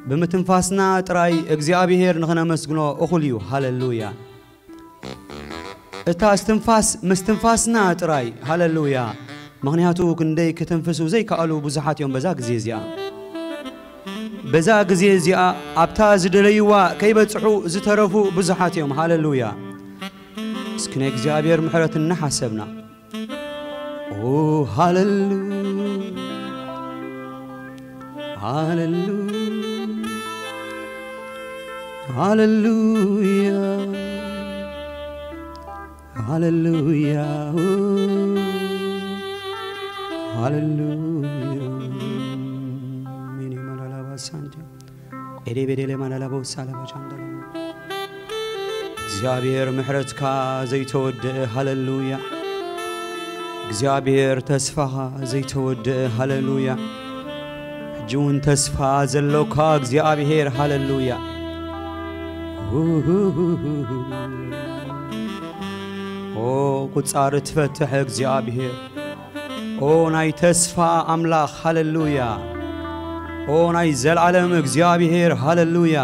ብምትንፋስና ጥራይ እግዚኣብሔር ንኽነመስግኖ እኹል እዩ። ሃሌሉያ። እታ እስትንፋስ ምስትንፋስና ጥራይ። ሃሌሉያ። ምኽንያቱ ክንደይ ክትንፍሱ ዘይከኣሉ ብዙሓት እዮም በዛ ግዜ እዚኣ። በዛ ግዜ እዚኣ ኣብታ ዝደለይዋ ከይበጽሑ ዝተረፉ ብዙሓት እዮም። ሃሌሉያ። እስኪ ናይ እግዚኣብሔር ምሕረት እናሓሰብና። ኦ ሃሌሉ-፣ ሃሌሉ-፣ ሃሌሉያ፣ ሃሌሉያ፣ ኦ ሃሌሉያ። ሚኒ ማላላባ ሳንቲም ኤሌ ቤዴሌ ማላላቦ ሳላባ ቻንደላ። እግዚኣብሔር ምሕረትካ ዘይተወድአ፣ ሃሌሉያ። እግዚኣብሔር ተስፋኻ ዘይተወድአ፣ ሃሌሉያ። ሕጂ እውን ተስፋ ዘሎካ እግዚኣብሔር፣ ሃሌሉያ። ኦ ቁጻር ትፈትሕ እግዚኣብሔር፣ ኦ ናይ ተስፋ ኣምላኽ፣ ሃሌሉያ። ኦ ናይ ዘላለም እግዚኣብሔር፣ ሃሌሉያ።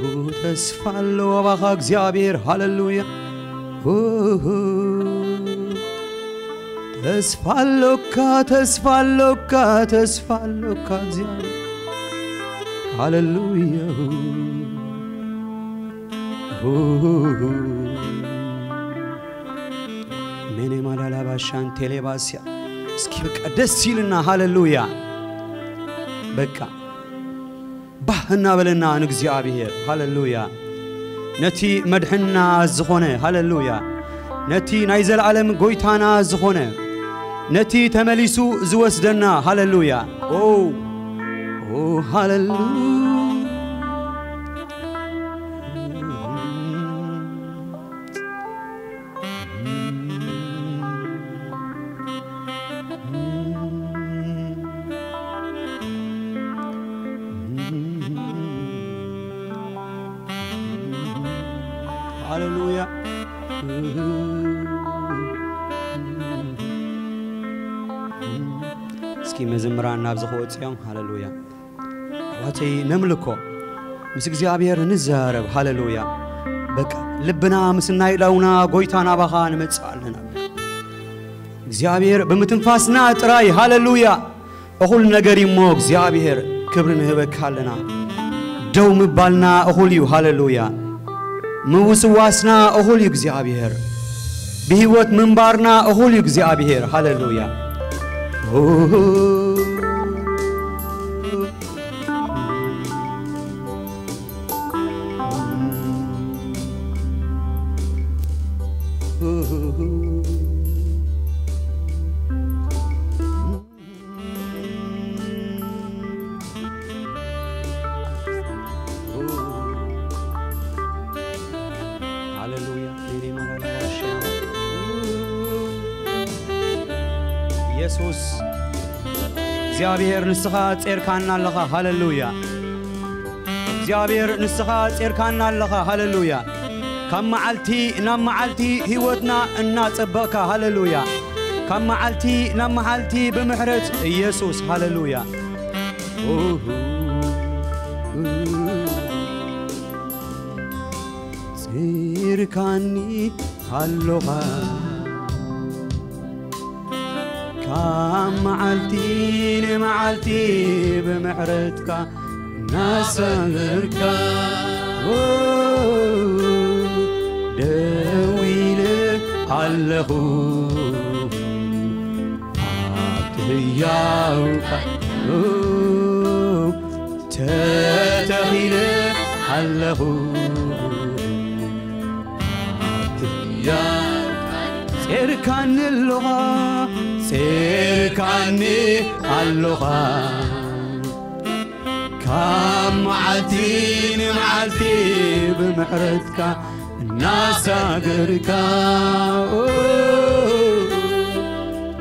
ኦ ተስፋ ኣሎ ኣባኻ እግዚኣብሔር፣ ሃሌሉያ። ኦ ተስፋ ኣሎካ፣ ተስፋ ኣሎካ፣ ተስፋ ኣሎካ እግዚኣብሔር፣ ሃሌሉያ። ሜኔ ማዳላባሻን ቴሌባስያ። እስኪ በቃ ደስ ይልና። ሃሌሉያ። በቃ ባህ እናበለና ንእግዚኣብሔር፣ ሃሌሉያ፣ ነቲ መድሕንና ዝኾነ፣ ሃሌሉያ፣ ነቲ ናይ ዘለዓለም ጎይታና ዝኾነ፣ ነቲ ተመሊሱ ዝወስደና፣ ሃሌሉያ። ኦ፣ ኦ፣ ሃሌሉያ። ሃሌሉያ። እስኪ መዘምራን ናብዚ ክወፅኦም። ሃሌሉያ። ኣሕዋተይ፣ ነምልኮ፣ ምስ እግዚኣብሔር ንዛረብ። ሃሌሉያ። በቃ ልብና ምስ ናይ ዳውና ጎይታ ናባኻ ንመጽእ ኣለና። እግዚኣብሔር ብምትንፋስና ጥራይ፣ ሃሌሉያ፣ እኹል ነገር እሞ እግዚኣብሔር ክብሪ ንህበካ ኣለና። ደው ምባልና እኹል እዩ። ሃሌሉያ። ምውስዋስና እኹል እዩ እግዚኣብሔር። ብህይወት ምንባርና እኹል እዩ እግዚኣብሔር። ሃሌሉያ። ሃሌሉያ። ኢየሱስ፣ እግዚኣብሔር ንስኻ ጼርካና ኣለኻ። ሃሌሉያ። እግዚኣብሔር ንስኻ ጼርካና ኣለኻ። ሃሌሉያ። ካብ መዓልቲ ናብ መዓልቲ ህይወትና እናጸበቕካ። ሃሌሉያ። ካብ መዓልቲ ናብ መዓልቲ ብምሕረት ኢየሱስ። ሃሌሉያ። ጺርካኒ ኣሎኻ ካብ መዓልቲ ንመዓልቲ ብምሕረትካ እናሰመርካ ደው ኢለ ኣለኹ ኣብቲ ህያው ቃል ተተኺለ ኣለኹ ኣብቲ ህያው ቃል ጼርካኒ ኣሎኻ ጼርካኒ ኣሎኻ ካብ መዓልቲ ንመዓልቲ ብምሕረትካ እናሳገርካ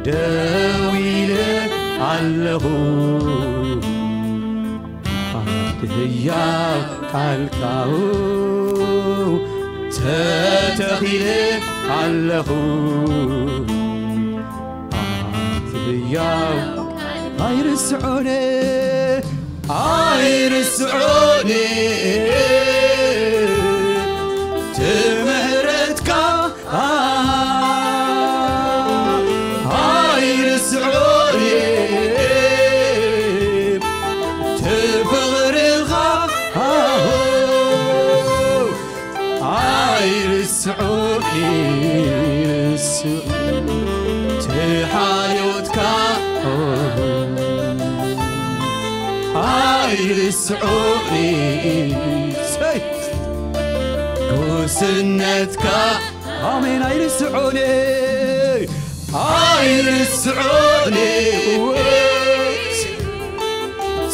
ደው ኢለ ኣለኹ ኣብቲ ህያው ቃልካ ተተኺለ ኣለኹ ኣብቲ ህያው ኣይርስዖነ ኣይርስዑኒ ትምሕረትካ፣ ኣይርስዑኒ ትፍቕርኻ፣ ኣይርስዑኒ ርስ ትሓልዮትካ፣ ኣይርስዑኒ ሰይ ጉስነትካ፣ ኣሜን። ኣይርስዑኒ፣ ኣይርስዑኒ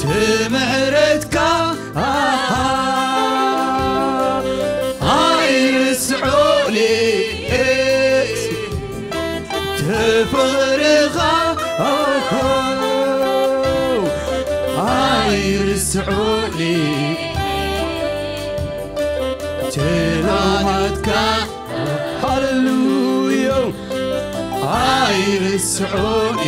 ትምሕረትካ፣ ኣይርስዑኒ ትፍቕርኻ፣ ኣይርስዑኒ ትልዋማትካ፣ ሃሌሉያ፣ ኣይርስዑኒ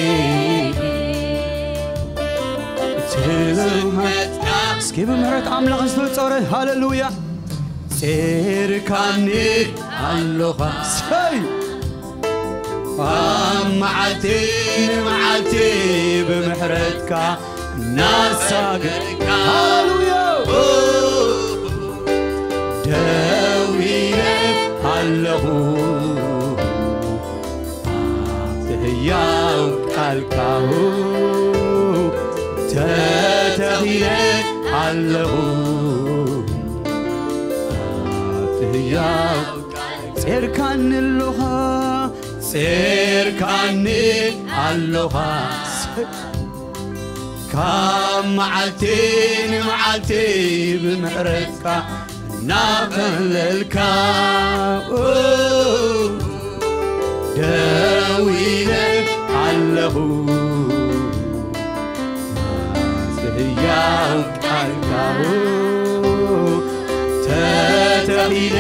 ትልዋማትካ። እስኪ ብምሕረት ኣምላኽ ዝተጸረ፣ ሃሌሉያ። ጼርካኒ ኣለኻ ሰይ ኣብ መዓልቲ ንመዓልቲ ብምሕረትካ እናሳገድካ ሃሌሉያ ደው ኢለ ኣለኹ ኣብቲ ህያው ቃልካ ተተኺለ ኣለኹ ኣብቲ ህያው ጼርካኒ ኣለኻ ጼርካኒ ኣለኻ ካብ መዓልቲ ንመዓልቲ ብምሕረትካ እናቐለልካ ደው ኢለ ኣለኹ ህያው ቃልካ ተተኺለ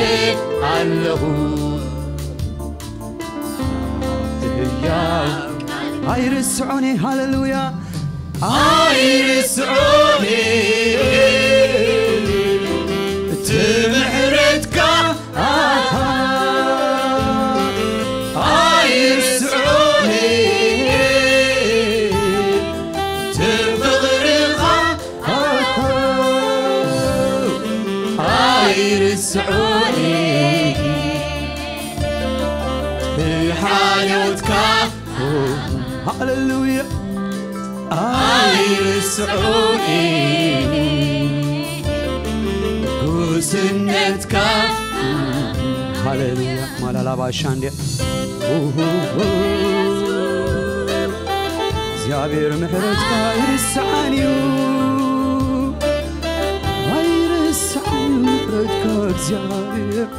ኣለኹ ህያው ኣይርስዖኒ ሃሌሉያ ኣይርስዖኒ እቲ ምሕረትካ ኣሃ ኣይርስዖኒ እቲ ፍቕርኻ ኣሃ ኣይርስዖኒ እቲ ሓልዮትካ ሃሌሉያ ኣይርስዑኒ ጉስነትካ ሃሌሉያ ማላላባሻ እንዲ እግዚኣብሔር ምሕረትካ ኣይርስዓን እዩ ኣይርስዓን እዩ ምሕረትካ እግዚኣብሔር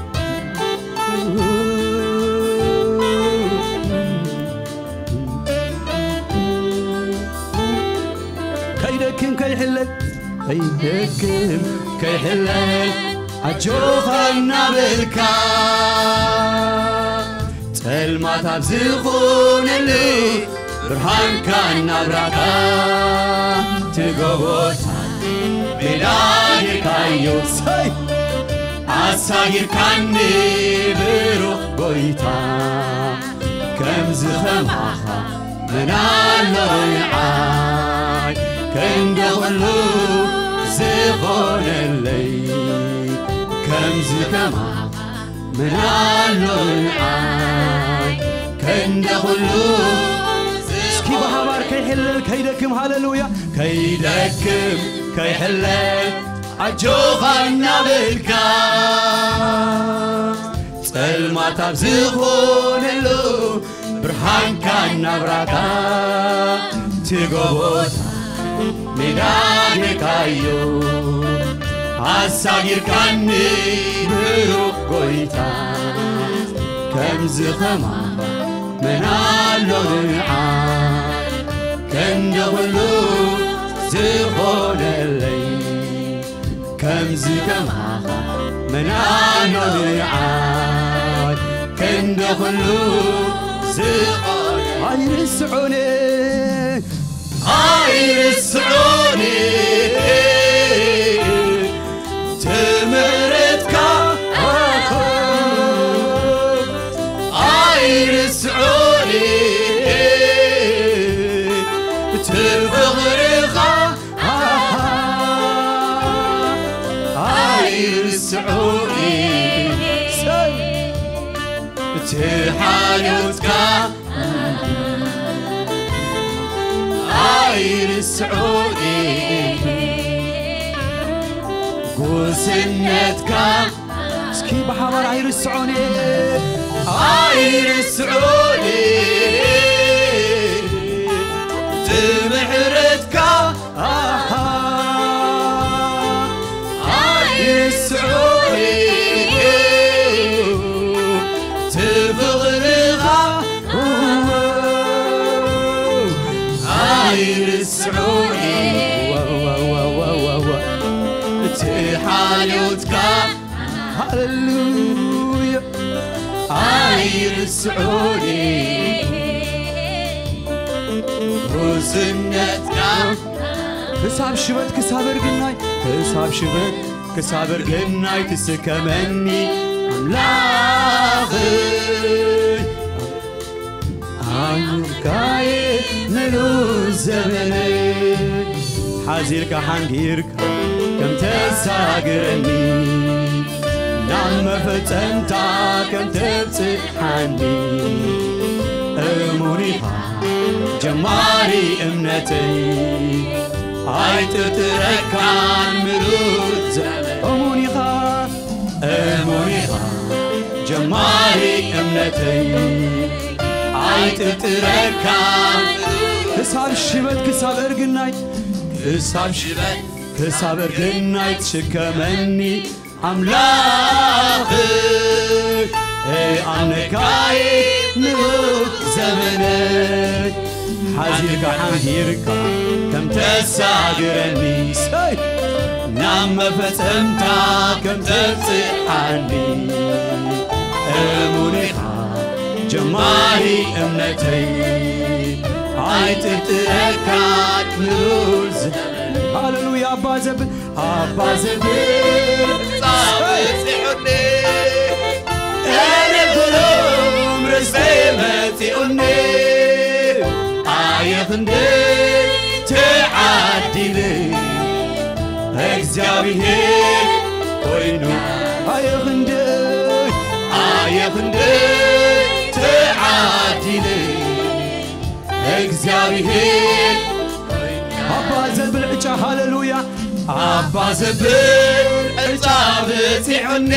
ከይደክም ከይሕለል ከይደክም ከይሕለል ኣጆኻ እናበልካ ጸልማት ኣብ ዝኾነሉ ብርሃንካ እናብራካ ትጎቦታት ሜዳ ጌርካዮ ሰይ ኣሳጊርካኒ ብሩኽ ጎይታ ከምዚ ኸማኻ መን ኣሎ ንዓይ ክንዲ ኹሉ ዝኾነለይ ከምዚ ኸማኻ መን ኣሎ ንዓይ ክንዲ ኹሉ እስኪ ብሓባር ከይሕለል ከይደክም ሃሌሉያ ከይደክም ከይሕለል ኣጆኻ እናበልካ ጸልማት ኣብ ዝኾነሉ ብርሃንካ እናብራካ ትጎቦታ ሜዳ ጌርካዮ ኣሳጊርካኒ ብሩኽ ጎይታ ከምዚ ኸማኻ መን ኣሎ ንዓይ ክንዲ ኹሉ ዝኾነለይ ከምዚ ከማኻ መን ኣሎ ንዓይ ክንዲ ኹሉ ዝኾነ ኣይርስዑኒ ኣይርስዑኒ ሓልዮትካ ኣይርስዖን እየ፣ ጉስነትካ እስኪ ብሓባር ኣይርስዖን እየ፣ ኣይርስዖን እየ፣ እቲ ምሕረትካ ኣሃ፣ ኣይርስዖን እየ፣ እቲ ፍቕርኻ ኣይርስዖን እየ፣ እቲ ሓልዮትካ ሃሌሉያ ኣይርስዖን እየ፣ ጉስነትካ ክሳብ ሽበት ክሳብ እርግናይ ክሳብ ሽበት ክሳብ እርግናይ ትስከመኒ ኣምላኸይ። ኣምልካየ ምሉእ ዘመነይ ሓዚልካ ሓንጊርካ ከም ተሳግረኒ ናብ መፈጸምታ ከም ተብጽሓኒ እሙን ኢኻ ጀማሪ እምነተይ ኣይጥርጥረካን ምሉእ ዘመን እሙን ኢኻ እሙን ኢኻ ጀማሪ እምነተይ ኣይጥርጥረካን ክሳብ ሽበት ክሳብ እርግናይ ክሳብ ሽበት ክሳብ እርግናይ ትሽከመኒ ኣምላኽ ኣምነካይ ምሉእ ዘመነይ ሓዚልካ ሓንጊርካ ከም ተሳግረኒ ሰይ ናብ መፈጸምታ ከም ተብጽሓኒ እሙን ኢኻ ጀማሪ እምነተይ ኣይጥርጥረካን ምሉእ ዘመነይ ሃሌሉያ ኣባ ዘብል ኣባ ዘብል ጻብጽሑኒ ኣነ ግሩም ርስተይ መጺኡኒ ኣየ ክንደይ ተዓዲለ እግዚኣብሔር ኮይኑ ኣየ ክንደይ ኣየ ክንደይ ተዓዲለ እግዚኣብሔር ኣባ ዘብል ዕጫ ሃሌሉያ ኣባ ዘብል ዕጫ በጺሑኒ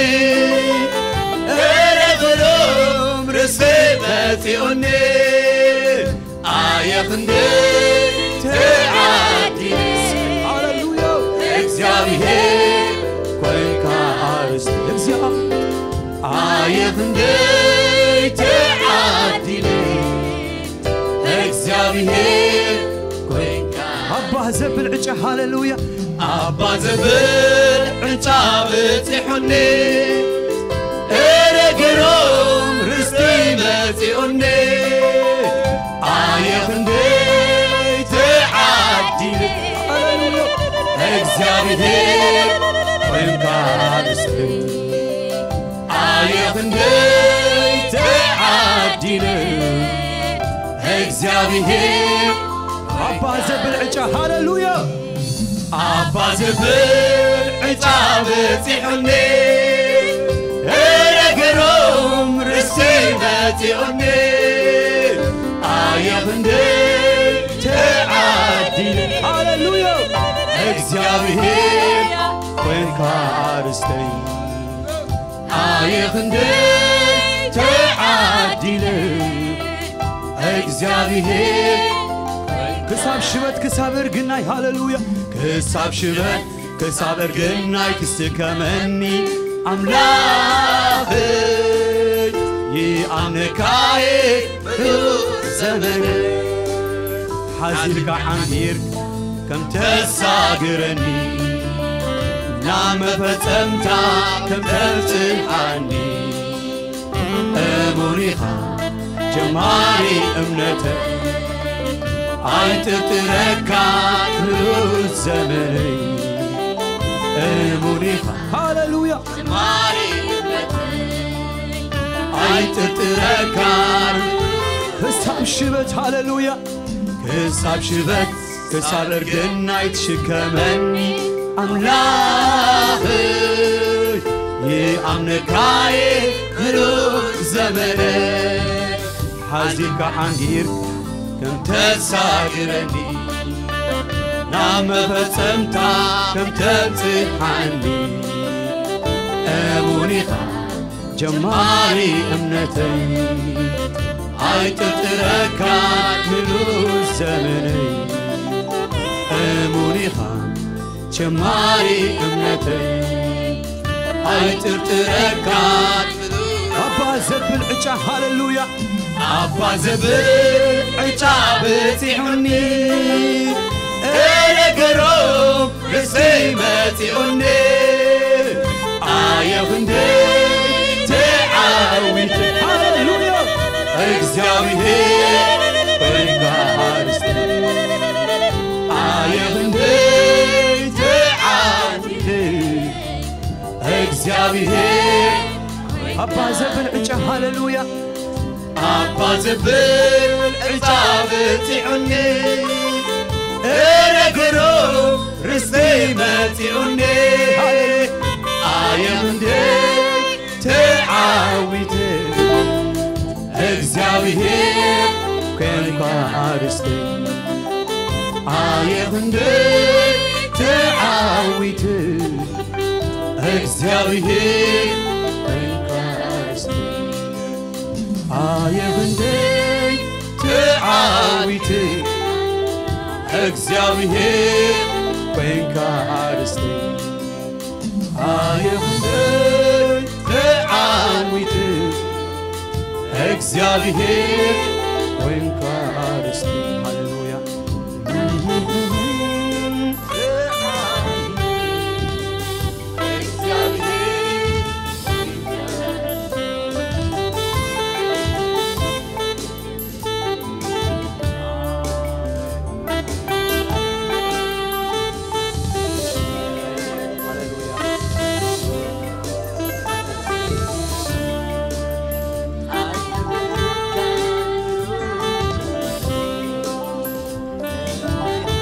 እረ ግሩም ርስቲ መጺኡኒ ኣየ ክንደይ ተዓዲለ ሃሌሉያ እግዚኣብሔር ኮይንካ ኣርስቲ እግዚኣብሔር ኣየ ክንደይ ተዓዲለ እግዚኣብሔር ኮይንካ ኣባ ዘብል ዕጫ ሃሌሉያ ኣባ ዘብል ዕጫ በጺሑኒ እረ ግሩም ርስቲ መጺኡኒ ኣየ ክንደይ ተዓዲለ እግዚኣብሔር ኮይንካ ርስቲ ኣየ ክንደይ ተዓዲለ እግዚኣብሔር ኣባ ዘብል ዕጫ ሃሌሉያ ኣባ ዘብል ዕጫ በጺሑኒ እረ ግሩም ርስቲ መጺኡኒ ኣየ ክንደይ ተዓዲለ ሃሌሉያ እግዚኣብሔር ኮይንካ ርስተይ ኣየ ክንደይ ተዓዲለ እግዚኣብሔር ክሳብ ሽበት ክሳብ እርግናይ ሃሌሉያ ክሳብ ሽበት ክሳብ እርግናይ ትስከመኒ ኣምላኽ ይኣምነካየ ብሩኽ ዘመን ሓዚልካ ሓንጊር ከም ተሳግረኒ ናብ መፈጸምታ ከም ተብጽሓኒ እሙን ኢኻ ጀማሪ እምነተይ ኣይጥርጥረካ ንሉስ ዘመነይ እሙን ኢኻ ሃሌሉያ ጀማሪ እምነተይ ኣይጥርጥረካ ክሳብ ሽበት ሃሌሉያ ክሳብ ሽበት ክሳብ እርግናይ ትሽከመኒ ኣምላኽይ ይኣምነካየ ምሉእ ዘመነ ሓዚካ ሓንጊር ከም ተሳግረኒ ናብ መፈጸምታ ከም ተብጽሓኒ እሙን ኢኻ ጀማሪ እምነተይ ኣይጥርጥረካ ምሉእ ዘመነይ እሙን ኢኻ ጀማሪ እምነተይ ኣይጥርጥረካ ኣባ ዘብል ዕጫ ሃሌሉያ ኣባ ዘብል ዕጫ በጺሑኒ እነገሮ ርእሰይ መጺኡኒ ኣየ ክንደይ ተዓዊተ ሃሌሉያ እግዚኣብሔር ኮይንካ ሓርስ ኣየ ክንደይ ተዓዊተ እግዚኣብሔር ኣባ ዘብል ዕጫ ሃሌሉያ ኣባ ዘብል ዕጫ በጺዑኒ እነገሮ ርስተይ መጺኡኒ ኣየ ክንደይ ተዓዊተ እግዚኣብሔር ኮንካ ርስተይ ኣየ ክንደይ ተዓዊተ እግዚኣብሔር ኮንካ ርስተይ ኣየ ክንደይ ተዓዊተ እግዚኣብሔር ኮንካ ርስተይ ኣየ ክንደይ ተዓዊተ እግዚኣብሔር ኮንካ ርስተይ ሃሌሉያ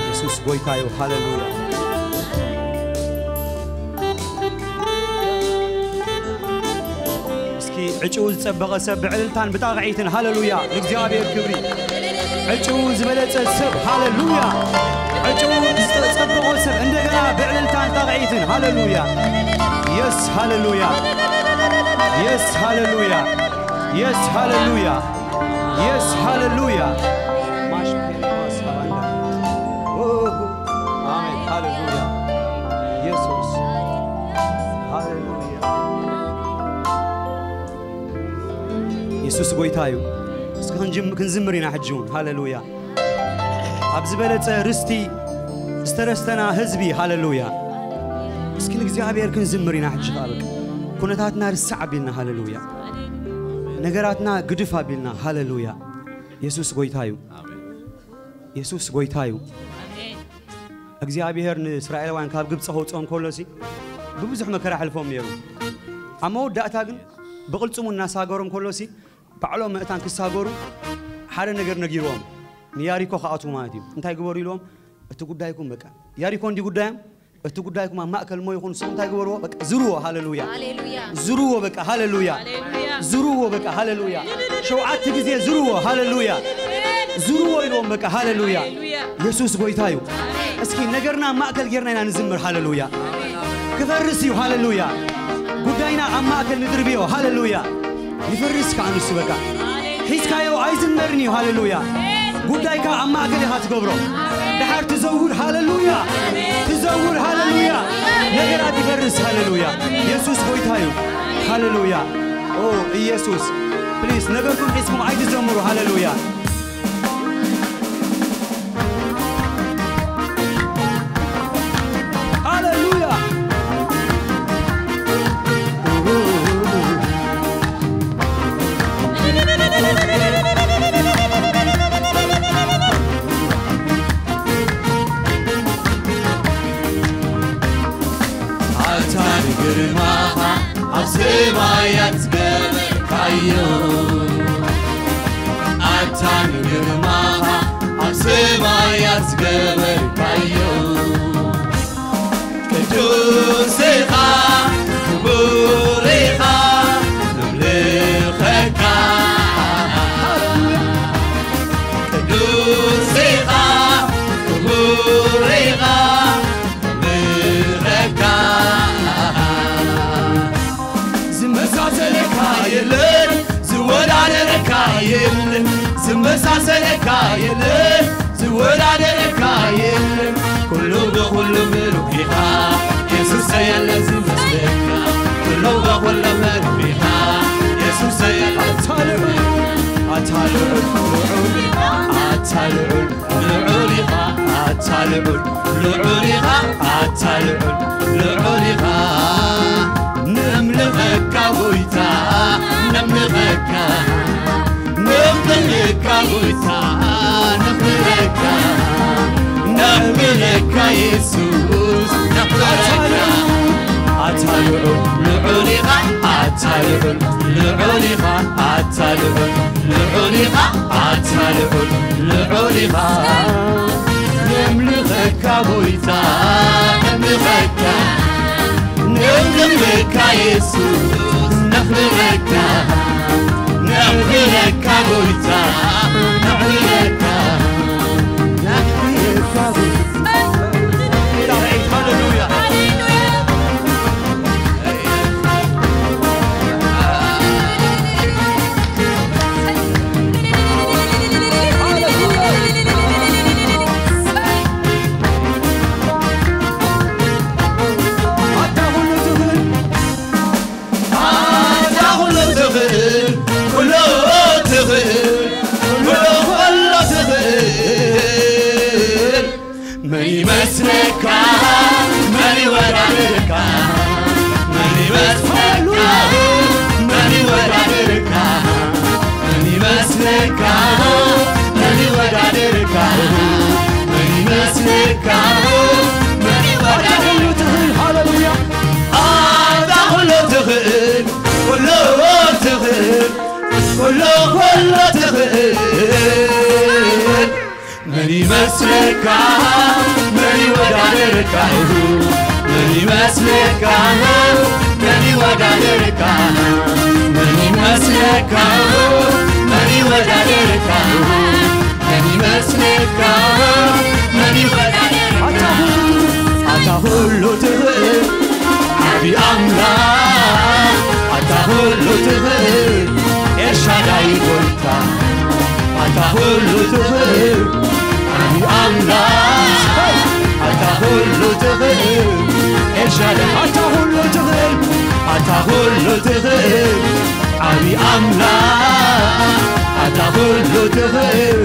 የሱስ ጎይታ እዩ። ሃሌሉያ። እስኪ ዕጭኡ ዝጸበቐ ሰብ ብዕልልታን ብጣቕዒትን ሃሌሉያ ንእግዚኣብሔር ክብሪ። ዕጭኡ ዝበለጸ ሰብ ሃሌሉያ። ዕጭኡ ዝጸበቐ ሰብ እንደገና ብዕልልታን ጣቕዒትን ሃሌሉያ። የስ ሃሌሉያ። የስ ሃሌሉያ። የስ ሃሌሉያ። የስ ሃሌሉያ። ማሽ ፔንቴኮስት ሃባንዳ። ኦ፣ ኣሜን ሃሌሉያ። የሱስ ሃሌሉያ። የሱስ ጎይታ እዩ። እስኪ ክንጅም- ክንዝምር ኢና ሕጂ እውን ሃሌሉያ። ኣብ ዝበለጸ ርስቲ ዝተረስተና ህዝቢ ሃሌሉያ። እስኪ ንእግዚኣብሔር ክንዝምር ኢና ሕጂ ከኣ በቃ ኩነታትና ርሳዕ ኣቢልና ሃሌሉያ። ነገራትና ግድፍ ኣቢልና ሃሌሉያ። የሱስ ጎይታ እዩ። የሱስ ጎይታ እዩ። እግዚኣብሔር ንእስራኤላውያን ካብ ግብፂ ከውፅኦም ከሎሲ ብብዙሕ መከራ ኣሕልፎም ነይሩ። ኣብ መወዳእታ ግን ብቕልፅሙ እናሳገሮም ከሎሲ ባዕሎም መእታን ክሳገሩ ሓደ ነገር ነጊርዎም ንያሪኮ ክኣትዉ ማለት እዩ። እንታይ ግበሩ ኢልዎም? እቲ ጉዳይኩም በቃ ያሪኮ እንዲ ጉዳዮም እቲ ጉዳይኩም ኣብ ማእከል እሞ ይኹን ንስኹም እንታይ ግበርዎ በቃ ዝርዎ። ሃሌሉያ። ሃሌሉያ። ዝርዎ በቃ ሃሌሉያ። ሃሌሉያ። ዝርዎ በቃ ሃሌሉያ። ሸውዓተ ግዜ ዝርዎ ሃሌሉያ። ዝርዎ ኢልዎም በቃ ሃሌሉያ። ሃሌሉያ። የሱስ ጎይታ እዩ። እስኪ ነገርና ኣብ ማእከል ጌርና ኢና ንዝምር ሃሌሉያ። ክፈርስ እዩ ሃሌሉያ። ጉዳይና ኣብ ማእከል ንድርብዮ ሃሌሉያ። ይፈርስ ከዓ ንሱ በቃ ሒዝካዮ ኣይዝመርን እዩ። ሃሌሉያ። ጉዳይካ ኣብ ማእከል ኢኻ ትገብሮ። ድሓር ትዘውር ሃሌሉያ። ትዘውር ሃሌሉያ። ነገራት ይፈርስ ሃሌሉያ። የሱስ ጎይታ እዩ። ሃሌሉያ። ኦ ኢየሱስ ፕሊስ ነገርኩም ሒዝኩም ኣይትዘምሩ። ሃሌሉያ። ሃሌሉያ። ኣታ ንግርማኻ ኣብ ሰማያት ዝገበርካዮ ኣታ ንግርማኻ ኣብ ሰማያት ዝገበርካዮ ቅዱስ ኢኻ ክቡር የለን ዝወዳደረካ የለን። ኩሉ ብኩሉ ምሉእ ኢኻ የሱሰ፣ የለን ዝመስለካ። ኩሉ ብኩሉ ምሉእ ኢኻ የሱሰ፣ የለን ኣታ ልዑል፣ ኣታ ልዑል፣ ልዑል ኢኻ፣ ኣታ ልዑል፣ ልዑል ኢኻ፣ ኣታ ልዑል፣ ልዑል ኢኻ፣ ኣታ ልዑል፣ ልዑል ኢኻ። ነምልኸካ ጎይታ፣ ነምልኸካ፣ ነምልኸካ ጎይታ፣ ነምልኸካ፣ ነምልኸካ የሱስ፣ ነምልኸካ። ኣታ ልዑል፣ ልዑል ኢኻ፣ ኣታ ልዑል፣ ልዑል ኢኻ፣ ኣታ ልዑል፣ ልዑል ኢኻ፣ ኣታ ልዑል፣ ልዑል ኢኻ። ነምልኸካ ጎይታ፣ ነምልኸካ፣ ነምልኸካ የሱስ፣ ነምልኸካ፣ ነምልኸካ ጎይታ፣ ነምልኸካ፣ ነምልኸካ ጎይታ። ሃሌሉያ። ኣታ ኩሉ ትኽእል፣ ኣታ ኩሉ ትኽእል፣ ኩሉ ትኽእል፣ ኩሉ ኩሉ ትኽእል። መን ይመስለካ? መን ይወዳደርካ? መን ይመስለካ? መን ይወዳደርካ? መን ይመስለካ? መን ይወዳደርካ? መን ይመስለካ? መን ይወዳደርካ? ኣታ ኩሉ ትኽእል፣ ሃሌሉያ። ኣታ ኩሉ ትኽእል፣ ኩሉ ትኽእል፣ ኩሉ ኩሉ ትኽእል። መን ይመስለካ? መን ይወዳደርካ? መን ይመስለካ? መን ይወዳደርካ? መን ይመስለካ? መን ይወዳደርካ? መን ይመስለካ? መን ይወዳደርካ? ኣታ ኩሉ፣ ኣታ ኩሉ ትኽእል ዓቢ ኣምላኽ፣ ኣታ ኩሉ ትኽእል ኤልሻዳይ ጎይታ፣ ኣታ ኩሉ ትኽእል ዓቢ ኣምላኽ፣ ኣታ ኩሉ ትኽእል ኤልሻዳይ፣ ኣታ ኩሉ ትኽእል፣ ኣታ ኩሉ ትኽእል ዓቢ ኣምላኽ፣ ኣታ ኩሉ ትኽእል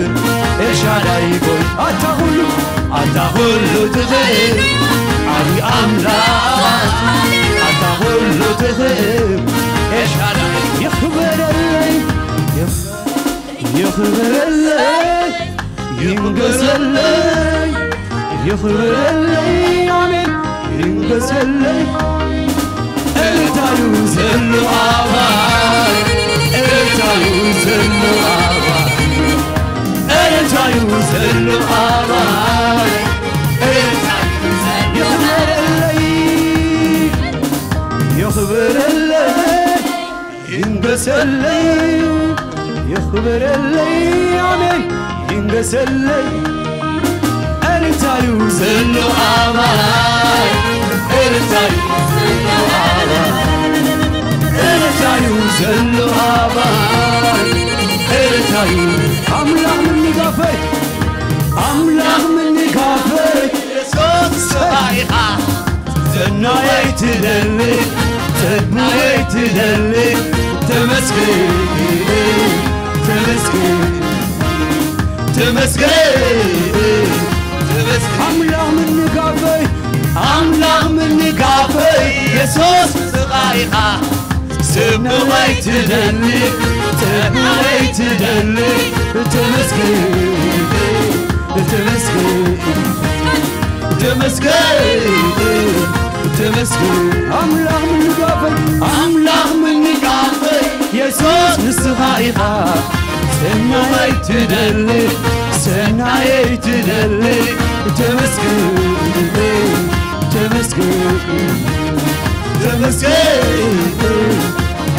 ኤልሻዳይ ጎይታ፣ ኣታ ኩሉ፣ ኣታ ኩሉ ትኽእል ዓቢ ኣምላኽ፣ ኣታ ኩሉ ትኽእል ኤልሻዳይ። የኽብረለይ፣ የኽብረለይ፣ ይንገሰለይ፣ ይኽበረለይ፣ ኣሜን፣ ይንገሰለይ። እልልታዩ ዘሎ ኣባይ፣ እልልታዩ ዘሎ ኣባይ፣ እልልታዩ ዘሎ ኣባይ፣ እልልታዩ ዘሎ የኽብረለይ፣ የኽብረለይ። ይንገሰለይ፣ ይኽበረለይ፣ ኣሜን፣ ይንገሰለይ። እልልታዩ ዘሎ ኣባይ፣ እልልታዩ ዘሎ ኣባይ፣ እልልታዩ ዘሎ ኣባይ፣ እልልታዩ ኣምላኽ ምንጋፈይ፣ ኣምላኽ ምንጋፈይ። የሱስ ስኻ ኢኻ። ሰናየይ ትደሊ፣ ሰናየይ ትደሊ፣ ተመስገን፣ ተመስገን፣ ተመስገን፣ ተመስገን። ኣምላኽ ምንጋፈይ፣ ኣምላኽ ምንጋፈይ፣ የሱስ ስኻ ኢኻ። ሰናየይ ትደሊ፣ ሰናየይ ትደሊ፣ ተመስገን፣ ተመስገን። ተመስገን፣ ተመስገን፣ ኣምላኽ ምንጋፈይ፣ ኣምላኽ ምንጋፈይ፣ የሱስ ንስኻ ኢኻ። ሰናየይ ትደሊ፣ ሰናየይ ትደሊ፣ ተመስገን፣ ተመስገን፣ ተመስገን፣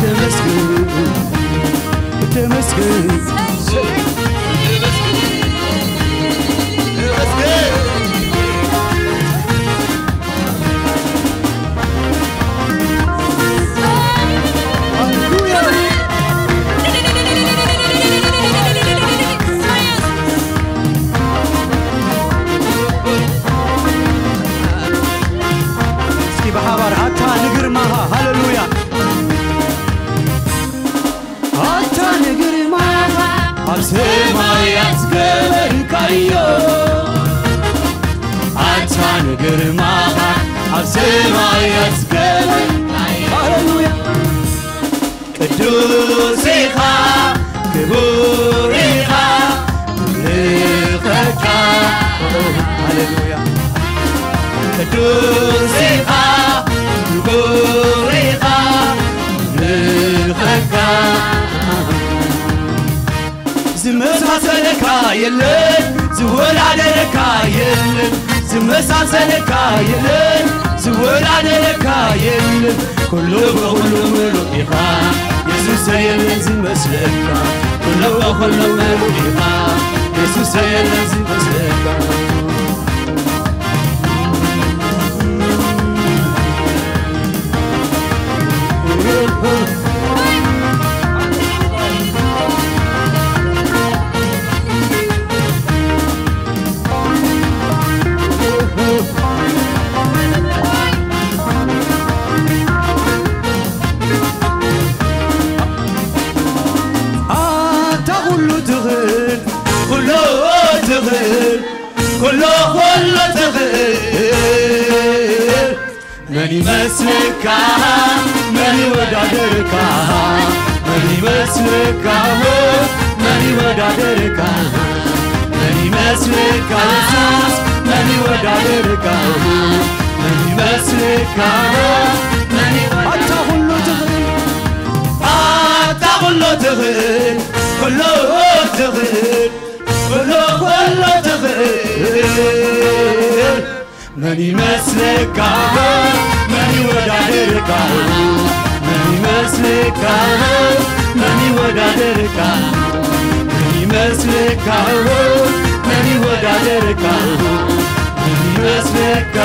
ተመስገን፣ ተመስገን። ግርማኻ ኣብ ሰማያት ዝከበ። ሃሌሉያ። ቅዱስ ኢኻ፣ ክቡር ኢኻ፣ ንምልኸካ። ሃሌሉያ። ቅዱስ ኢኻ፣ ክቡር ኢኻ፣ ንምልኸካ። ዝመሳሰለካ የለን፣ ዝወዳደረካ የለን፣ ዝመሳሰለካ የለን፣ ዝወዳደረካ የለን። ኩሉ ብኹሉ ምሉእ ኢኻ የሱስ፣ የለን ዝመስለካ። ኩሉ ብኹሉ ምሉእ ኢኻ የሱስ፣ የለን ዝመስለካ። ኣንታ ኩሉ ትኽእል፣ ኩሉ ትኽእል፣ ኩሉ ኩሉ ትኽእል። መን ይመስለካ? መን ይወዳደርካ? መን ይመስለካ? መን ይወዳደርካ? መን ይመስለካ? ኢየሱስ መን ይወዳደርካ? መን ይመስለካ? መን ይወዳ- ኣታ ኩሉ ትኽእል፣ ኣታ ኩሉ ትኽእል፣ ኩሉ ትኽእል፣ ኩሉ ኩሉ ትኽእል። መን ይመስለካ? መን ይወዳደርካ? መን ይመስለካ? መን ይወዳደርካ? መን ይመስለካ? መን ይወዳደርካ? መን ይመስለካ?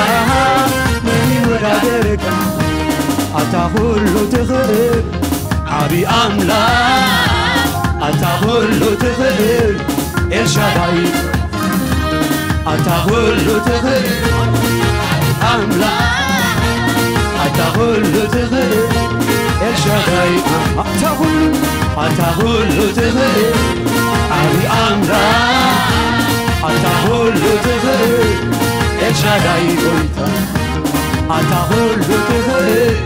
መን ይወዳደርካ? ኣታ ኩሉ ትኽእል ዓቢ ኣምላኽ፣ ኣታ ኩሉ ትኽእል ኤልሻዳይ፣ ኣታ ኩሉ ትኽእል ኣምላኽ፣ ኣታ ኩሉ ትኽእል ኤልሻዳይ፣ ኣታ ኩሉ፣ ኣታ ኩሉ ትኽእል ዓቢ ኣምላኽ፣ ኣታ ኩሉ ትኽእል ኤልሻዳይ ጎይታ፣ ኣታ ኩሉ ትኽእል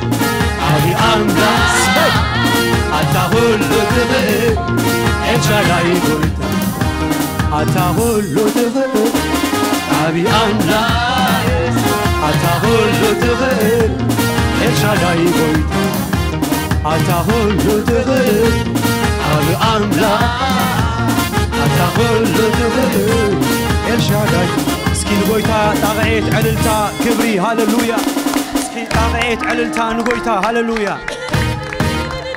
ዓቢ ኣምላኽ፣ ኣታ ኩሉ ትኽእል ኤልሻዳይ ጎይታ፣ ኣታ ኩሉ ትኽእል ዓቢ ኣምላኽ፣ ኣታ ኩሉ ትኽእል ኤልሻዳይ ጎይታ፣ ኣታ ኩሉ ትኽእል ዓቢ ኣምላኽ፣ ኣታ ኩሉ ትኽእል ኤልሻዳይ። እስኪ ንጎይታ ጣቕዒት፣ ዕልልታ፣ ክብሪ። ሃሌሉያ። እስኪ ጣቕዒት፣ ዕልልታ ንጎይታ። ሃሌሉያ።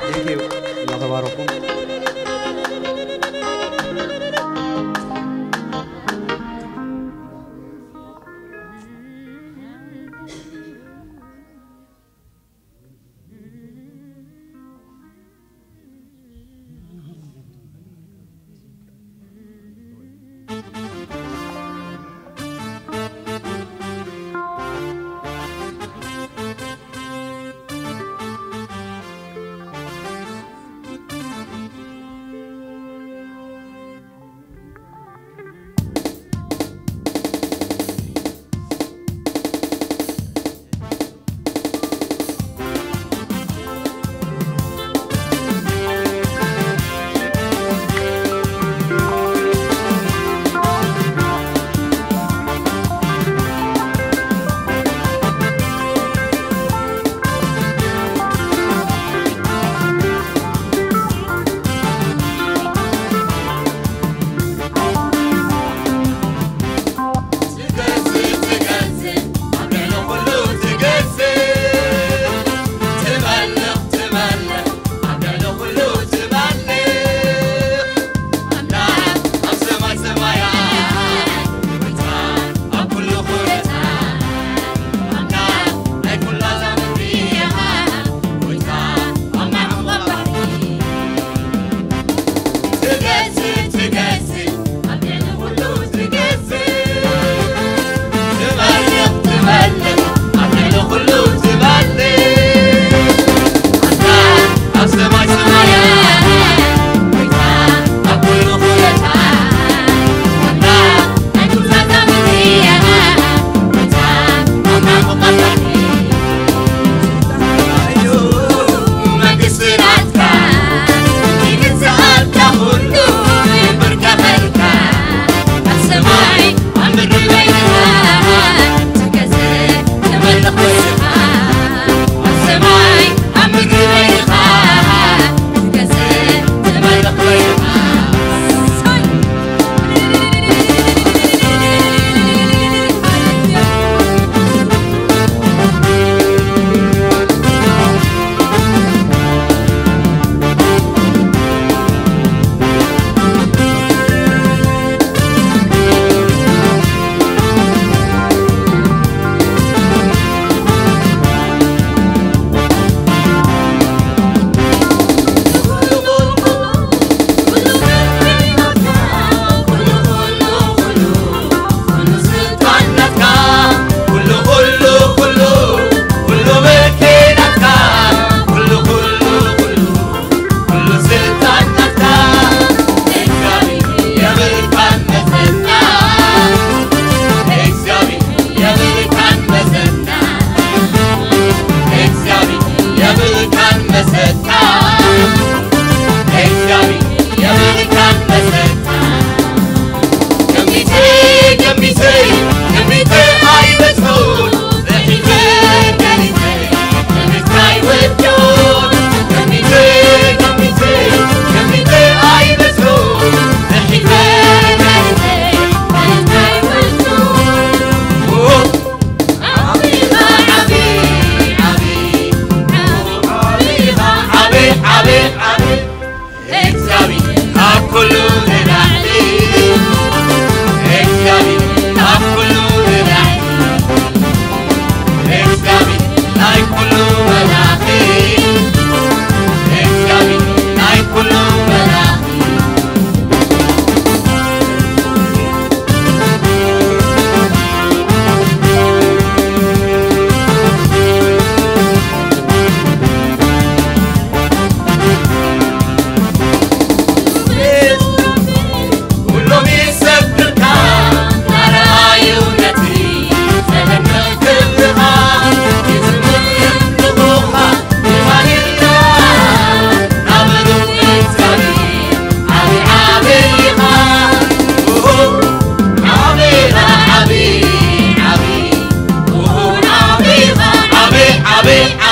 Thank you። እናተባረኹም።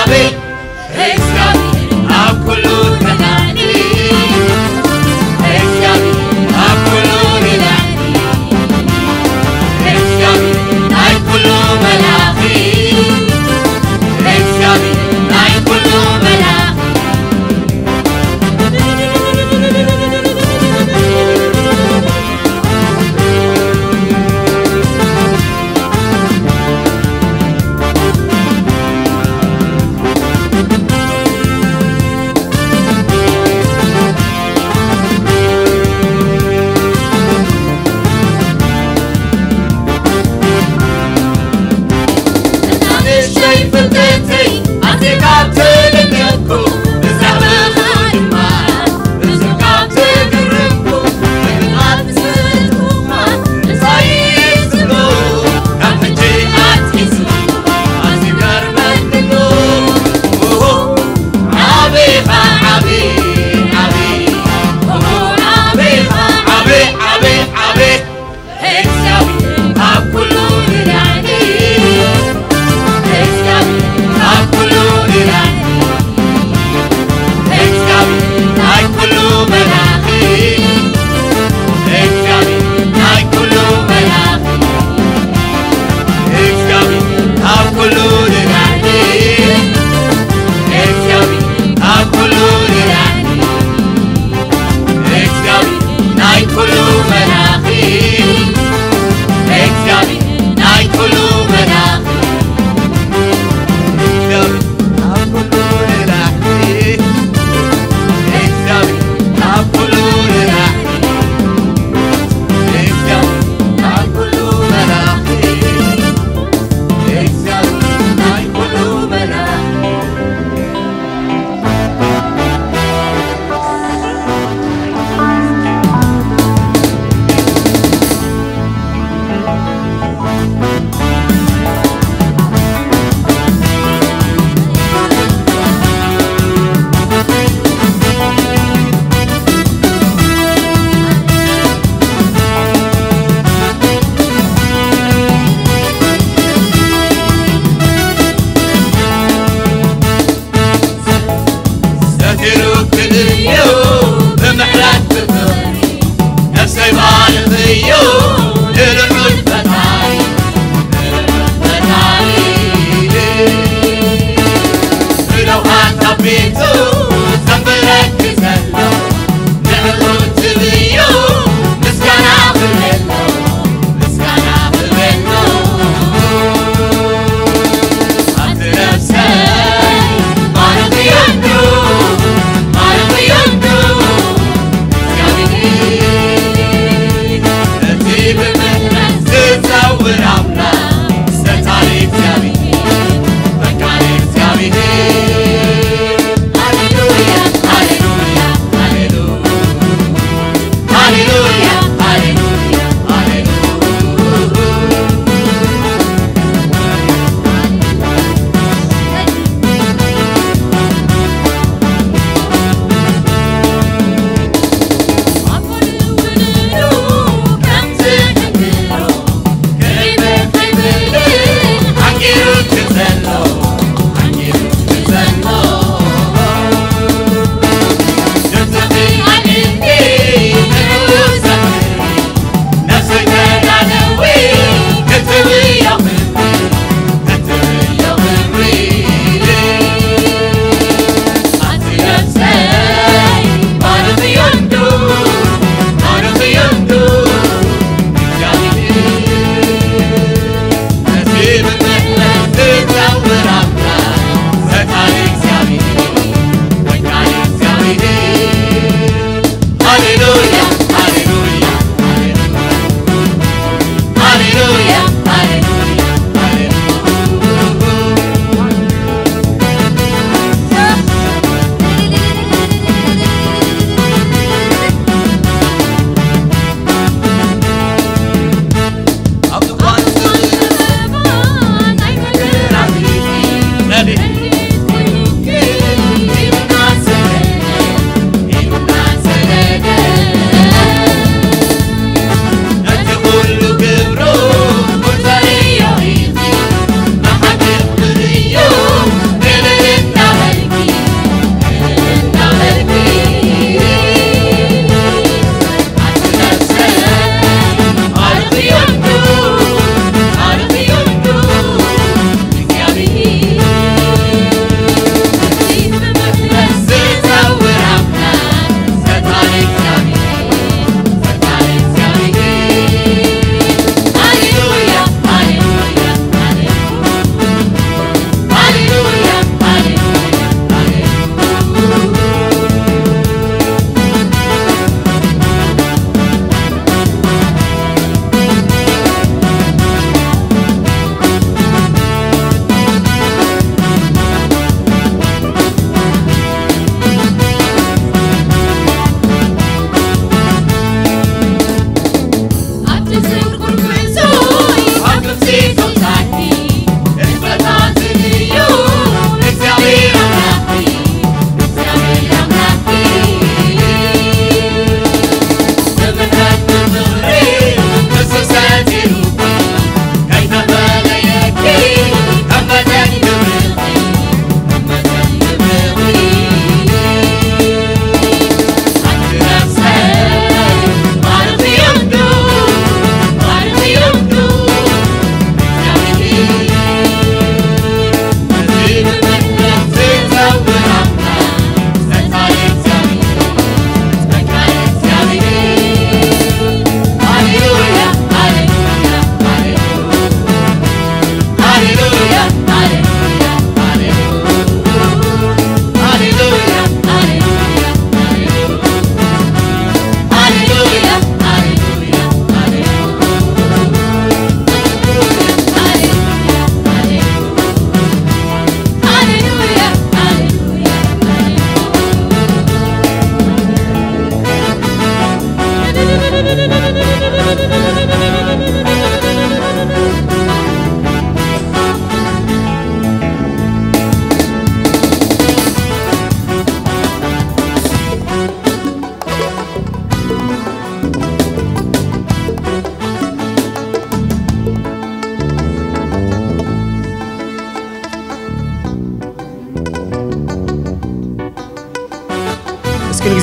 እግዚኣብሔር ኣብ ኩሉ ተላዕሊ፣ እግዚኣብሔር ኣብ ኩሉ ንላዕሊ፣ እግዚኣብሔር ናይ ኩሉ መላኺ፣ እግዚኣብሔር ናይ ኩሉ መላኺ። ንእሽተይ ፍልጠተይ ኣዚኻ ተደነቕኩ፣ ብዛዕባኻ ድማ ብዝርጋብ ተገረምኩ። ንምልኣት ዝኽእልኩኻ እንታይ እዩ ዝብሎ? ካብ ሕጂ ኣትሒዙ ኣዝዩ ገርመኒ ኣሎ። ኦሆ፣ ዓቢኻ ዓቢ፣ ዓቢ፣ ኦሆ፣ ዓቢኻ ዓቢ፣ ዓቢ፣ ዓቢ። እግዚኣብሔር ኣብ ኩሉ ንላዕሊ፣ እግዚኣብሔር ኣብ ኩሉ ንላዕሊ፣ እግዚኣብሔር ናይ ኩሉ መላኺ፣ እግዚኣብሔር ናይ ኩሉ መላኺ፣ እግዚኣብሔር ኣብ ኩሉ ንላዕሊ፣ እግዚኣብሔር ኣብ ኩሉ ንላዕሊ። እግዚኣብሔር ናይ ኩሉ መላኺ፣ እግዚኣብሔር ናይ ኩሉ መላኺ፣ እግዚኣብሔር ኣብ ኩሉ መላኺ፣ እግዚኣብሔር ኣብ ኩሉ መላኺ፣ እግዚኣብሔር ኣብ ኩሉ መላኺ፣ እግዚኣብሔር ናይ ኩሉ መላኺ። ሰቲሩ ክርእዮ ብምሕረት ብፍቕሪ ነፍሰይ ባርኽዮ ንልዑል ፈጣሪ፣ ንልዑል ፈጣሪ። ብለውሃት ኣብ ቤቱ ዘንበረኪ ዘሎ ንዕኡ ትብዮ ምስጋና ክብለሎ፣ ምስጋና ክብለሎ። ኣንቲ ነፍሰይ ባርኽዮ እንዶ፣ ባርኽዮ እንዶ እግዚኣብሔር። እቲ ብምሕረት ዝጸውር ኣምላኽ፣ ሰታሪ እግዚኣብሔር፣ ፈቃሪ እግዚኣብሔር። ሃሌሉያ፣ ሃሌሉያ፣ ሃሌሉያ። ሃሌሉያ፣ ሃሌሉያ፣ ሃሌሉያ።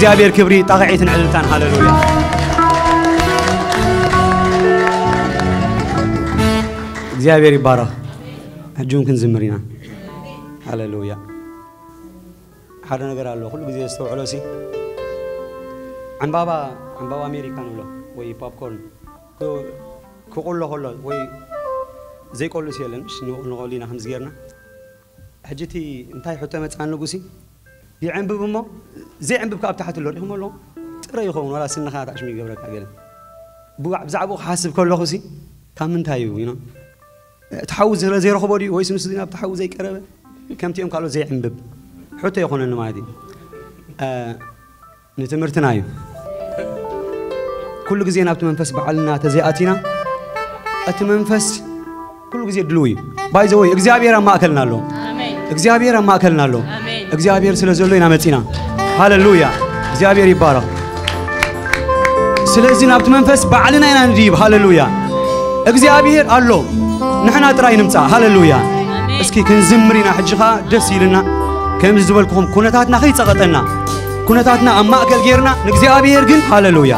እግዚኣብሔር ክብሪ ጣቕዒትን ዕልልታን። ሃሌሉያ። እግዚኣብሔር ይባረኽ። ሕጂ እውን ክንዝምር ኢና። ሃሌሉያ። ሓደ ነገር ኣሎ ኩሉ ግዜ ዘስተውዕሎ ሲ፣ ዕምባባ፣ ዕምባባ ኣሜሪካ ንብሎ ወይ ፖፕኮርን ክ-፣ ክቑሎ ከሎ ወይ ዘይቆሉስ የለን፣ እሺ፣ ንቕ-፣ ንቐሉ ኢና ከምዚ ጌርና። ሕጂ እቲ እንታይ ሕቶ መጽኣኒ ንጉሲ፣ ይዕንብብ እሞ ዘይዕንብብ ከ ኣብቲ ታሕቲ ኣሎ ርኢኹሞ ኣለኹም? ጥረ ይኸውን፣ ዋላ ስንኻ ታሽሙ ይገብረካ ገለ። ብዛዕ-፣ ብዛዕባኡ ክሓስብ ከለኹ ሲ፣ ካብ ምንታይ እዩ? You know? እቲ ሓዊ ስለ ዘይረኽቦ ድዩ? ወይስ ንሱ ናብቲ ሓዊ ዘይቀረበ? ከምቲኦም ካልኦት ዘይዕንብብ ሕቶ ይኾነኒ ማለት እዩ። እ፣ ንትምህርትና እዩ። ኩሉ ግዜ ናብቲ መንፈስ ባዕልና ተዘይኣቲና፣ እቲ መንፈስ ኩሉ ግዜ ድልው እዩ። ባይ ዘ ወይ እግዚኣብሔር ኣብ ማእከልና ኣሎ። ኣሜን። እግዚኣብሔር ኣብ ማእከልና ኣሎ። ኣሜን። እግዚኣብሔር ስለ ዘሎ ኢና መጺና። ሃሌሉያ። እግዚኣብሔር ይባረኽ። ስለዚ ናብቲ መንፈስ ባዕልና ኢና ንድይብ። ሃሌሉያ። እግዚኣብሔር ኣሎ። ንሕና ጥራይ ንምጻእ። ሃሌሉያ። ኣሜን። እስኪ ክንዝምር ኢና። ሕጂ ኸኣ ደስ ኢልና ከምዚ ዝበልኩኹም ኩነታትና ከይጸቐጠና፣ ኩነታትና ኣብ ማእከል ጌርና ንእግዚኣብሔር ግን፣ ሃሌሉያ።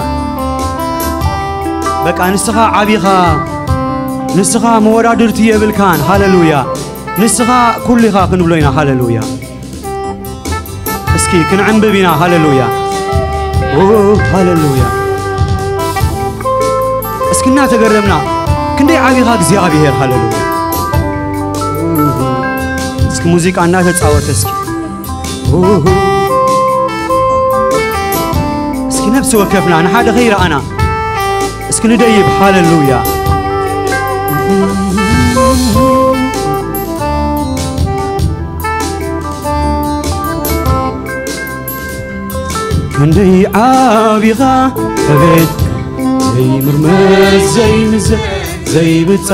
በቃ ንስኻ ዓቢኻ፣ ንስኻ መወዳድርቲ የብልካን። ሃሌሉያ። ንስኻ ኩሉ ኢኻ ክንብሎ ኢና። ሃሌሉያ። እስኪ ክንዕንብብ ኢና። ሃሌሉያ። ኦ፣ ሃሌሉያ። እስኪ እናተገረምና ክንደይ ዓቢኻ እግዚኣብሔር። ሃሌሉያ። እስኪ ሙዚቃ እናተጻወተ እስኪ፣ እስኪ ነፍሲ ወከፍና ንሓደ ከይረኣና እስኪ ንደይብ። ሃሌሉያ። ክንደይ ዓቢኻ፣ ኣቤት፣ ዘይምርመር ዘይምዘን ዘይብጻ።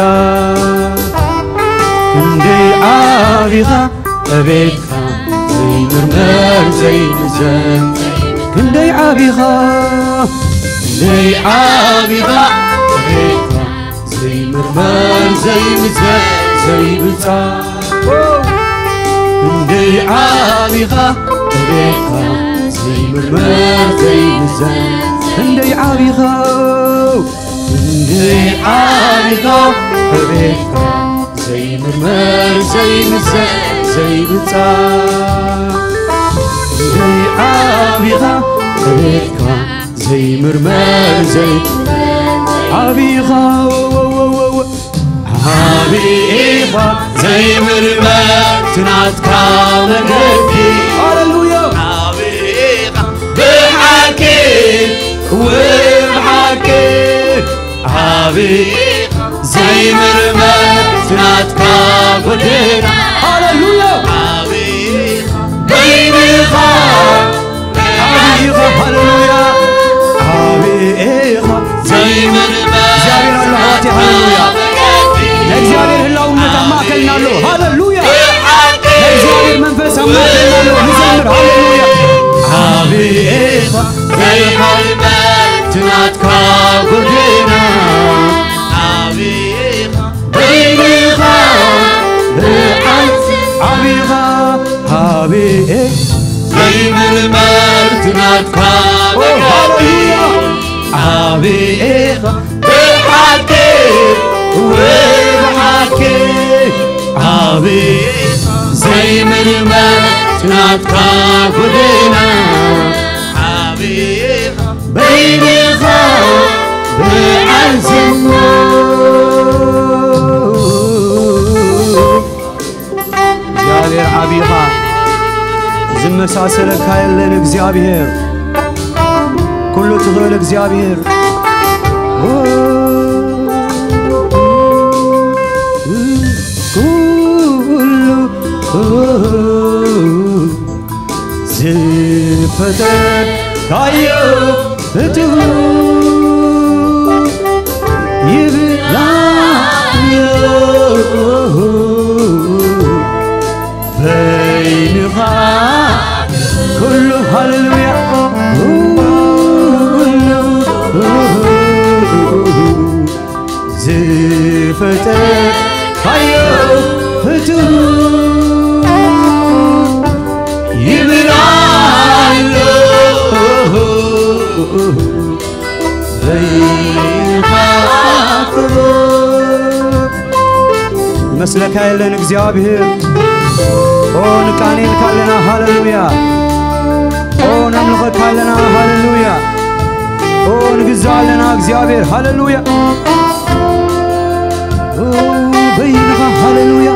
ክንደይ ዓቢኻ፣ ኣቤት፣ ዘይምርመር ዘይምዘን። ክንደይ ዓቢኻ፣ ክንደይ ዓቢኻ፣ ኣቤት፣ ዘይምርመር ዘይምዘን ዘይብጻ። ክንደይ ዓቢኻ፣ ኣቤት፣ ዘይምርመር ዘይምዘን። ክንደይ ዓቢኻ፣ ክንደይ ዓቢኻ፣ ኣቤት፣ ዘይምርመር ዘይምዘን ዘይብጻ። ክንደይ ዓቢኻ፣ ኣቤት፣ ዘይምርመር ዘይ-፣ ዓቢኻ፣ ዓቢኻ፣ ዘይምርመር ትናትካ መገዲ። ሃሌሉያ። ዓቢኻ፣ ብሓቂ፣ ብሓቂ፣ ዓቢኻ፣ ዘይምርመር ትናትካ ጎደና። ሃሌሉያ። ዓቢኻ፣ በይንኻ፣ ዓቢኻ፣ ሃሌሉያ። ዓቢኻ፣ ዘይምርመር እግዚኣብሔር ኣሎ፣ ኣሕዋተይ፣ ሃሌሉያ። ናይ እግዚኣብሔር ህላውነት ኣብ ማእከልና ኣሎ። ሃሌሉያ። ናይ እግዚኣብሔር መንፈስ ኣብ ማእከልና ኣሎ። ንዘምር፣ ሃሌሉያ። ዓቢኻ፣ ዘይሓልመት ናትካ ጎደና። ዓቢኻ፣ በይንኻ፣ ብዓል-፣ ዓቢኻ፣ ዓቢ-፣ ዘይምርመር ናትካ ኦ፣ ሃሌሉያ። ዓቢኻ፣ ብሓቂ፣ ብሓቂ፣ ዓቢ ዘይምርመር ናትካ ጎደና። ዓቢኻ፣ በይንኻ፣ ብዓል ዝሙ። እግዚኣብሔር ዓቢኻ፣ ዝመሳሰለካ የለን እግዚኣብሔር፣ ኩሉ ትኽእል እግዚኣብሔር። ኩሉ ዝፈጠርካዮ ፍጡር ይብላዮ በይንኻ ኩሉ፣ ሃሌሉያ፣ ኩሉ ዝፈጠርካዮ ፍጡር ይብላሎ የለን እግዚኣብሔር። ኦ፣ ንቃኔልካ ኣለና፣ ሃሌሉያ። ኦ፣ ነምልኸካ ኣለና፣ ሃሌሉያ። ኦ፣ ንግዛእ ኣለና እግዚኣብሔር፣ ሃሌሉያ። ኦ፣ በይንኻ፣ ሃሌሉያ።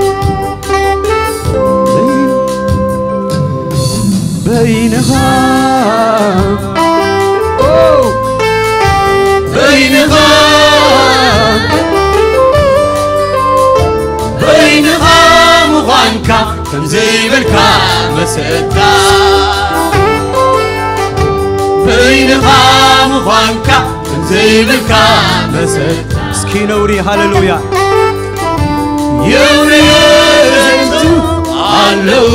በይንኻ፣ ኦ፣ በይንኻ፣ በይንኻ ምዃንካ ከም ዘይብልካ መሰታ። በይንኻ ምዃንካ ከም ዘይብልካ መሰታ። እስኪ ነውሪ፣ ሃሌሉያ። የውሪ የዘንቱ ኣለዉ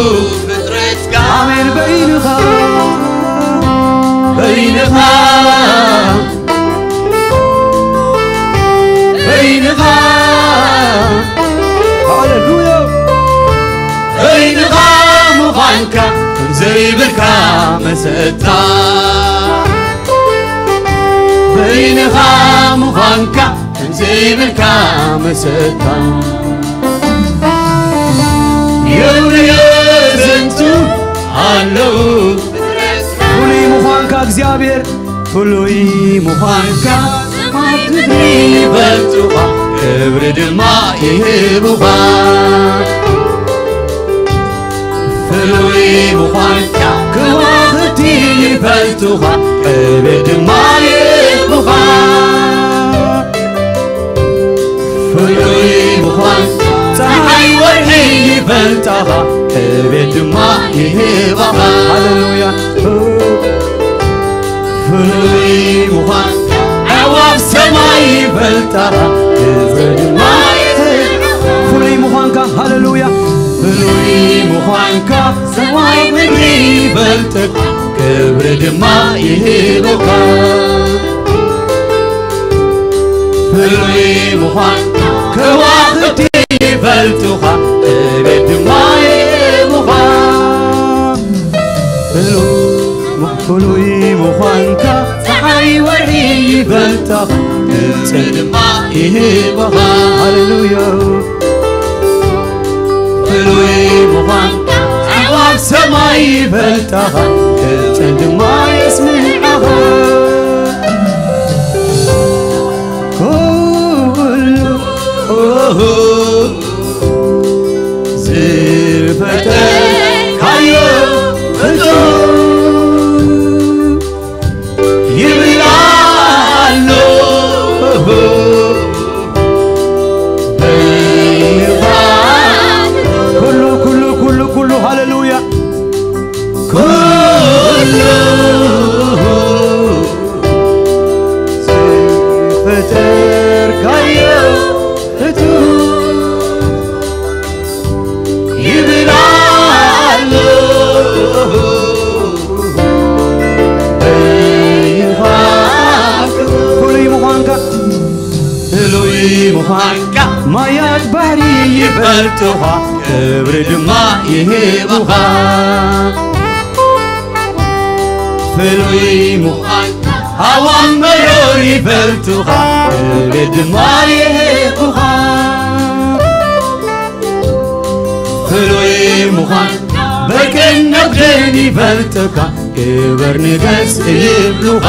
ፍጥረትካ። ኣሜን። በይንኻ፣ በይንኻ፣ በይንኻ፣ ሃሌሉያ። በይንኻ ምዃንካ ከም ዘይብልካ መሰታ። በይንኻ ምዃንካ ከም ዘይብልካ መሰታ። የውርየ ዘንቱ ኣለዉ ፍሉይ ምዃንካ እግዚኣብሔር፣ ፍሉይ ምዃንካ ሰማይ ምድሪ ይፈልጡኻ፣ ክብሪ ድማ ይህቡኻ። ፍሉይ ምዃንካ ከዋኽብቲ ይፈልጡኻ፣ ዕቤት ድማ ይህቡኻ። ፍሉይ ምዃን ጸሓይ ወርሒ ይፈልጣኻ፣ ዕቤት ድማ ይህባኻ። ሃሌሉያ። ፍሉይ ምዃን ኣዕዋፍ ሰማይ ይፈልጣኻ፣ ህዝቢ ድማ ይፈልጣኻ። ፍሉይ ምዃንካ፣ ሃሌሉያ። ፍሉይ ምዃንካ ሰማይ ምድሪ ይፈልጠካ፣ ክብሪ ድማ ይህበካ። ፍሉይ ምዃን ከዋኽብቲ ይፈልጡኻ፣ ዕቤት ድማ ይህቡኻ። ፍሉይ፣ ፍሉይ ምዃንካ ጸሓይ ወርሒ ይፈልጣኻ፣ ድምፂ ድማ ይህቡኻ። ሃሌሉያ። ፍሉይ ምዃን ኣዕዋፍ ሰማይ ይፈልጣኻ፣ ድምፅን ድማ የስምዓኻ። ኩሉ ዝፈጠርካዮ ፍጡር ይብል ኣሎ። በይንኻ ኩሉ፣ ኩሉ፣ ኩሉ፣ ኩሉ፣ ሃሌሉያ። ኩሉ ዝፈጠርካዮ ፍጡር ይብል ኣሎ። በይንኻ ፍሉይ ምዃንካ፣ ፍሉይ ምዃንካ ማያት ባሕሪ ይፈልጡኻ፣ ክብሪ ድማ ይህቡኻ። ፍሉይ ምዃንካ ሃዋን መሮር ይፈልጡኻ፣ ዕቤት ድማ ይህቡኻ። ፍሉይ ምዃን በርቅን ነጉድን ይፈልጥካ፣ ክበር ንገስ ይብሉኻ።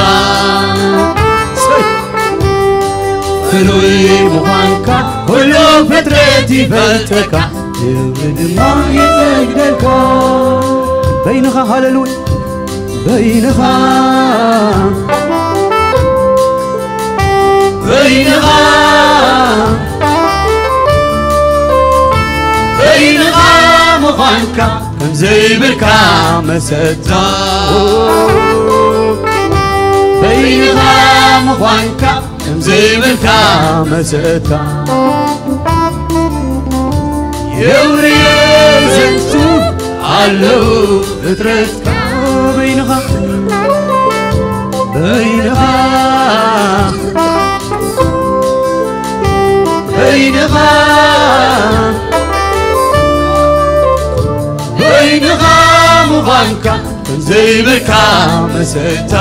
ፍሉይ ምዃንካ ኩሉ ፍጥረት ይፈልጠካ፣ ክብሪ ድማ ይሰግደልካ። በይንኻ፣ ሃሌሉያ። በይንኻ፣ በይንኻ፣ በይንኻ ምዃንካ ከም ዘይብልካ መሰታ። በይንኻ ምዃንካ ከም ዘይብልካ መሰታ። የውርየ ዘንቱ ኣለዉ ፍጥረትካ። በይንኻ፣ በይንኻ፣ በይንኻ፣ በይንኻ ምዃንካ ከም ዘይብልካ መሰታ።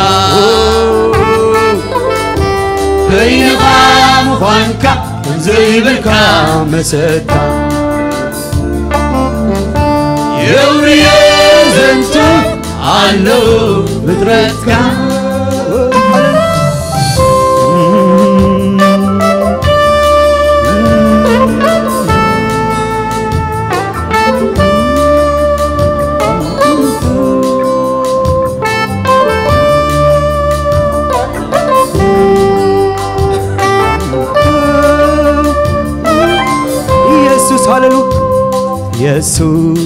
በይንኻ ምዃንካ ከም ዘይብልካ መሰታ። ክብሪ ዘንቱ ኣሎ ፍጥረትካ። ኢየሱስ፣ ሃሌሉ-፣ ኢየሱስ፣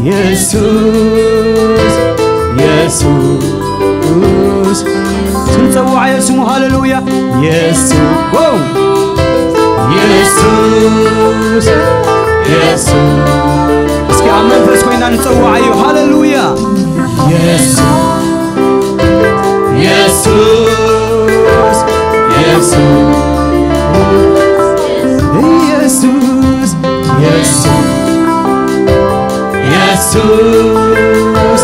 ኢየሱስ፣ ኢየሱስ፣ ክንጸውዓዮ ስሙ፣ ሃሌሉያ። ኢየሱስ፣ ዋው፣ ኢየሱስ፣ ኢየሱስ። እስኪ ኣብ መንፈስ ኮይና ንጸውዓዮ፣ ሃሌሉያ። ኢየሱስ፣ ኢየሱስ፣ ኢየሱስ፣ ኢየሱስ፣ ኢየሱስ፣ ኢየሱስ፣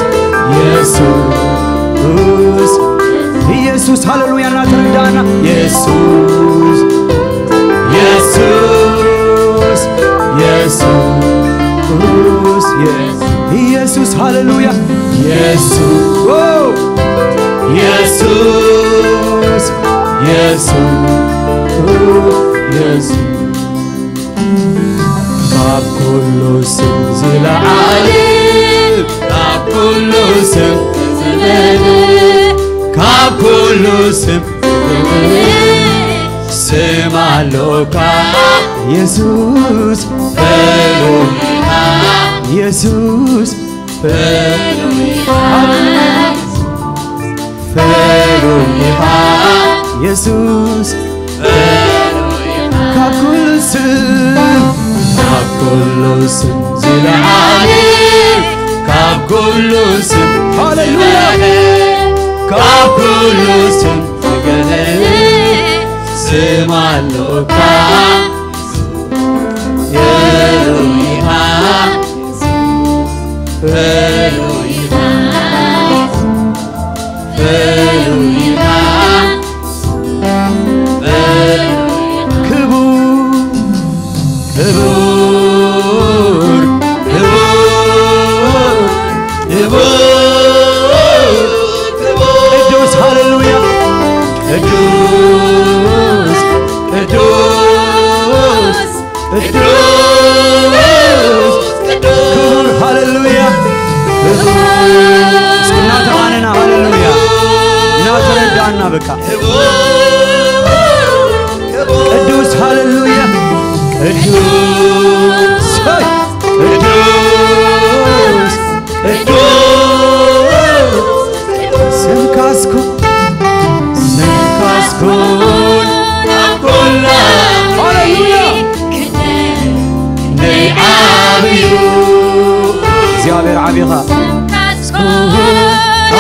ኢየሱስ፣ ኢየሱስ፣ ሃሌሉያ። እናተረዳእና ኢየሱስ፣ ኢየሱስ፣ ኢየሱስ፣ ኢየሱስ፣ ሃሌሉያ። ኢየሱስ፣ ዎ፣ ኢየሱስ፣ ኢየሱስ፣ ኢየሱስ። ካብ ኩሉ ስም ዝለዓለ፣ ካብ ኩሉ ስም ዝበለ፣ ካብ ኩሉ ስም ዝበለ ስም ኣሎካ። ኢየሱስ፣ ኢየሱስ፣ ፍሉይ ኢኻ ኢየሱስ፣ ካብ ኩሉ ስም፣ ካብ ኩሉ ስም ዝለዓለ፣ ካብ ኩሉ ስም፣ ሃሌሉያ፣ ካብ ኩሉ ስም ዝገነ ስም ኣሎካ። ፍሉይ ኢኻ፣ ፍሉይ ኢኻ፣ ፍሉይ ኢኻ፣ ፍሉይ ኢኻ። ክቡር፣ ክቡር፣ ክቡር፣ ክቡር፣ ክቡር። ቅዱስ፣ ሃሌሉያ። ቅዱስ፣ ቅዱስ፣ ቅዱስ፣ ቅዱስ፣ ክቡር፣ ሃሌሉያ። እስኪ እናተቓነና፣ ሃሌሉያ። እናተረዳእና፣ በቃ። ቅዱስ፣ ሃሌሉያ። ቅዱስ፣ ሄይ፣ ቅዱስ፣ ቅዱስ፣ ስምካስ ኩን፣ ስምካስ ኩን ኣብ ኩላ፣ ሃሌሉያ። ክንደይ ዓብዩ እግዚኣብሔር ዓቢኻ፣ ስምካስ ኩን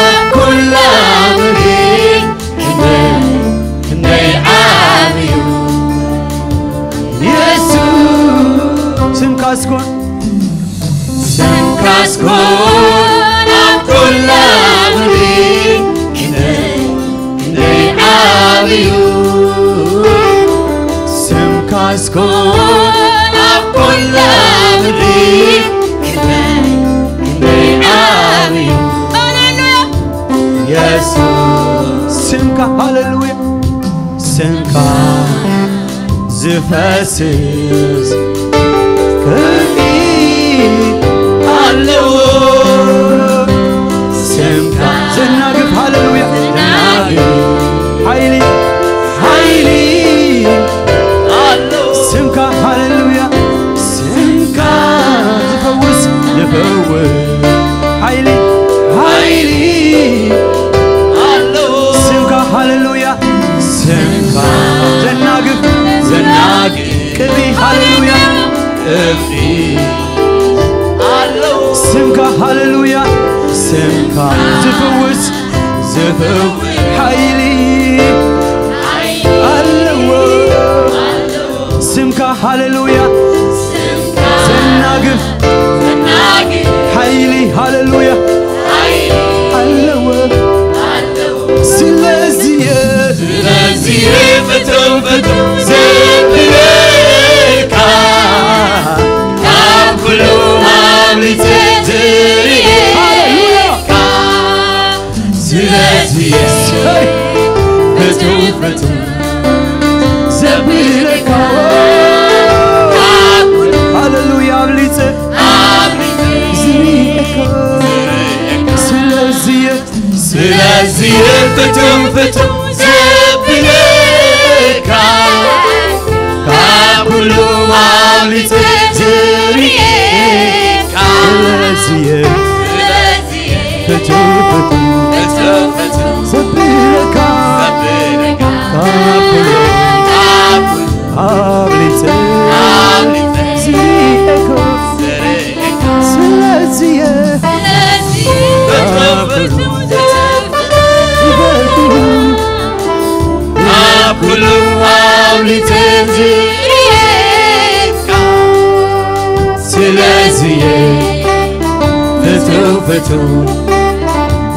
ኣብ ኩላ ምድሪ፣ ክንደይ፣ ክንደይ ዓብዩ የሱስ፣ ስምካስ ኩን፣ ስምካስ ኩን ኣብ ኩላ ምድሪ፣ ክንደይ፣ ክንደይ ዓብዩ። ስምካስ ኩን ኣብ ኩላ ምድሪ፣ ክንደይ፣ ክንደይ ዓብዩ። ሃሌሉያ። የሱስ፣ ስምካ፣ ሃሌሉያ። ስምካ ዝፈስስ ክንዲ ኣለዎ። ስምካ ዘናግፍ፣ ሃሌሉያ፣ ዘናግፍ ሓይሊ፣ ሓይሊ ኣለዎ። ስምካ፣ ሃሌሉያ፣ ስምካ ዝፈውስ፣ ዝፈውስ ሓይሊ፣ ሓይሊ ኣለዎ። ስምካ፣ ሃሌሉያ፣ ስምካ ዘናግፍ፣ ዘናግፍ ቅብኢ፣ ሃሌሉያ፣ ቅብኢ ኣለዎ። ስምካ፣ ሃሌሉያ፣ ስምካ ዝፍውስ፣ ዝፍውስ ሓይሊ ኣለዎ። ስምካ፣ ሃሌሉያ፣ ዘናግፍ ሓይሊ፣ ሃሌሉያ፣ ኣለዎ። ስለዚየ፣ ስለዚየ ፍትው ፍትው ዘብለካ፣ ካብ ኩሉ ኣብሊጸ ተውፈቱ ዘብለካ ሃሌሉያ ኣብሊፀ ዝሪኤካ ስለዚየ ስለዚየ ፍቱ ፍቱ ዘብለካ ካብ ኩሉ ኣብሊፀ ዝሪኤካ ስለዚየ ፍቱ ፍቱ ዘብለካ ካብ ኩሉ ኣብሊፀ ዝሪኤካ ስለዚየ ካብ ኩሉ ኣብ ኩሉ ኣብሊፀ ዝሪኤካ ስለዚየ ፍቱ ፍቱ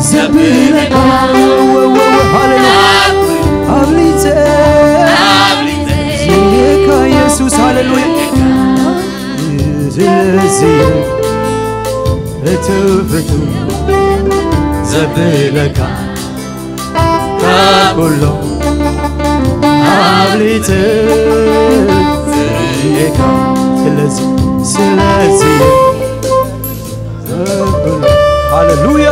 ዘብለካ ሃሌሉያ ኣብሊፀ ዝሪኤካ ኢየሱስ ሃሌሉያ ስለዚየ ፍቱ ፍቱ ዘብለካ ካብ ኩሎም ኣብሊፀ ዝሪኤካ ስለዚ ስለዚ ሃሌሉያ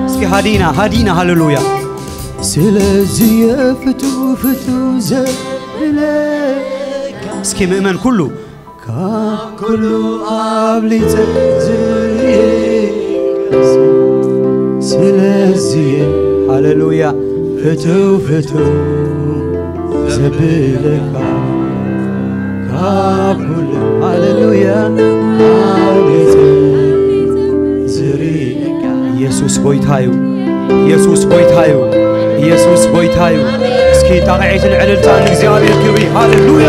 እስኪ ሃዲና ሃዲና ሃሌሉያ ስለዚ የፍቱ ፍቱ ዘብለ እስኪ ምእመን ኩሉ ካብ ኩሉ ኣብሊፀ ዝርየ ስለዚ ሃሌሉያ ፍቱ ፍቱ ዘብለካ ካብ ኩሉ ሃሌሉያ ኣብሊፀ ዝርየ ኢየሱስ ጎይታ እዩ። ኢየሱስ ጎይታ እዩ። ኢየሱስ ጎይታ እዩ። እስኪ ጣቕዒትን ዕልልታን እግዚኣብሔር ክብሪ። ሃሌሉያ።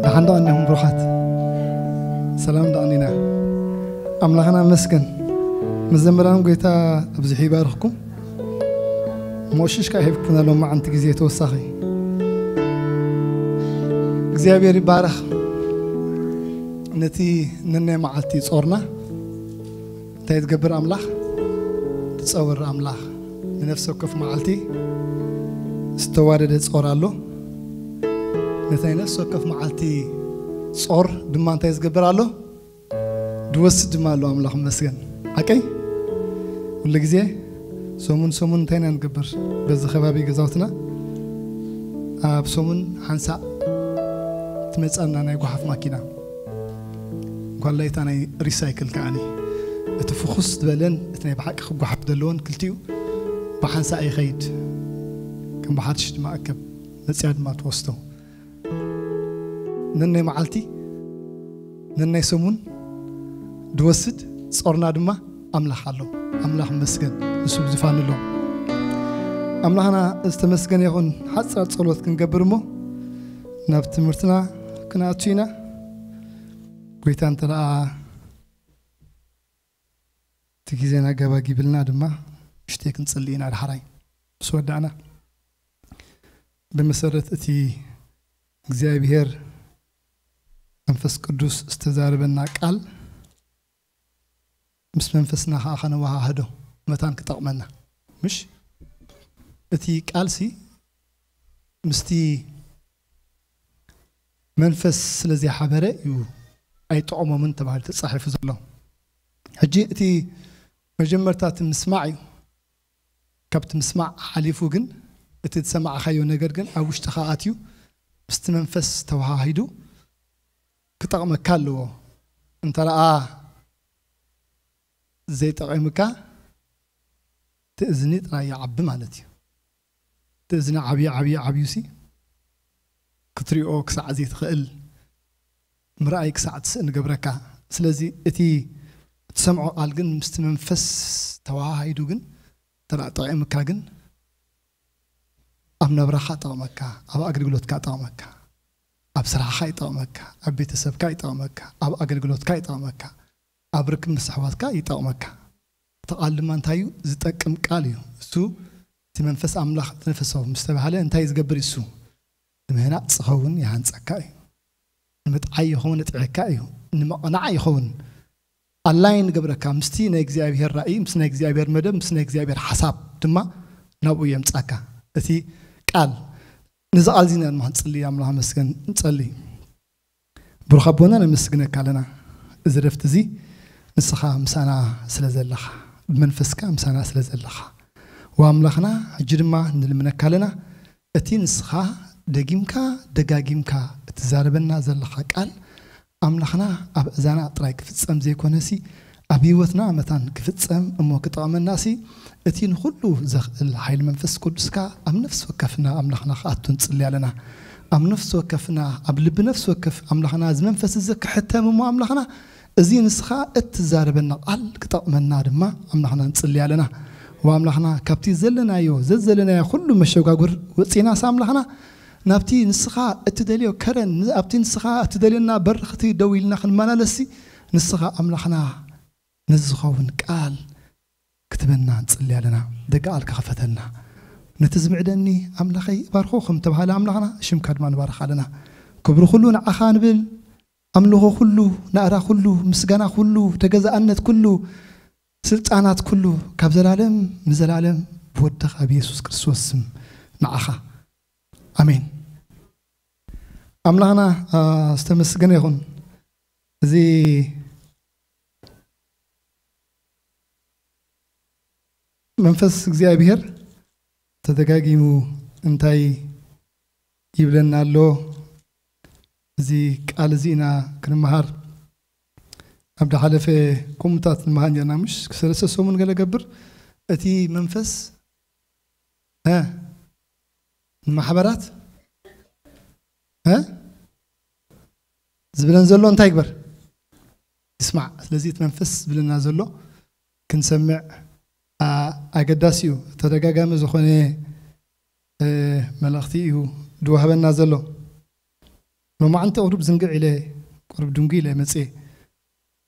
ደሓን ዶ ኣኒኹም ብሩኻት? ሰላም ዶ ኣኒና? ኣምላኽና መስገን። መዘምራን ጎይታ ኣብዚሑ ይባርኽኩም። ሞሽሽ ከኣ ሂብኩና ሎም መዓንቲ ግዜ ተወሳኺ እግዚኣብሔር ይባረኽ። ነቲ ነናይ መዓልቲ ጾርና እንታይ ዝገብር ኣምላኽ? ዝጸውር ኣምላኽ። ንነፍሲ ወከፍ መዓልቲ ዝተዋደደ ጾር ኣሎ። ነቲ ናይ ነፍሲ ወከፍ መዓልቲ ጾር ድማ እንታይ ዝገብር ኣሎ? ድወስድ ድማ ኣሎ ኣምላኽ መስገን። ሓቀይ? ኩሉ ግዜ ሰሙን ሰሙን እንታይ ኢና ንገብር? በዚ ከባቢ ገዛውትና ኣብ ሰሙን ሓንሳእ ትመጻና ናይ ጓሓፍ ማኪና። ጓለይታ ናይ ሪሳይክል ከዓኒ እቲ ፍኹስ ዝበለን እቲ ናይ ብሓቂ ክጓሓፍ ዘለዎን ክልቲኡ ብሓንሳእ ይኸይድ። ከም ብሓድሽ ድማ እከብ መጽያ ድማ ትወስዶ። ነናይ መዓልቲ ነናይ ሰሙን ድወስድ ጾርና ድማ ኣምላኽ ኣሎ። ኣምላኽ መስገን ንሱ ብዝፋን ኣሎ። ኣምላኽና ዝተመስገነ ይኹን። ሓጻር ጸሎት ክንገብር እሞ ናብ ትምህርትና ክንኣቱ ኢና። ጎይታ እንተ ደኣ እቲ ግዜና ገባጊብልና ድማ ምሽቴ ክንጽሊ ኢና። ዳሕራይ ምስ ወዳእና ብመሰረት እቲ እግዚኣብሔር መንፈስ ቅዱስ ዝተዛረበና ቃል ምስ መንፈስና ከዓ ከነወሃህዶ መታን ክጠቕመና ምሽ እቲ ቃልሲ ምስቲ መንፈስ ስለ ዘይሓበረ እዩ ኣይጠቐሞምን ተባሂሉ ተጻሒፉ ዘሎ። ሕጂ እቲ መጀመርታ እቲ ምስማዕ እዩ። ካብቲ ምስማዕ ሓሊፉ ግን እቲ ዝሰማዕኻዮ ነገር ግን ኣብ ውሽጥኻ ኣትዩ ምስቲ መንፈስ ተወሃሂዱ ክጠቕመካ ኣለዎ። እንተ ደኣ ዘይጠቒምካ እቲ እዝኒ ጥራይ ይዓቢ ማለት እዩ። እቲ እዝኒ ዓብዩ ዓብዩ ዓብዩሲ ክትሪኦ ክሳዕ ዘይትኽእል ምርኣይ ክሳዕ ትስእን ገብረካ። ስለዚ እቲ እትሰምዖ ቃል ግን ምስቲ መንፈስ ተወሃሂዱ ግን እንተ ደኣ ጠቒምካ ግን ኣብ ናብራኻ ይጠቕመካ፣ ኣብ ኣገልግሎትካ ይጠቕመካ፣ ኣብ ስራሕኻ ይጠቕመካ፣ ኣብ ቤተሰብካ ይጠቕመካ፣ ኣብ ኣገልግሎትካ ይጠቕመካ፣ ኣብ ርክብ ምስ ኣሕዋትካ ይጠቕመካ። እቲ ቃል ድማ እንታይ እዩ? ዝጠቅም ቃል እዩ። እሱ እቲ መንፈስ ኣምላኽ ተነፈሰው ምስ ተባህለ እንታይ ዝገብር እዩ እሱ? ንምህናጽ ዝኸውን ይሃንጸካ እዩ። ንምጥዓይ ይኸውን ይጥዕካ እዩ። ንምቕናዕ ይኸውን ኣላይን ይገብረካ ምስቲ ናይ እግዚኣብሔር ራእይ፣ ምስ ናይ እግዚኣብሔር መደብ፣ ምስ ናይ እግዚኣብሔር ሓሳብ ድማ ናብኡ የምጻካ። እቲ ቃል፣ ነዚ ቃል እዚ ኢና ድማ ክንጽሊ ኣምላኽ መስገን ንጸሊ። ብሩኽ ኣቦና ነመስግነካ ኣለና። እዚ ረፍቲ እዚ ንስኻ ምሳና ስለ ዘለኻ፣ ብመንፈስካ ምሳና ስለ ዘለኻ፣ ወኣምላኽና ሕጂ ድማ ንልምነካ ኣለና። እቲ ንስኻ ደጊምካ ደጋጊምካ እትዛረበና ዘለኻ ቃል ኣምላኽና ኣብ እዛና ጥራይ ክፍጸም ዘይኮነሲ ኣብ ህይወትና መታን ክፍጸም እሞ ክጠቕመናሲ እቲ ንኹሉ ዘኽእል ሓይሊ መንፈስ ቅዱስካ ኣብ ነፍሲ ወከፍና ኣምላኽና ክኣቱ ንጽሊ ኣለና። ኣብ ነፍሲ ወከፍና ኣብ ልቢ ነፍሲ ወከፍ ኣምላኽና እዚ መንፈስ እዚ ክሕተም እሞ ኣምላኽና እዚ ንስኻ እትዛረበና ቃል ክጠቕመና ድማ ኣምላኽና ንጽሊ ኣለና። ወኣምላኽና ካብቲ ዘለናዮ ዘዘለናዮ ኩሉ መሸጋጉር ወጺናስ ኣምላኽና ናብቲ ንስኻ እትደልዮ ከረን ኣብቲ ንስኻ እትደልዮና በርኽቲ ደው ኢልና ክንመላለስሲ ንስኻ ኣምላኽና ነዚ ዝኸውን ቃል ክትበና ንጽሊ ኣለና። ደቂ ቃልካ ክፈተልና። ነቲ ዝምዕደኒ ኣምላኸይ ባርኾ ከም ተባሃለ ኣምላኽና ሽምካ ድማ ንባርኽ ኣለና። ክብሪ ኩሉ ንዓኻ ንብል። ኣምልኾ ኩሉ፣ ናእራ ኩሉ፣ ምስጋና ኩሉ፣ ተገዛእነት ኩሉ፣ ስልጣናት ኩሉ ካብ ዘላለም ንዘላለም ብወድኻ ብየሱስ ክርስቶስ ስም ንዓኻ። ኣሜን። ኣምላኽና ዝተመስገነ ይኹን። እዚ መንፈስ እግዚኣብሔር ተደጋጊሙ እንታይ ይብለና ኣሎ? እዚ ቃል እዚ ኢና ክንመሃር ኣብ ዝሓለፈ ከምኡታት ንመሃር ኔርና፣ ምሽ ክሰለስተ ሰሙን ገለ ገብር እቲ መንፈስ እ ንማሕበራት እ ዝብለን ዘሎ እንታይ ይግበር? ይስማዕ። ስለዚ እቲ መንፈስ ዝብለና ዘሎ ክንሰምዕ ኣገዳሲ እዩ። ተደጋጋሚ ዝኾነ መልእኽቲ እዩ ዝወሃበና ዘሎ። ሎማዓንቲ ቁሩብ ዝንግዕ ኢለ፣ ቁሩብ ድንጉ ኢለ መፅየ።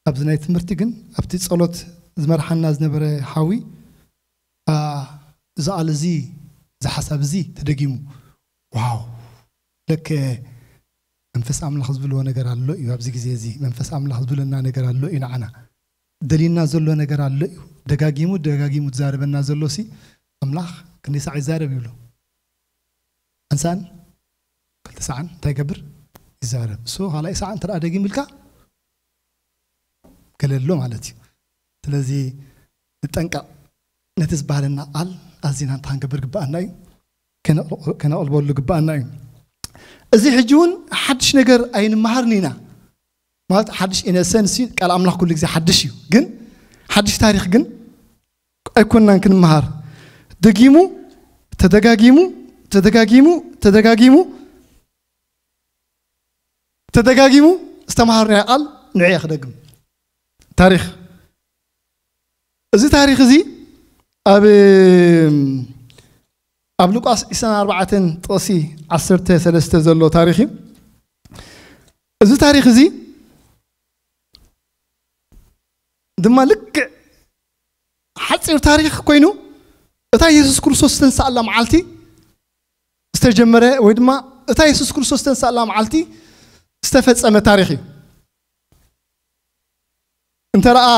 ኣብዚ ናይ ትምህርቲ ግን ኣብቲ ፀሎት ዝመርሓና ዝነበረ ሓዊ እዚ ቃል እዚ፣ እዚ ሓሳብ እዚ ተደጊሙ። ዋው፣ ለከ መንፈስ ኣምላኽ ዝብልዎ ነገር ኣሎ እዩ። ኣብዚ ግዜ እዚ መንፈስ ኣምላኽ ዝብለና ነገር ኣሎ እዩ። ንዓና ደልዩና ዘሎ ነገር ኣሎ እዩ። ደጋጊሙ ደጋጊሙ ዝዛረበና ዘሎ ሲ ኣምላኽ ክንደይ ሳዕ ይዛረብ ይብሉ። ሓንሳእን ክልተ ሳዕን እንታይ ይገብር? ይዛረብ። እሱ ካልኣይ ሳዕ እንተ ደኣ ደጊሙ ኢልካ ገለ ኣሎ ማለት እዩ። ስለዚ ንጠንቀቕ። ነቲ ዝበሃለና ቃል ኣዚና እንታይ ክንገብር ግብኣና እዩ? ከነቕልበሉ ግብኣና እዩ። እዚ ሕጂ እውን ሓድሽ ነገር ኣይንመሃርን ኢና። ማለት ሓድሽ ኢነሰንስ ቃል ኣምላኽ ኩሉ ግዜ ሓድሽ እዩ። ግን ሓድሽ ታሪኽ ግን ኣይኮንናን ክንመሃር። ደጊሙ ተደጋጊሙ ተደጋጊሙ ተደጋጊሙ ተደጋጊሙ ዝተምሃርናዮ ቃል ንዕየ ክደግም። ታሪኽ፣ እዚ ታሪኽ እዚ ኣብ ኣብ ሉቃስ ዕስራን ኣርባዕተን ጥቕሲ ዓሰርተ ሰለስተ ዘሎ ታሪኽ እዩ። እዚ ታሪኽ እዚ ድማ ልክዕ ሓፂር ታሪኽ ኮይኑ እታ የሱስ ክርስቶስ ዝተንሳኣላ መዓልቲ ዝተጀመረ ወይ ድማ እታ የሱስ ክርስቶስ ዝተንሳኣላ መዓልቲ ዝተፈጸመ ታሪኽ እዩ። እንተ ደኣ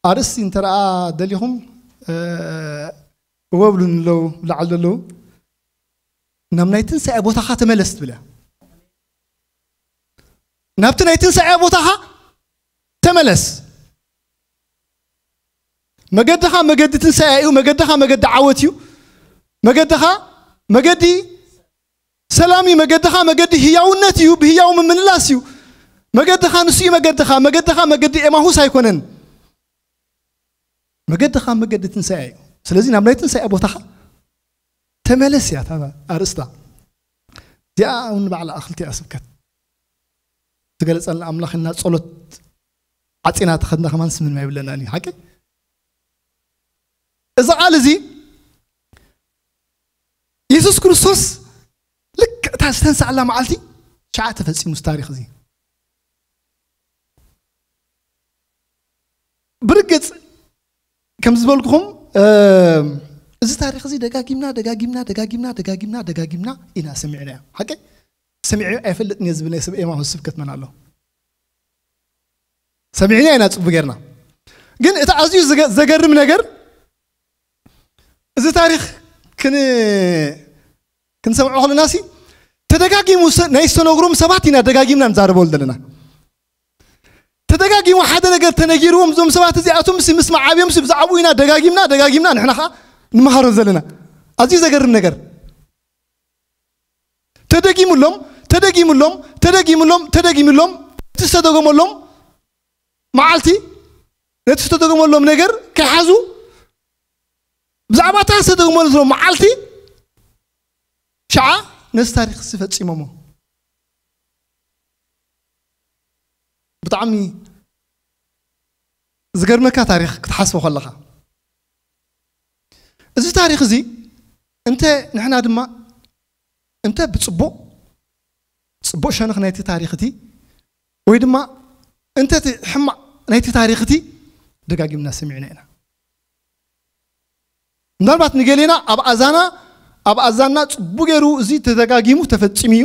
ኣርእስቲ እንተረኣ ደሊኹም እወ ብሉኒ ኣለዉ ላዓል ዘለዉ ናብ ናይ ትንሳኤ ቦታኻ ተመለስ ትብል እያ። ናብቲ ናይ ትንሳኤ ቦታኻ ተመለስ። መገድኻ መገዲ ትንሳኤ እዩ። መገድኻ መገዲ ዓወት እዩ። መገድኻ መገዲ ሰላም እዩ። መገድኻ መገዲ ህያውነት እዩ። ብህያው ምምልላስ እዩ። መገድኻ ንሱ እዩ። መገድኻ መገድኻ መገዲ ኤማሁስ ኣይኮነን። መገድኻ መገዲ ትንሳኤ እዩ። ስለዚ ናብ ናይ ትንሳኤ ቦታኻ ተመለስ እያ እታ ኣርእስታ። እዚኣ እውን ንባዕላ ክልቲኣ ስብከት ዝገለጸልና ኣምላኽ እና ጸሎት ዓጺና ተኸድና ከማን ስምንም ኣይብለናን እዩ። ሓቂ እዚ ቃል እዚ የሱስ ክርስቶስ ልክዕ እታ ዝተንሳኣላ መዓልቲ ሸዓ ተፈጺሙ እዚ ታሪኽ እዚ። ብርግጽ ከም ዝበልኩኹም እዚ ታሪኽ እዚ ደጋጊምና ደጋጊምና ደጋጊምና ደጋጊምና ደጋጊምና ኢና ሰሚዕናዮ። ሓቂ ሰሚዐ ኣይፈልጥን እየ ዝብል ናይ ሰብ ኤማሁስ ስብከት መን ኣሎ? ሰሚዕና ኢና ጽቡ ጌርና። ግን እቲ ኣዝዩ ዘገርም ነገር እዚ ታሪኽ ክንሰምዖ ከለና ሲ ተደጋጊሙ ናይ ዝተነግሮም ሰባት ኢና ደጋጊምና ንዛረበሉ ዘለና። ተደጋጊሙ ሓደ ነገር ተነጊርዎም እዞም ሰባት እዚኣቶም ሲ ምስ መዓብዮም ሲ ብዛዕባኡ ኢና ደጋጊምና ደጋጊምና ንሕና ከዓ ንመሃሮ ዘለና። ኣዝዩ ዘገርም ነገር ተደጊሙሎም ተደጊሙሎም ተደጊሙሎም ተደጊሙሎም እቲ ዝተደገመሎም መዓልቲ ነቲ ዝተደገመሎም ነገር ከይሓዙ ብዛዕባ እታ ዝተደገመሎም መዓልቲ ሸዓ ነዚ ታሪኽ እዚ ፈጺሞሞ። ብጣዕሚ ዝገርመካ ታሪኽ ክትሓስቦ ከለኻ እዚ ታሪኽ እዚ እንተ ንሕና ድማ እንተ ብጽቡቕ ጽቡቕ ሸነኽ ናይቲ ታሪኽ እቲ ወይ ድማ እንተ እቲ ሕማቕ ናይቲ ታሪኽ እቲ ደጋጊምና ሰሚዕና ኢና። ምናልባት ንገሌና ኣብ ኣዛና ኣብ ኣዛና ጽቡቅ ገይሩ እዚ ተደጋጊሙ ተፈጺሙ እዩ።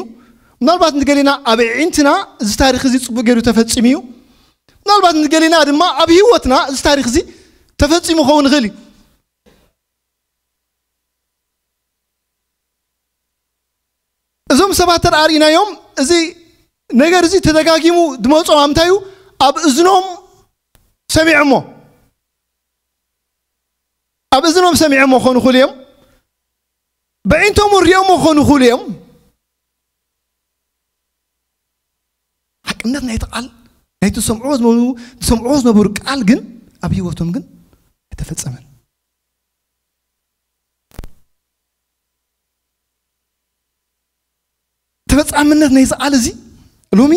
ምናልባት ንገሌና ኣብ ዕንትና እዚ ታሪኽ እዚ ጽቡቅ ገይሩ ተፈጺሙ እዩ። ምናልባት ንገሌና ድማ ኣብ ህይወትና እዚ ታሪኽ እዚ ተፈጺሙ ክኸውን ይኽእል እዩ። እዞም ሰባት ተርኣርኢናዮም እዚ ነገር እዚ ተደጋጊሙ ድመጾም ኣምታዩ ኣብ እዝኖም ሰሚዖሞ ኣብ እዝኖም ሰሚዖሞ ኾኑ ኹሉ እዮም ብዒንቶም ሪኦሞ ኾኑ ኹሉ እዮም ሓቅነት ናይቲ ቃል ናይቲ ዝሰምዕዎ ዝነበሩ ዝሰምዕዎ ዝነበሩ ቃል ግን ኣብ ህይወቶም ግን ኣይተፈጸመን ተፈጻምነት ናይዚ ቃል እዚ ሎሚ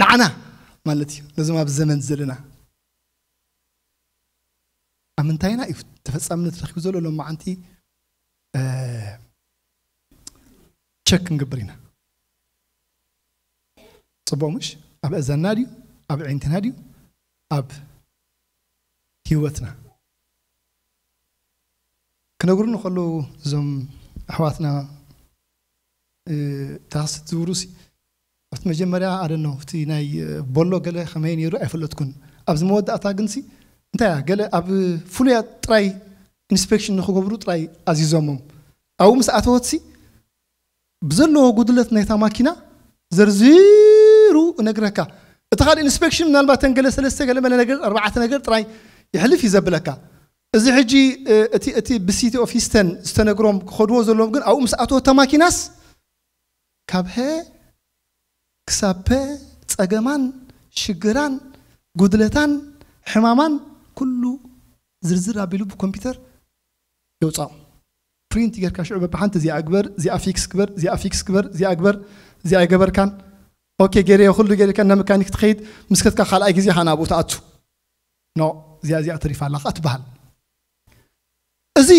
ንዓና ማለት እዩ ነዞም ኣብ ዘመን ዘለና ኣብ ምንታይና እዩ ተፈጻምነት ረኪቡ ዘሎ ሎም መዓንቲ ቸክ ክንገብር ኢና ጽቡቅ ምሽ ኣብ እዘና ድዩ ኣብ ዕንትና ድዩ ኣብ ህይወትና ክነግሩኒ ከለዉ እዞም ኣሕዋትና ታክሲ ዝብሩ ኣብቲ መጀመርያ ኣደኖ እቲ ናይ ቦሎ ገለ ከመይ ነይሩ ኣይፈለጥኩን ኣብዚ መወዳእታ ግን እንታይ ገለ ኣብ ፍሉያ ጥራይ ኢንስፔክሽን ንክገብሩ ጥራይ ኣዚዞሞም ኣብኡ ምስ ኣተወትሲ ብዘለዎ ጉድለት ናይታ ማኪና ዘርዚሩ እነግረካ እቲ ካልእ ኢንስፔክሽን ምናልባት ተን ገለ ሰለስተ ገለ መለ ነገር ኣርባዕተ ነገር ጥራይ ይሕልፍ እዩ ዘብለካ እዚ ሕጂ እቲ እቲ ብሲቲ ኦፍ ሂስተን ዝተነግሮም ክኸድዎ ዘለዎም ግን ኣብኡ ምስ ኣተወታ ማኪናስ ካብ ሀ ክሳብ ፐ ጸገማን ሽግራን ጉድለታን ሕማማን ኩሉ ዝርዝር ኣቢሉ ብኮምፒውተር የውጻኦ ፕሪንት ጌርካ ሽዑ በብሓንቲ እዚኣ ግበር እዚኣ ፊክስ ግበር እዚኣ ፊክስ ግበር እዚኣ ግበር እዚኣ ኣይገበርካን ኦኬ ገይረዮ ኩሉ ገይርካ እና መካኒክ ትኸይድ ምስ ከትካ ካልኣይ ግዜ ኻ ናብኡ ትኣቱ ኖ እዚኣ እዚኣ ተሪፋ ኣላ ኸዓ ትበሃል እዚ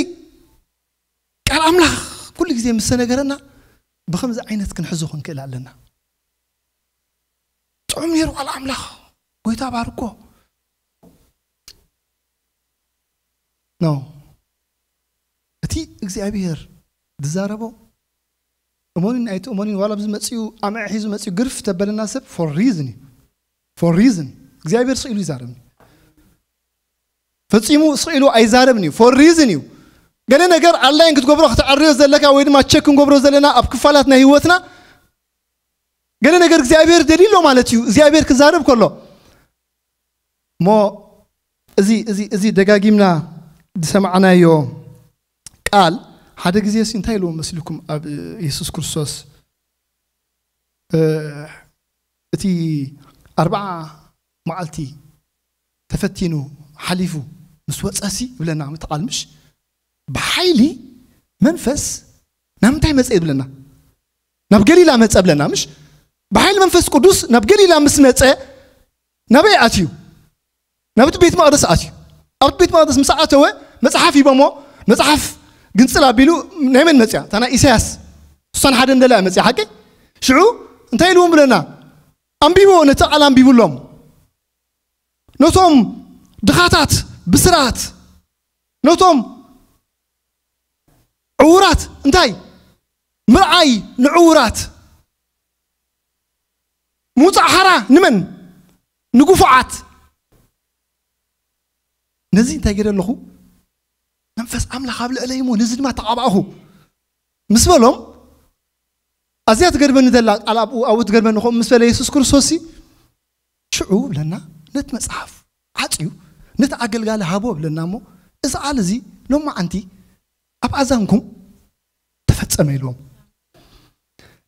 ቃል ኣምላኽ ኩሉ ግዜ ምስ ተነገረና ብኸምዚ ዓይነት ክንሕዞ ክንክእል ኣለና ጥዑም ነይሩ ቃል ኣምላኽ ጎይታ ባርኮ ኖ እቲ እግዚኣብሔር ዝዛረቦ እመኑን ኣይትእመኑን፣ ዋላ ኣብዚ መጺኡ ኣምዕ ሒዙ መጺኡ ግርፍ ተበለና ሰብ for reason እዩ። For reason እግዚኣብሔር ስኢሉ ይዛረብኒ። ፈጺሙ ስኢሉ ኣይዛረብን እዩ። For reason እዩ። ገለ ነገር ኣላይን ክትገብሮ፣ ከተዕርዮ ዘለካ ወይ ድማ ቸክ ክንገብሮ ዘለና ኣብ ክፋላት ናይ ህይወትና ገለ ነገር እግዚኣብሔር ደልዩ ኣሎ ማለት እዩ። እግዚኣብሔር ክዛረብ ከሎ እሞ እዚ እዚ እዚ ደጋጊምና ዝሰማዕናዮ ቃል ሓደ ግዜ ሲ እንታይ ኢልዎ መስልኩም? ኣብ የሱስ ክርስቶስ እ፣ እቲ ኣርብዓ መዓልቲ ተፈቲኑ ሓሊፉ ምስ ወጸሲ ይብለና ምትቓል ምሽ? ብሓይሊ መንፈስ ናብ ምንታይ መጸ ይብለና? ናብ ገሊላ መጸ ብለና ምሽ? ብሓይሊ መንፈስ ቅዱስ ናብ ገሊላ ምስ መጸ ናበይ ኣትዩ? ናብቲ ቤት መቕደስ ኣትዩ። ኣብቲ ቤት መቕደስ ምስ ኣተወ መጽሓፍ ሂቦሞ፣ መጽሓፍ ግንጽል ኣቢሉ ናይ መን መጽያ? እታ ናይ ኢሳያስ ስሳን ሓደ እንደላ መጽያ ሓቂ? ሽዑ እንታይ ኢልዎም ብለና? ኣንቢብዎ፣ ነቲ ቃል ኣንቢብሎም። ነቶም ድኻታት ብስራት፣ ነቶም ዕዉራት እንታይ? ምርኣይ ንዕዉራት። ምውጻእ ሓራ ንመን? ንግፉዓት። ነዚ እንታይ ገይረ ኣለኹ? መንፈስ ኣምላኽ ኣብ ልዕለይ እሞ ነዚ ድማ ተቓባእኹ ምስ በሎም፣ ኣዝያ ትገርመኒ ዘላ ቃል ኣብኡ ኣብኡ ትገርመኒ። ከምኡ ምስ በለ የሱስ ክርስቶስ ሲ ሽዑ ብለና ነቲ መጽሓፍ ዓጽዩ ነቲ ኣገልጋሊ ሃቦ ብለና እሞ፣ እዚ ቃል እዚ ሎማዓንቲ ኣብ ኣዛንኩም ተፈጸመ ኢልዎም።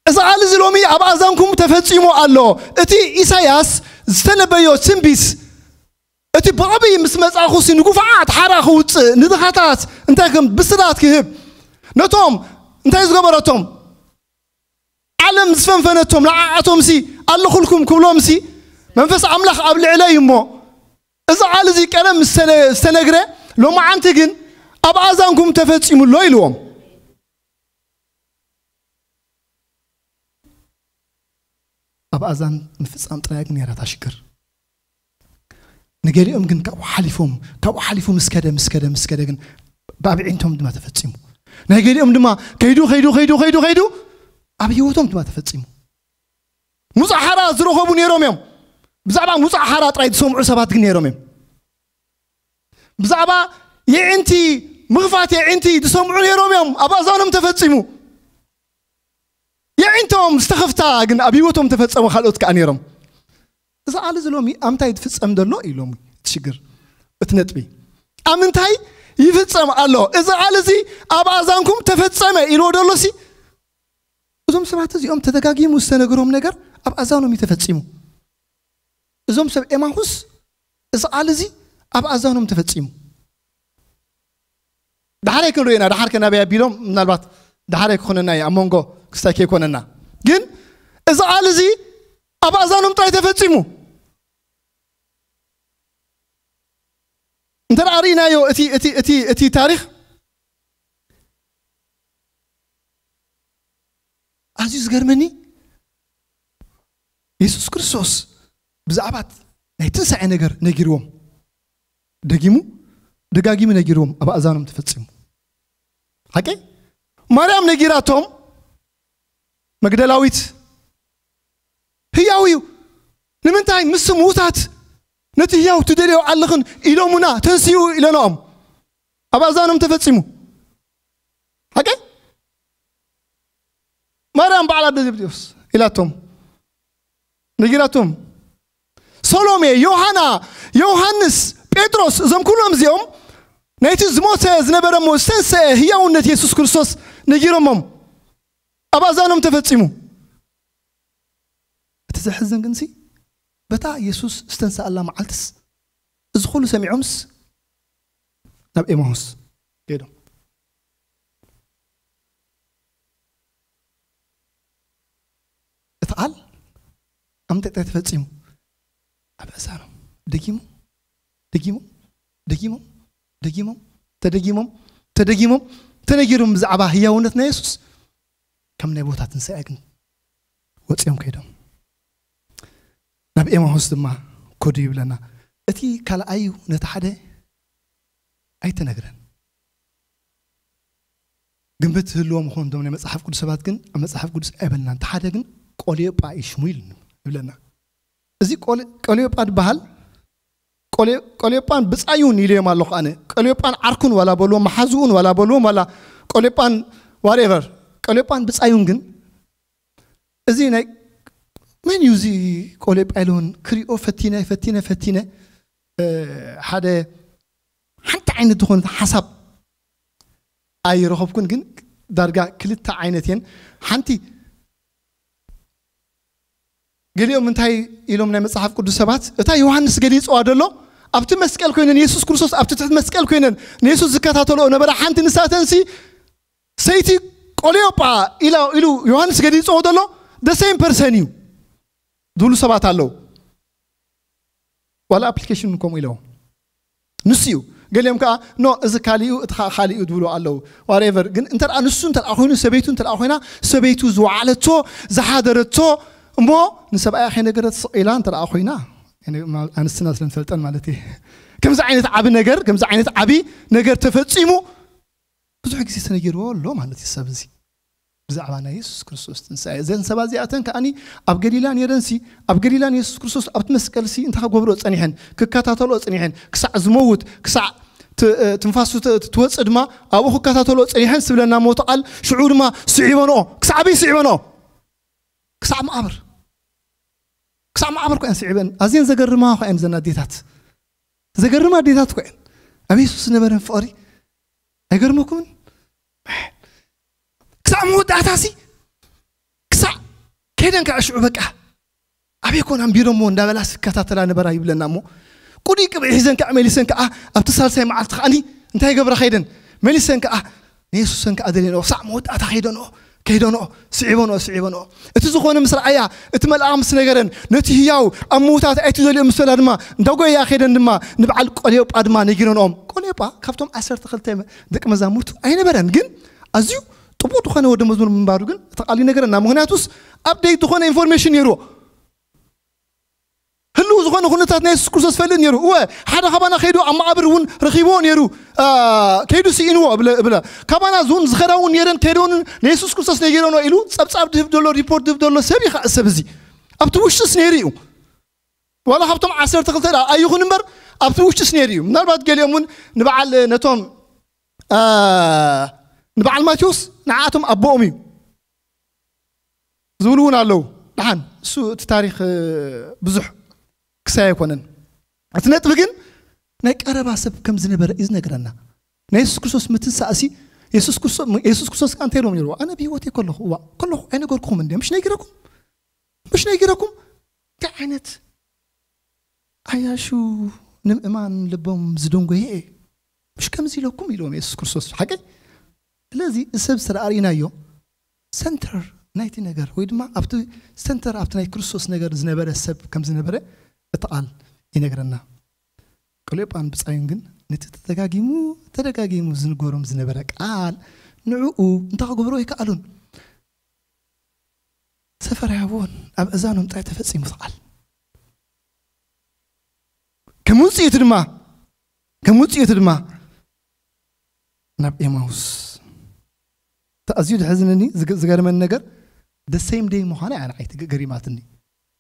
እዚ ቃል እዚ ሎሚ ኣብ ኣዛንኩም ተፈጺሙ ኣሎ። እቲ ኢሳያስ ዝተነበዮ ትንቢት፣ እቲ ብቕቢ ምስ መጻኹ ሲ ንጉፋዓት ሓራ ክውጽእ፣ ንድኻታት እንታይ ከም ብስራት ክህብ፣ ነቶም እንታይ ዝገበረቶም ዓለም ዝፈንፈነቶም ንዓዓቶም ሲ ኣለኹልኩም ክብሎም ሲ መንፈስ ኣምላኽ ኣብ ልዕለይ እሞ፣ እዚ ቃል እዚ ቀደም ዝተነ-፣ ዝተነግረ ሎማዓንቲ ግን ኣብ ኣዛንኩም ተፈጺሙ ኣሎ ኢልዎም። ኣብ ኣዛን ምፍጻም ጥራይ ግን ነይራ እታ ሽግር። ንገሊኦም ግን ካብኡ ሓሊፎም፣ ካብኡ ሓሊፉ ምስ ከደ፣ ምስ ከደ፣ ምስ ከደ ግን ብኣብ ዒንቶም ድማ ተፈጺሙ። ናይ ገሊኦም ድማ ከይዱ፣ ከይዱ፣ ከይዱ፣ ከይዱ፣ ከይዱ ኣብ ህይወቶም ድማ ተፈጺሙ። ሙጻእ ሓራ ዝረኸቡ ነይሮም እዮም። ብዛዕባ ሙጻእ ሓራ ጥራይ ዝሰምዑ ሰባት ግን ነይሮም እዮም። ብዛዕባ የዒንቲ፣ ምኽፋት የዒንቲ ዝሰምዑ ነይሮም እዮም። ኣብ ኣዛኖም ተፈጺሙ። የዒንቶም ዝተኸፍታ ግን ኣብ ህይወቶም ተፈጸሙ ካልኦት ከኣ ነይሮም። እዚ ቃል እዚ ሎሚ ኣብ ምንታይ ዝፍጸም ዘሎ እዩ ሎሚ እቲ ሽግር፣ እቲ ነጥቢ። ኣብ ምንታይ ይፍጸም ኣሎ? እዚ ቃል እዚ ኣብ ኣዛንኩም ተፈጸመ ኢልዎ ደሎ ሲ እዞም ሰባት እዚኦም ተደጋጊሙ ዝተነገሮም ነገር ኣብ ኣዛኖም እዩ ተፈጺሙ። እዞም ሰብ ኤማሁስ እዚ ቃል እዚ ኣብ ኣዛኖም ተፈጺሙ። ዳሕራይ ክንሪኦ ኢና፣ ዳሓር ከ ናበይ ኣቢሎም፣ ምናልባት ዳሕራይ ክኾነና እዩ፣ ኣብ መንጎ ክስታይ ከይኮነና። ግን እዚ ቃል እዚ ኣብ ኣዛኖም ጥራይ ተፈጺሙ። እንተ ደኣ ርኢናዮ እቲ፣ እቲ፣ እቲ፣ እቲ ታሪኽ ኣዝዩ ዝገርመኒ፣ የሱስ ክርስቶስ ብዛዕባ ናይ ትንሳኤ ነገር ነጊርዎም፣ ደጊሙ ደጋጊሙ ነጊርዎም፣ ኣብ ኣእዛኖም ተፈጺሙ። ሓቂ? ማርያም ነጊራቶም፣ መግደላዊት፣ ህያው እዩ። ንምንታይ ምስ ምዉታት ነቲ ህያው ትደልዮ ኣለኽን ኢሎሙና፣ ተንሲኡ ኢለናኦም። ኣብ ኣእዛኖም ተፈጺሙ። ሓቂ? ማርያም በዓል ኣደ ዘብዴዎስ ኢላቶም፣ ነጊራቶም። ሰሎሜ፣ ዮሃና፣ ዮሃንስ፣ ጴጥሮስ፣ እዞም ኩሎም እዚኦም ናይቲ ዝሞተ ዝነበረ እሞ ዝተንሰአ ህያውነት የሱስ ክርስቶስ ነጊሮሞም። ኣብ ኣእዛኖም ተፈጺሙ። እቲ ዘሕዝን ግንሲ፣ በታ የሱስ ዝተንሰኣላ መዓልትስ፣ እዚ ኩሉ ሰሚዖምስ ናብ ኤማሁስ ከይዶም። እቲ ቃል ኣብ ምንታይ ጥራይ ተፈጺሙ? ኣብ ኣእዛኖም። ደጊሞም፣ ደጊሞም፣ ደጊሞም፣ ደጊሞም፣ ተደጊሞም፣ ተደጊሞም፣ ተነጊሮም ብዛዕባ ህያውነት ናይ የሱስ። ከም ናይ ቦታ ትንሳኤ ግን ወጺኦም ከይዶም። ናብ ኤማሁስ ድማ ከዱ ይብለና። እቲ ካልኣዩ ነቲ ሓደ ኣይተነግረን። ግምት ህልዎም ኾን ዶም ናይ መጽሓፍ ቅዱስ ሰባት ግን ኣብ መጽሓፍ ቅዱስ ኣይበልናን። እቲ ሓደ ግን ቆልዮጳ እዩ ሽሙ ይብለና። እዚ ቆል- ቆልዮጳ ዝበሃል ቆል- ቆልዮጳን ብጻዩን ኢልዮም ኣለኹ ኣነ። ቆልዮጳን ዓርኩን ዋላ በልዎም፣ መሓዝኡን ዋላ በልዎም፣ ዋላ ቆልዮጳን ዋሬቨር፣ ቆልዮጳን ብጻዩን ግን እዚ ናይ መን እዩ እዚ ቆልዮጳ ኢለውን ክሪኦ ፈቲነ ፈቲነ ፈቲነ ሓደ ሓንቲ ዓይነት ዝኾነት ሓሳብ ኣይረኸብኩን። ግን ዳርጋ ክልተ ዓይነት እየን። ሓንቲ ገሊኦም እንታይ ኢሎም ናይ መጽሓፍ ቅዱስ ሰባት፣ እታ ዮሃንስ ገሊጽዋ ዘሎ ኣብቲ መስቀል ኮይነን፣ የሱስ ክርስቶስ ኣብቲ ትሕቲ መስቀል ኮይነን ንየሱስ ዝከታተልኦ ነበረ። ሓንቲ ንሳተንሲ ሰይቲ ቆልዮጳ ኢላ ኢሉ ዮሃንስ ገሊጽዎ ዘሎ the same person እዩ ዝብሉ ሰባት ኣለዉ። ዋላ ኣፕሊኬሽን ከምኡ ኢለዎ ንሱ እዩ። ገሊኦም ከዓ ኖ፣ እዚ ካሊኡ፣ እቲ ከዓ ካሊኡ ዝብሉ ኣለዉ። ዋሬቨር ግን እንተ ንሱ እንተ ኮይኑ፣ ሰበይቱ እንተ ኮይና፣ ሰበይቱ ዝወዓለቶ ዝሓደረቶ እሞ ንሰብኣያ ከይነገረት ስቕ ኢላ እንተ ኮይና፣ ኣንስትና ስለ ንፈልጠን ማለት እየ። ከምዚ ዓይነት ዓቢ ነገር፣ ከምዚ ዓይነት ዓቢ ነገር ተፈጺሙ ብዙሕ ግዜ ተነጊርዎ ኣሎ ማለት እዩ ሰብ እዚ ብዛዕባ ናይ የሱስ ክርስቶስ ትንሳኤ። እዘን ሰባት እዚኣተን ከኣኒ ኣብ ገሊላ ነይረንሲ፣ ኣብ ገሊላ ንየሱስ ክርስቶስ ኣብቲ መስቀልሲ እንታይ ክገብርኦ ጸኒሐን፣ ክከታተልኦ ጸኒሐን፣ ክሳዕ ዝመውት፣ ክሳዕ ት- ትንፋሱ ት- ትወጽእ ድማ ኣብኡ ክከታተልኦ ጸኒሐን ስብለና ሞቱ ቃል። ሽዑ ድማ ስዒበንኦ። ክሳዕ ኣበይ ስዒበንኦ? ክሳዕ መቓብር። ክሳዕ መቓብር ኮ እየን ስዒበን። ኣዝየን ዘገርማ ኮ እየን ዘን ኣዴታት። ዘገርማ ኣዴታት ኮ እየን። ኣብ የሱስ ዝነበረን ፍቕሪ ኣይገርመኩምን? ክሳዕ መወዳእታ ሲ ክሳዕ ከይደን ከዓ ሽዑ በቃ ኣበይ ኮን ኣንቢሮሞ እንዳበላ ስከታተላ ነበራ ይብለና እሞ ቁዲ ቅብዒ ሒዘን ከዓ መሊሰን ከዓ ኣብቲ ሳልሳይ መዓልቲ ከዓኒ እንታይ ገብራ ከይደን መሊሰን ከዓ ንየሱሰን ከዓ ደልየንኦ ክሳዕ መወዳእታ ከይደንኦ ከይደንኦ ስዒበንኦ ስዒበንኦ እቲ ዝኾነ ምስ ረኣያ እቲ መልኣኽ ምስ ነገረን ነቲ ህያው ኣብ ምውታት ኣይቲ ዘልኦ ምስ በላ ድማ እንዳጎያ ከይደን ድማ ንበዓል ቆሌዮጳ ድማ ነጊረንኦም። ቆሌዮጳ ካብቶም ዓሰርተ ክልተ ደቂ መዛሙርቱ ኣይነበረን፣ ግን ኣዝዩ ጥቡቕ ዝኾነ ወደ መዝሙር ምንባሩ ግን እቲ ቃል ይነገረና። ምኽንያቱስ ኣፕዴት ዝኾነ ኢንፎርሜሽን ነይርዎ፣ ህልው ዝኾነ ኩነታት ናይ የሱስ ክርስቶስ ፈልጥ ነይሩ። እወ ሓደ ካባና ከይዱ ኣብ መቓብር እውን ረኺብዎ ነይሩ። ከይዱ ስኢንዎ እብለ እብለ ካባና እውን ዝኸዳ እውን ነይረን ከይደውን ንየሱስ ክርስቶስ ነጊረንዎ ኢሉ ጸብጻብ ድህብ ዘሎ ሪፖርት ድህብ ዘሎ ሰብ እዩ። ከዓ ሰብ እዚ ኣብቲ ውሽጥስ ነይሩ እዩ። ዋላ ካብቶም ዓሰርተ ክልተ ደኣ ኣይኹን እምበር ኣብቲ ውሽጥስ ነይሩ እዩ። ምናልባት ገሊኦም እውን ንበዓል ነቶም ንበዓል ማቴዎስ ንዓኣቶም ኣቦኦም እዩ ዝብሉ እውን ኣለዉ። ደሓን እሱ እቲ ታሪክ ብዙሕ ክሳይ ኣይኮነን። እቲ ነጥቢ ግን ናይ ቀረባ ሰብ ከም ዝነበረ እዩ ዝነግረና። ናይ የሱስ ክርስቶስ ምትንሳእሲ የሱስ ክርስቶስ ከዓ እንታይ ኢሎም ነይሩ? ኣነ ብህይወት ከለኹ እዋ ከለኹ ኣይነገርኩኹም እንደ ምሽ ነጊረኩም ምሽ ነጊረኩም እንታይ ዓይነት ኣያሹ ንምእማን ልቦም ዝደንጎየ እየ ምሽ ከምዚ ኢለኩም ኢልዎም የሱስ ክርስቶስ ሓቂ። ስለዚ እዚ ሰብ ስለ ኣርእናዮ ሰንተር ናይቲ ነገር ወይ ድማ ኣብቲ ሰንተር ኣብቲ ናይ ክርስቶስ ነገር ዝነበረ ሰብ ከም ዝነበረ እቲ ቃል ይነግረና። ቀሌዮጳን ብጻዩን ግን ነቲ ተደጋጊሙ ተደጋጊሙ ዝንገሮም ዝነበረ ቃል ንዕኡ እንታይ ክገብሮ ኣይከኣሉን። ሰፈር ያቦን ኣብ እዛኖም ጥራይ ተፈጺሙ እቲ ቃል። ከም ውጽኢቱ ድማ ከም ውጽኢቱ ድማ ናብ ኤማውስ ተኣዝዩ ድሕዝንኒ ዝገርመኒ ነገር ደሰይም ደይ ምዃነ ኣነ ዓይቲ ገሪማትኒ።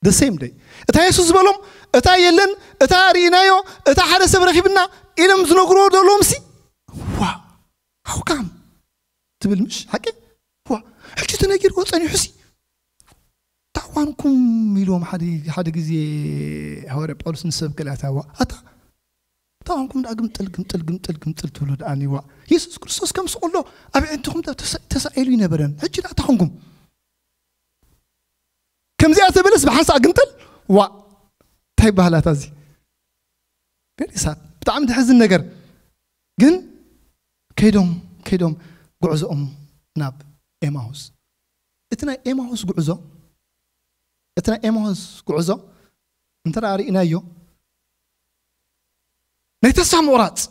ደሰይም ደይ እታ የሱስ ዝበሎም እታ የለን እታ ርኢናዮ እታ ሓደ ሰብ ረኺብና ኢሎም ዝነግርዎ ዘለዎም ሲ ዋ ሃውካም ትብል ምሽ ሓቂ ዋ ሕጂ ተነጊርዎ ጸኒሑ ሲ ታዕዋንኩም ኢልዎም ሓደ ሓደ ግዜ ሃዋርያ ጳውሎስ ንሰብ ገላትያ ዋ ኣታ ታዕዋንኩም ደኣ ግምጥል ግምጥል ግምጥል ግምጥል ትብሉ ደኣ ኒዋ የሱስ ክርስቶስ ከም ስቕሎ ኣብ ዕንትኹም ተሳኢሉ ይነበረን ሕጂ ደኣ ታኹንኩም ከምዚኣ ተበለስ ብሓንሳእ ግምጥል ዋ እንታይ ባህላታ እዚ ገሪሳት ብጣዕሚ ትሕዝን ነገር ግን ከይዶም ከይዶም ጉዕዞኦም ናብ ኤማሁስ እቲ ናይ ኤማሁስ ጉዕዞ እቲ ናይ ኤማሁስ ጉዕዞ እንተ ርኢናዮ ናይ ተስፋ ምቑራፅ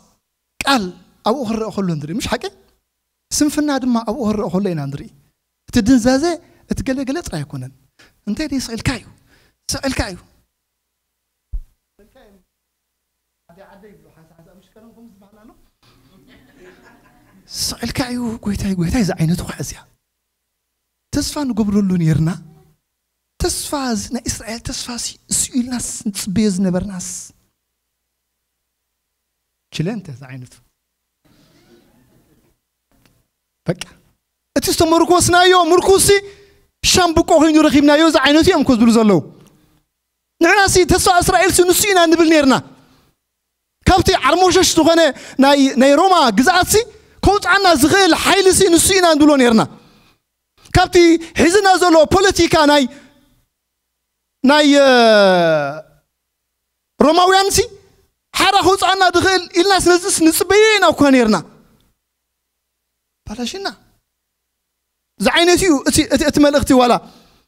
ቃል ኣብኡ ክረአ ከሎ ንርኢ ምሽ ሓቂ ስንፍና ድማ ኣብኡ ክረአ ከሎ ኢና ንርኢ እቲ ድንዛዘ እቲ ገለገለ ጥራይ ኣይኮነን እንታይ ደይ ስዕልካ እዩ ስዕልካ እዩ ኣደይ ዓደይ ይብሉ ሓንሳ ሓንሳ ምሽ ቀደም ከምዚ ዝበሃል ኣሎ ስቕ ኢልካ እዩ ጎይታይ ጎይታይ ዝዓይነቱ ከዓ እዚኣ ተስፋ ንገብረሉ ነርና። ተስፋ ዝ- ናይ እስራኤል ተስፋ ሲ- እሱ ኢልናስ ንፅበዮ ዝነበርናስ ችለንተ ዝዓይነቱ በቃ እቲ ዝተመርኮስናዮ ምርኩስ ሻምብቆ ኮይኑ ረኺብናዮ ዝዓይነቱ እዮም እኮ ዝብሉ ዘለዉ። ንሕና ሲ ተስፋ እስራኤል ሲ ንሱ ኢና ንብል ነርና። ካብቲ ዓርሞሸሽ ዝኾነ ናይ ናይ ሮማ ግዝኣት ሲ ከውፅዓና ዝኽእል ሓይሊ ሲ ንሱ ኢና ንብሎ ነርና። ካብቲ ሒዝና ዘሎ ፖለቲካ ናይ ናይ ሮማውያን ሲ ሓራ ከውፅዓና ዝኽእል ኢልና ስለዚስ ንፅበዮ ኢና እኳ ነርና። ባላሽና ዝዓይነቱ እዩ እቲ እቲ- እቲ መልእኽቲ ዋላ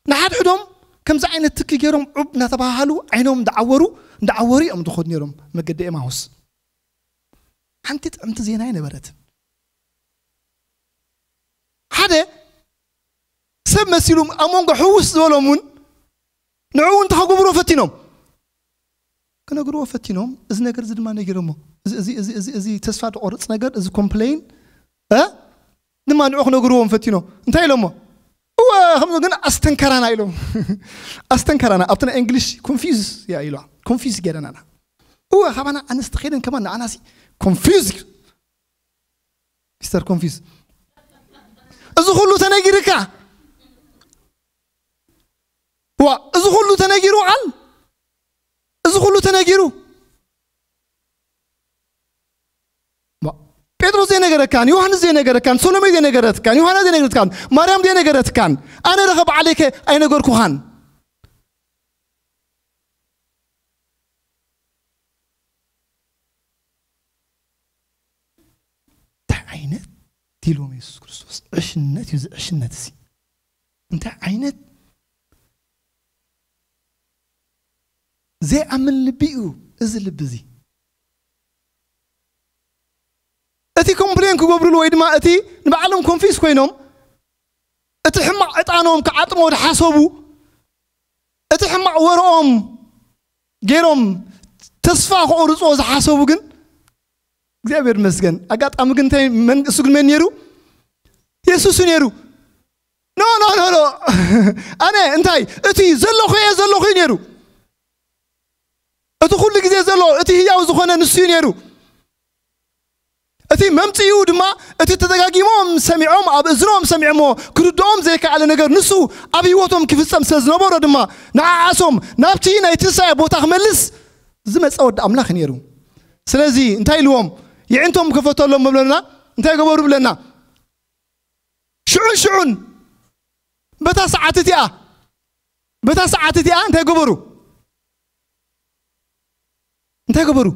ንሓድሕዶም ከምዚ ዓይነት ትኪ ገይሮም ዑብ እናተባሃሉ ዓይኖም እንዳዓወሩ እንዳዓወሩ እዮም ዝኸዱ ነይሮም መገዲ ኤማሁስ። ሓንቲ ጥዕምቲ ዜና ኣይነበረትን። ሓደ ሰብ መሲሉ ኣብ መንጎ ሕውስ ዝበሎም እውን ንዕኡ እውን ተኸገብርዎ ፈቲኖም ክነግርዎ ፈቲኖም። እዚ ነገር እዚ ድማ ነጊሮሞ እዚ- እዚ- እዚ- እዚ- እዚ ተስፋ ዝቆርፅ ነገር እዚ ኮምፕሌን እ? ድማ ንዑ ክነግርዎም ፈቲኖም። እንታይ ኢሎሞ? እወ ከምኡ ግን ኣስተንከራና ኢሎም ኣስተንከራና ኣብቲ ናይ እንግሊሽ ኮንፊዝ እያ ኢለዋ ኮንፊዝ ገይረናና እወ ካባና ኣንስቲ ከይደን ከማን ንዓናሲ ኮንፊዝ ሚስተር ኮንፊዝ እዚ ኩሉ ተነጊርካ ዋ እዚ ኩሉ ተነጊሩ ቃል እዚ ኩሉ ተነጊሩ ማ- ጴጥሮስ ዘይነገረካን ዮሃንስ ዘይነገረካን ሶሎሜ ዘይነገረትካን ዮሃና ዘይነገረትካን ማርያም ዘይነገረትካን ኣነ ረኸ ባዕለይከ ኣይነገርኩኻን እንታይ ዓይነት ኢልዎም የሱስ ክርስቶስ ዕሽነት እዩ እዚ ዕሽነት እዚ እንታይ ዓይነት ዘይኣምን ልቢ እዩ እዚ ልቢ እዚ እቲ ኮምፕሌን ክገብርሉ ወይ ድማ እቲ ንባዕሎም ኮንፊስ ኮይኖም እቲ ሕማቕ ዕጣኖም ክዓጥሞ ዝሓሰቡ እቲ ሕማቕ ወርኦም ገይሮም ተስፋ ክቆርፅዎ ዝሓሰቡ ግን እግዚኣብሔር ይመስገን ኣጋጣሚ ግን እንታይ መን እሱ ግን መን ነይሩ የሱስ ነይሩ ኖ ኖ ኖ ኖ ኣነ እንታይ እቲ ዘለኹ እየ ዘለኹ እዩ ነይሩ እቲ ኩሉ ግዜ ዘሎ እቲ ህያው ዝኾነ ንሱ እዩ ነይሩ እቲ መምፅኡ ድማ እቲ ተደጋጊሞም ሰሚዖም ኣብ እዝኖም ሰሚዖሞ ክርድኦም ዘይከኣለ ነገር ንሱ ኣብ ህይወቶም ክፍፀም ስለ ዝነበሮ ድማ ንዓዓሶም ናብቲ ናይ ትንሳኤ ቦታ ክመልስ ዝመፀ ወዲ ኣምላኽ ነይሩ ስለዚ እንታይ ኢልዎም የዕንቶም ከፈተሎም ብለና እንታይ ገበሩ ብለና ሽዑን ሽዑን በታ ሰዓት እቲኣ በታ ሰዓት እቲኣ እንታይ ገበሩ እንታይ ገበሩ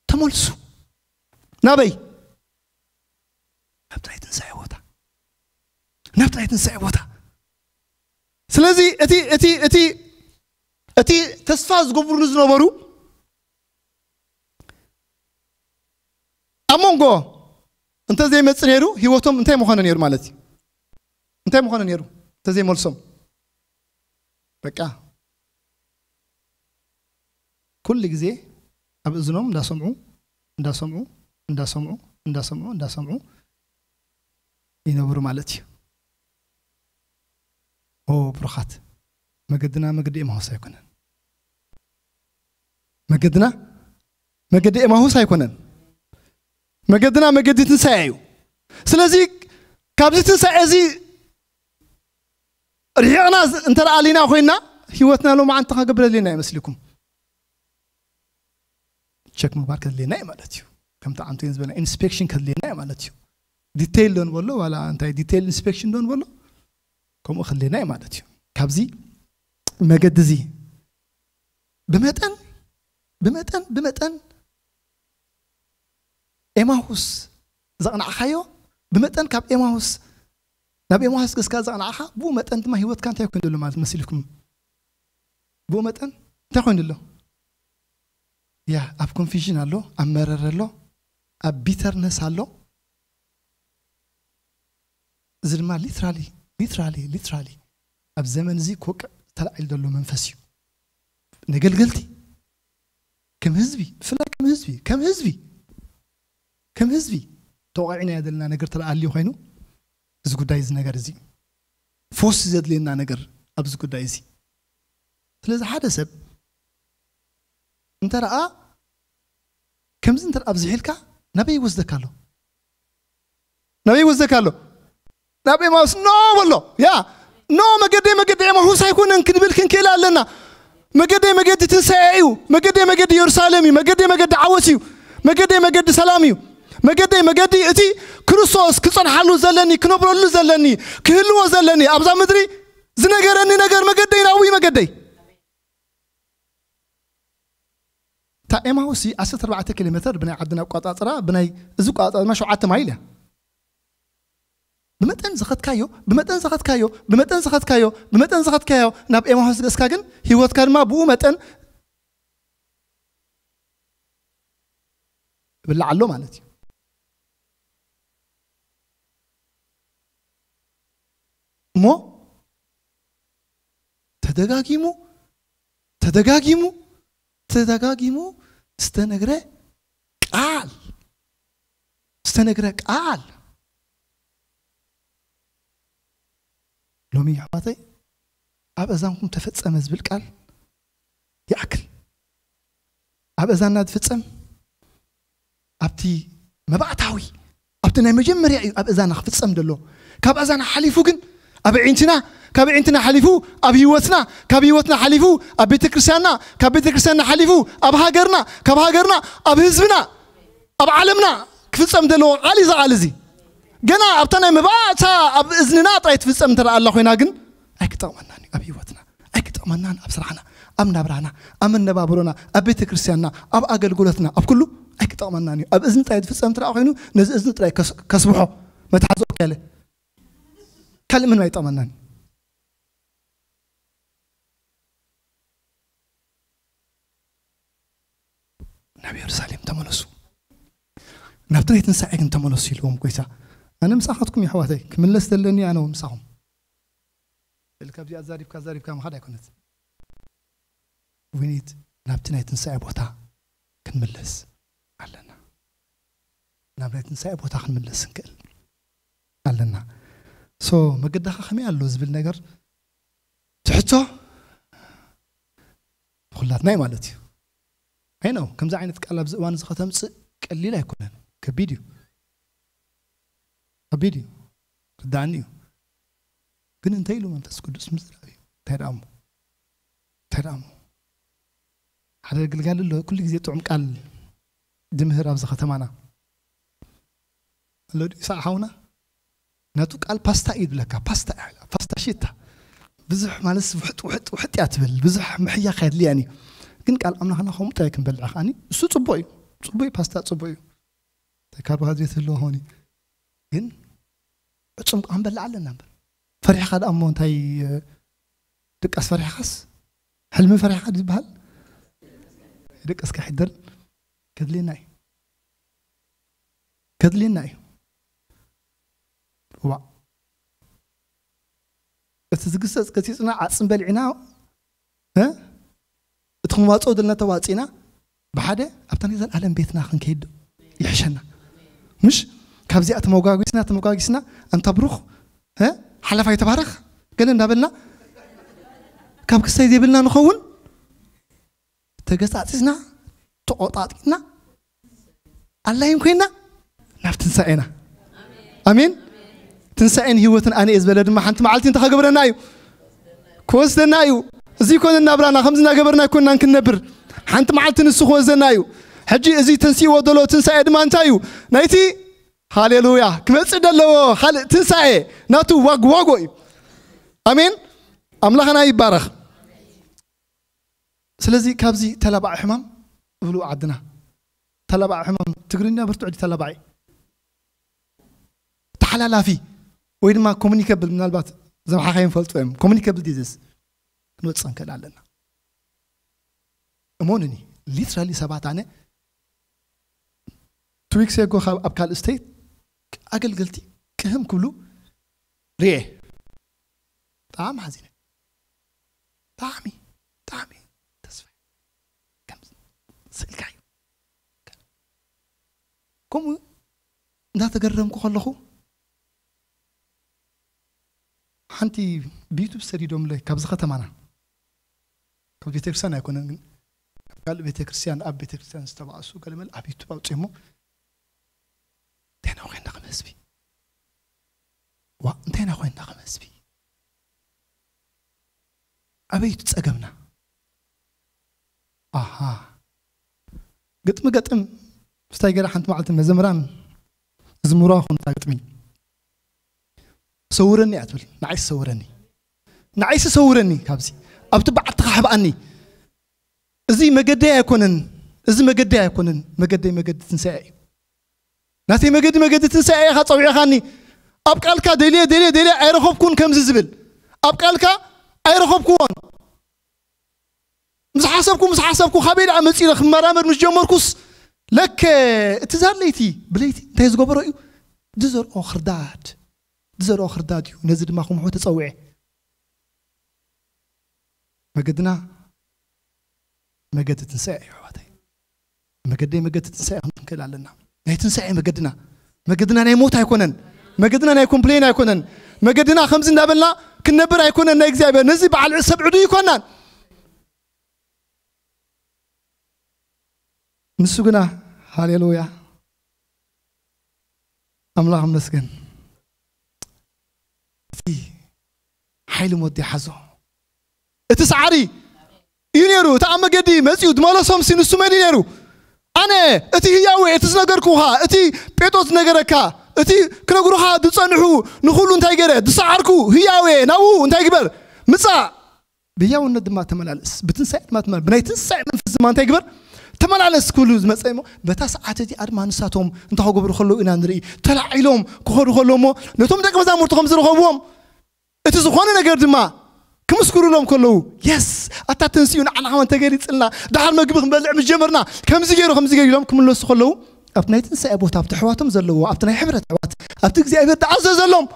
ተመልሱ ናበይ ናብቲ ናይ ትንሳኤ ቦታ ናብቲ ናይ ትንሳኤ ቦታ ስለዚ እቲ እቲ እቲ እቲ ተስፋ ዝገብሩሉ ዝነበሩ ኣብ መንጎ እንተ ዘይመጽእ ነይሩ ህይወቶም እንታይ ምኾነ ነይሩ ማለት እዩ እንታይ ምኾነ ነይሩ እንተ ዘይመልሶም በቃ ኩሉ ግዜ ኣብ እዝኖም እንዳሰምዑ እንዳሰምዑ እንዳሰምዑ እንዳሰምዑ እንዳሰምዑ ይነብሩ ማለት እዩ ኦ ብሩኻት መገድና መገዲ ኤማሁስ ኣይኮነን መገድና መገዲ ኤማሁስ ኣይኮነን መገድና መገዲ ትንሳኤ እዩ ስለዚ ካብዚ ትንሳኤ እዚ ርሒቕና እንተ ደኣ ሊና ኮይና ህይወትና ሎማዓንቲ ከገብር ኣድልየና ይመስልኩም ቸክ ምግባር ከድልየና እዩ ማለት እዩ ከምቲ ዓንቱ ዝበለ ኢንስፔክሽን ከድልየና እዩ ማለት እዩ ዲቴይል ዶ ንበሎ ዋላ እንታይ ዲቴይል ኢንስፔክሽን ዶ ንበሎ ከምኡ ከድልየና እዩ ማለት እዩ ካብዚ መገዲ እዚ ብመጠን ብመጠን ብመጠን ኤማሁስ ዘቕናዕካዮ ብመጠን ካብ ኤማሁስ ናብ ኤማሁስ ገስካ ዘቕናዕካ ብኡ መጠን ድማ ህይወትካ እንታይ ኮይኑ ኣሎ ማለት መሲልኩም ብኡ መጠን እንታይ ኮይኑ ኣሎ ያ ኣብ ኮንፊዥን ኣሎ ኣብ መረር ኣሎ ኣብ ቢተርነስ ኣሎ እዚ ድማ ሊትራሊ ሊትራሊ ሊትራሊ ኣብ ዘመን እዚ ክወቅዕ ተላዒሉ ዘሎ መንፈስ እዩ ነገልገልቲ ከም ህዝቢ ብፍላይ ከም ህዝቢ ከም ህዝቢ ከም ህዝቢ ተወቒዕናዮ ዘለና ነገር ተደኣ ኣልዩ ኮይኑ፣ እዚ ጉዳይ፣ እዚ ነገር እዚ ፈውሲ ዘድልየና ነገር ኣብዚ ጉዳይ እዚ። ስለዚ ሓደ ሰብ እንተ ረኣ ከምዚ እንተ ኣብዚሒልካ፣ ናበይ ይወስደካ ኣሎ? ናበይ ይወስደካ ኣሎ? ናብ ኤማውስ ኖ በሎ። ያ ኖ፣ መገደይ መገዲ ኤማሁስ ኣይኮነን ክንብል ክንክእል ኣለና። መገደይ መገዲ ትንሳኤ እዩ። መገደይ መገዲ ኢየሩሳሌም እዩ። መገደይ መገዲ ዓወት እዩ። መገደይ መገዲ ሰላም እዩ። መገደይ መገዲ እቲ ክርስቶስ ክጸንሓሉ ዘለኒ፣ ክነብረሉ ዘለኒ፣ ክህልዎ ዘለኒ ኣብዛ ምድሪ ዝነገረኒ ነገር መገደይ ናብኡ እዩ መገደይ። እታ ኤማሁስ ዓሰርተ ኣርባዕተ ኪሎ ሜትር ብናይ ዓድና ኣቋጻጽራ፣ ብናይ እዚ ኣቋጻጽራ ድማ ሸውዓተ ማይል እያ። ብመጠን ዝኸድካዮ፣ ብመጠን ዝኸድካዮ፣ ብመጠን ዝኸድካዮ፣ ብመጠን ዝኸድካዮ ናብ ኤማሁስ ገጽካ ግን ህይወትካ ድማ ብኡ መጠን ይብላዕ ኣሎ ማለት እዩ። እሞ ተደጋጊሙ፣ ተደጋጊሙ፣ ተደጋጊሙ ዝተነግረ ቃል፣ ዝተነግረ ቃል። ሎሚ ኣሕዋተይ ኣብ እዛንኩም ተፈጸመ ዝብል ቃል ይኣክል። ኣብ እዛና ዝፍጸም ኣብቲ መባእታዊ፣ ኣብቲ ናይ መጀመርያ እዩ ኣብ እዛና ክፍጸም ዘሎ። ካብ እዛና ሓሊፉ ግን ኣብ ኣዒንትና፣ ካብ ኣዒንትና ሓሊፉ ኣብ ህይወትና፣ ካብ ህይወትና ሓሊፉ ኣብ ቤተ ክርስቲያንና፣ ካብ ቤተ ክርስቲያንና ሓሊፉ ኣብ ሃገርና፣ ካብ ሃገርና ኣብ ህዝብና፣ ኣብ ዓለምና ክፍጸም ዘለዎ ቃል እዩ እዚ ቃል እዚ። ገና ኣብታ ናይ መባእታ ኣብ እዝንና ጥራይ ትፍጸም እንተ ደኣ ኣላ ኮይና ግን ኣይክጠቕመናን እዩ ኣብ ህይወትና። ኣይክጠቕመናን ኣብ ስራሕና፣ ኣብ ናብራና፣ ኣብ መነባብሮና፣ ኣብ ቤተ ክርስቲያንና፣ ኣብ ኣገልግሎትና፣ ኣብ ኩሉ ኣይክጠቕመናን እዩ። ኣብ እዝኒ ጥራይ ዝፍጸም እንተ ደኣ ኮይኑ ነዚ እዝኒ ጥራይ ከስ-፣ ከስብሖ መትሓዚ ኦኬ ኣለ። ካልእ ምንም ኣይጠቕመናን እዩ። ናብ የሩሳሌም ተመለሱ፣ ናብቲ ናይ ትንሳኤ ግን ተመለሱ ኢልዎም ጎይታ። ኣነ ምሳኻትኩም የሕዋተይ ክምለስ ዘለኒ ኣነ ምሳኹም። ስለ ካብዚኣ ዛሪብካ ዛሪብካ ምኻድ ኣይኮነት። We need ናብቲ ናይ ትንሳኤ ቦታ ክንምለስ ኣለና። ናብ ናይ ትንሳኤ ቦታ ክንምለስ እንክእል ኣለና። ሶ መገዳኻ ከመይ ኣሎ ዝብል ነገር ትሕቶ ንኹላትና እዩ ማለት እዩ። ኣይ ነው ከምዚ ዓይነት ቃል ኣብዚ እዋን እዚ ከተምፅእ ቀሊል ኣይኮነን። ከቢድ እዩ። ከቢድ እዩ። ርዳእኒ እዩ። ግን እንታይ ኢሉ መንፈስ ቅዱስ ምዝራብ እዩ። እንታይ ደኣ እሞ? እንታይ ደኣ እሞ? ሓደ ግልጋል ኣሎ ኩሉ ግዜ ጥዑም ቃል ድምህር ኣብዚ ከተማና። ኣሎ ድዩ ሳዕ ሓውና? ናቱ ቃል ፓስታ እዩ ዝብለካ። ፓስታ እያ፣ ፓስታ ሽታ። ብዙሕ ማለት ውሕጥ፣ ውሕጥ፣ ውሕጥ እያ ትብል። ብዙሕ ምሕያኽ ኣየድልያን እዩ። ግን ቃል ኣምላኽና ከምኡ ጥራይ ክንበልዕ ከኣኒ እሱ ጽቡቕ እዩ። ጽቡቕ እዩ፣ ፓስታ ጽቡቕ እዩ። እንታይ ካርቦሃይድሬት ዘለዎ ኾኒ። ግን ዕጹም ቃ ክንበልዕ ኣለና እምበር። ፈሪሕኻ ደኣ እሞ እንታይ፣ እ፣ ድቃስ ፈሪሕኻስ? ሕልሚ ፈሪሕኻ ዝበሃል? ድቃስካ ይሕደር። ከድልየና እዩ። ከድልየና እዩ። ዋእ። እቲ ዝግሰጽ ገሲጽና ዓጽም በሊዕና፣ እ? እቲ ክንዋጽኦ ዘለና ተዋጺእና፣ ብሓደ ኣብታ ናይ ዘልኣለም ቤትና ክንከይድ ዶ ይሕሸና? ምሽ? ካብዚኣ ተመጓጊስና፣ ተመጓጊስና፣ ኣንታ ብሩኽ፣ እ? ሓለፋይ ተባረኽ፣ ገለ እንዳበልና፣ ካብ ክሳይ ዘይብልና ንኸውን? ተገሳጺስና፣ ተቖጣጢና፣ ኣላይን ኮይና፣ ናብ ትንሳኤና። ኣሜን። ትንሳኤን ህይወትን ኣነ እየ ዝበለ ድማ ሓንቲ መዓልቲ እንታይ ከገብረና እዩ? ክወስደና እዩ። እዚ ይኮነ ናብራና፣ ከምዚ እናገበርና ኣይኮንናን ክንነብር። ሓንቲ መዓልቲ ንሱ ክወስደና እዩ። ሕጂ እዚ ተንሲእዎ ዘሎ ትንሳኤ ድማ እንታይ እዩ? ናይቲ፣ ሃሌሉያ፣ ክመጽእ ዘለዎ ካልእ ትንሳኤ ናቱ ዋግ ዋጎ እዩ። ኣሜን። ኣምላኽና ይባረኽ። ስለዚ ካብዚ ተላባዒ ሕማም እብሉ ዓድና። ተላባዒ ሕማም ትግርኛ ብርቱዕ ድዩ ተላባዒ? ተሓላላፊ ወይ ድማ ኮሙኒከብል፣ ምናልባት ዘምሓኻዮም ፈልጡ እዮም። ኮሙኒከብል ዲዚዝ ክንወፅእ ንክእል ኣለና። እሞንኒ፣ ሊትራሊ ሰባት ኣነ ቱ ዊክስ ኣጎ ካብ ኣብ ካልእ ስቴት ኣገልገልቲ ቅህም ክብሉ ርኤ። ብጣዕሚ ሓዚነ። ብጣዕሚ፣ ብጣዕሚ ተስፋ ከም ስእልካ እዩ። ከምኡ እንዳተገረምኩ ከለኹ ሓንቲ ብዩቱብ ሰዲዶምለይ ካብዚ ከተማና፣ ካብ ቤተክርስትያን ኣይኮነን ግን ካብ ካልእ ቤተክርስትያን፣ ኣብ ቤተክርስትያን ዝተባእሱ ገለመል ኣብ ዩቱብ ኣውፅኦሞ። እንታይ ኢና ኮይንና ከም ህዝቢ? ዋ እንታይ ኢና ኮይንና ከም ህዝቢ? ኣበይ እቲ ጸገምና? ኣሃ ግጥሚ ገጥም ምስታይ ገይራ ሓንቲ መዓልቲ መዘምራን ዝምሩዋ ኹንታ ግጥሚ ሰውረኒ እያ ትብል። ንዓይስ ሰውረኒ፣ ንዓይስ ሰውረኒ ካብዚ ኣብቲ በዓልትኻ ሕብኣኒ። እዚ መገደይ ኣይኮነን፣ እዚ መገደይ ኣይኮነን። መገደይ መገዲ ትንሳኤ እዩ። ናተይ መገዲ መገዲ ትንሳኤ ኢኻ ጸዊዕኻኒ። ኣብ ቃልካ ደልየ ደልየ ደልየ ኣይረኸብኩን ከምዚ ዝብል፣ ኣብ ቃልካ ኣይረኸብኩዎን። ምስ ሓሰብኩ ምስ ሓሰብኩ ካበይ ደኣ መጺኡ ኢለ ክመራመር ምስ ጀመርኩስ ለከ እቲ ዛር ለይቲ ብለይቲ እንታይ ዝገበሮ እዩ? ዝዘርኦ ክርዳድ፣ ዝዘርኦ ክርዳድ እዩ። ነዚ ድማ ክምሖ ተጸዊዐ። መገድና መገዲ ትንሳኤ እዩ ኣሕዋተይ። መገደይ መገዲ ትንሳኤ ክንብል ክንክእል ኣለና። ናይ ትንሳኤ መገድና፣ መገድና ናይ ሞት ኣይኮነን። መገድና ናይ ኮምፕሌን ኣይኮነን። መገድና ከምዚ እንዳበልና ክንነብር ኣይኮነን። ናይ እግዚኣብሔር ነዚ በዓል ሰብ ዕዱ ይኮናን። ንሱ ግና ሃሌሉያ ኣምላኽ መስገን። እቲ ሓይሊ ሞት ሓዞ። እቲ ሰዓሪ እዩ ነይሩ። እቲ ኣብ መገዲ መጺኡ ድመለሶም ሲ ንሱ መን እዩ ነይሩ? ኣነ እቲ ህያዌ፣ እቲ ዝነገርኩኻ፣ እቲ ጴጥሮስ ዝነገረካ፣ እቲ ክነግሩኻ ዝጸንሑ ንኹሉ እንታይ ገይረ? ዝሰዓርኩ ህያዌ ናብኡ እንታይ ግበር? ምጻእ። ብህያውነት ድማ ተመላለስ፣ ብትንሳኤ ድማ ተመላለስ፣ ብናይ ትንሳኤ መንፈስ ድማ እንታይ ግበር? ተመላለስ ክብሉ ዝመጸ እሞ በታ ሰዓት እቲኣ ድማ ንሳቶም እንታይ ክገብሩ ከለዉ ኢና ንርኢ። ተላዒሎም ክኸዱ ከለዉ እሞ ነቶም ደቂ መዛሙርቲ ከም ዝረኸብዎም እቲ ዝኾነ ነገር ድማ ክምስክሩሎም ከለዉ የስ ኣታ ተንስኡ ንዓና ከማን ተገሊጽልና ደሓር መግቢ ክንበልዕ ምስ ጀመርና ከምዚ ገይሩ ከምዚ ገይሩ ኢሎም ክምለሱ ከለዉ ኣብቲ ናይ ትንሳኤ ቦታ ኣብቲ ኣሕዋቶም ዘለዎ ኣብቲ ናይ ሕብረት ኣሕዋት ኣብቲ እግዚኣብሔር ዝኣዘዘሎም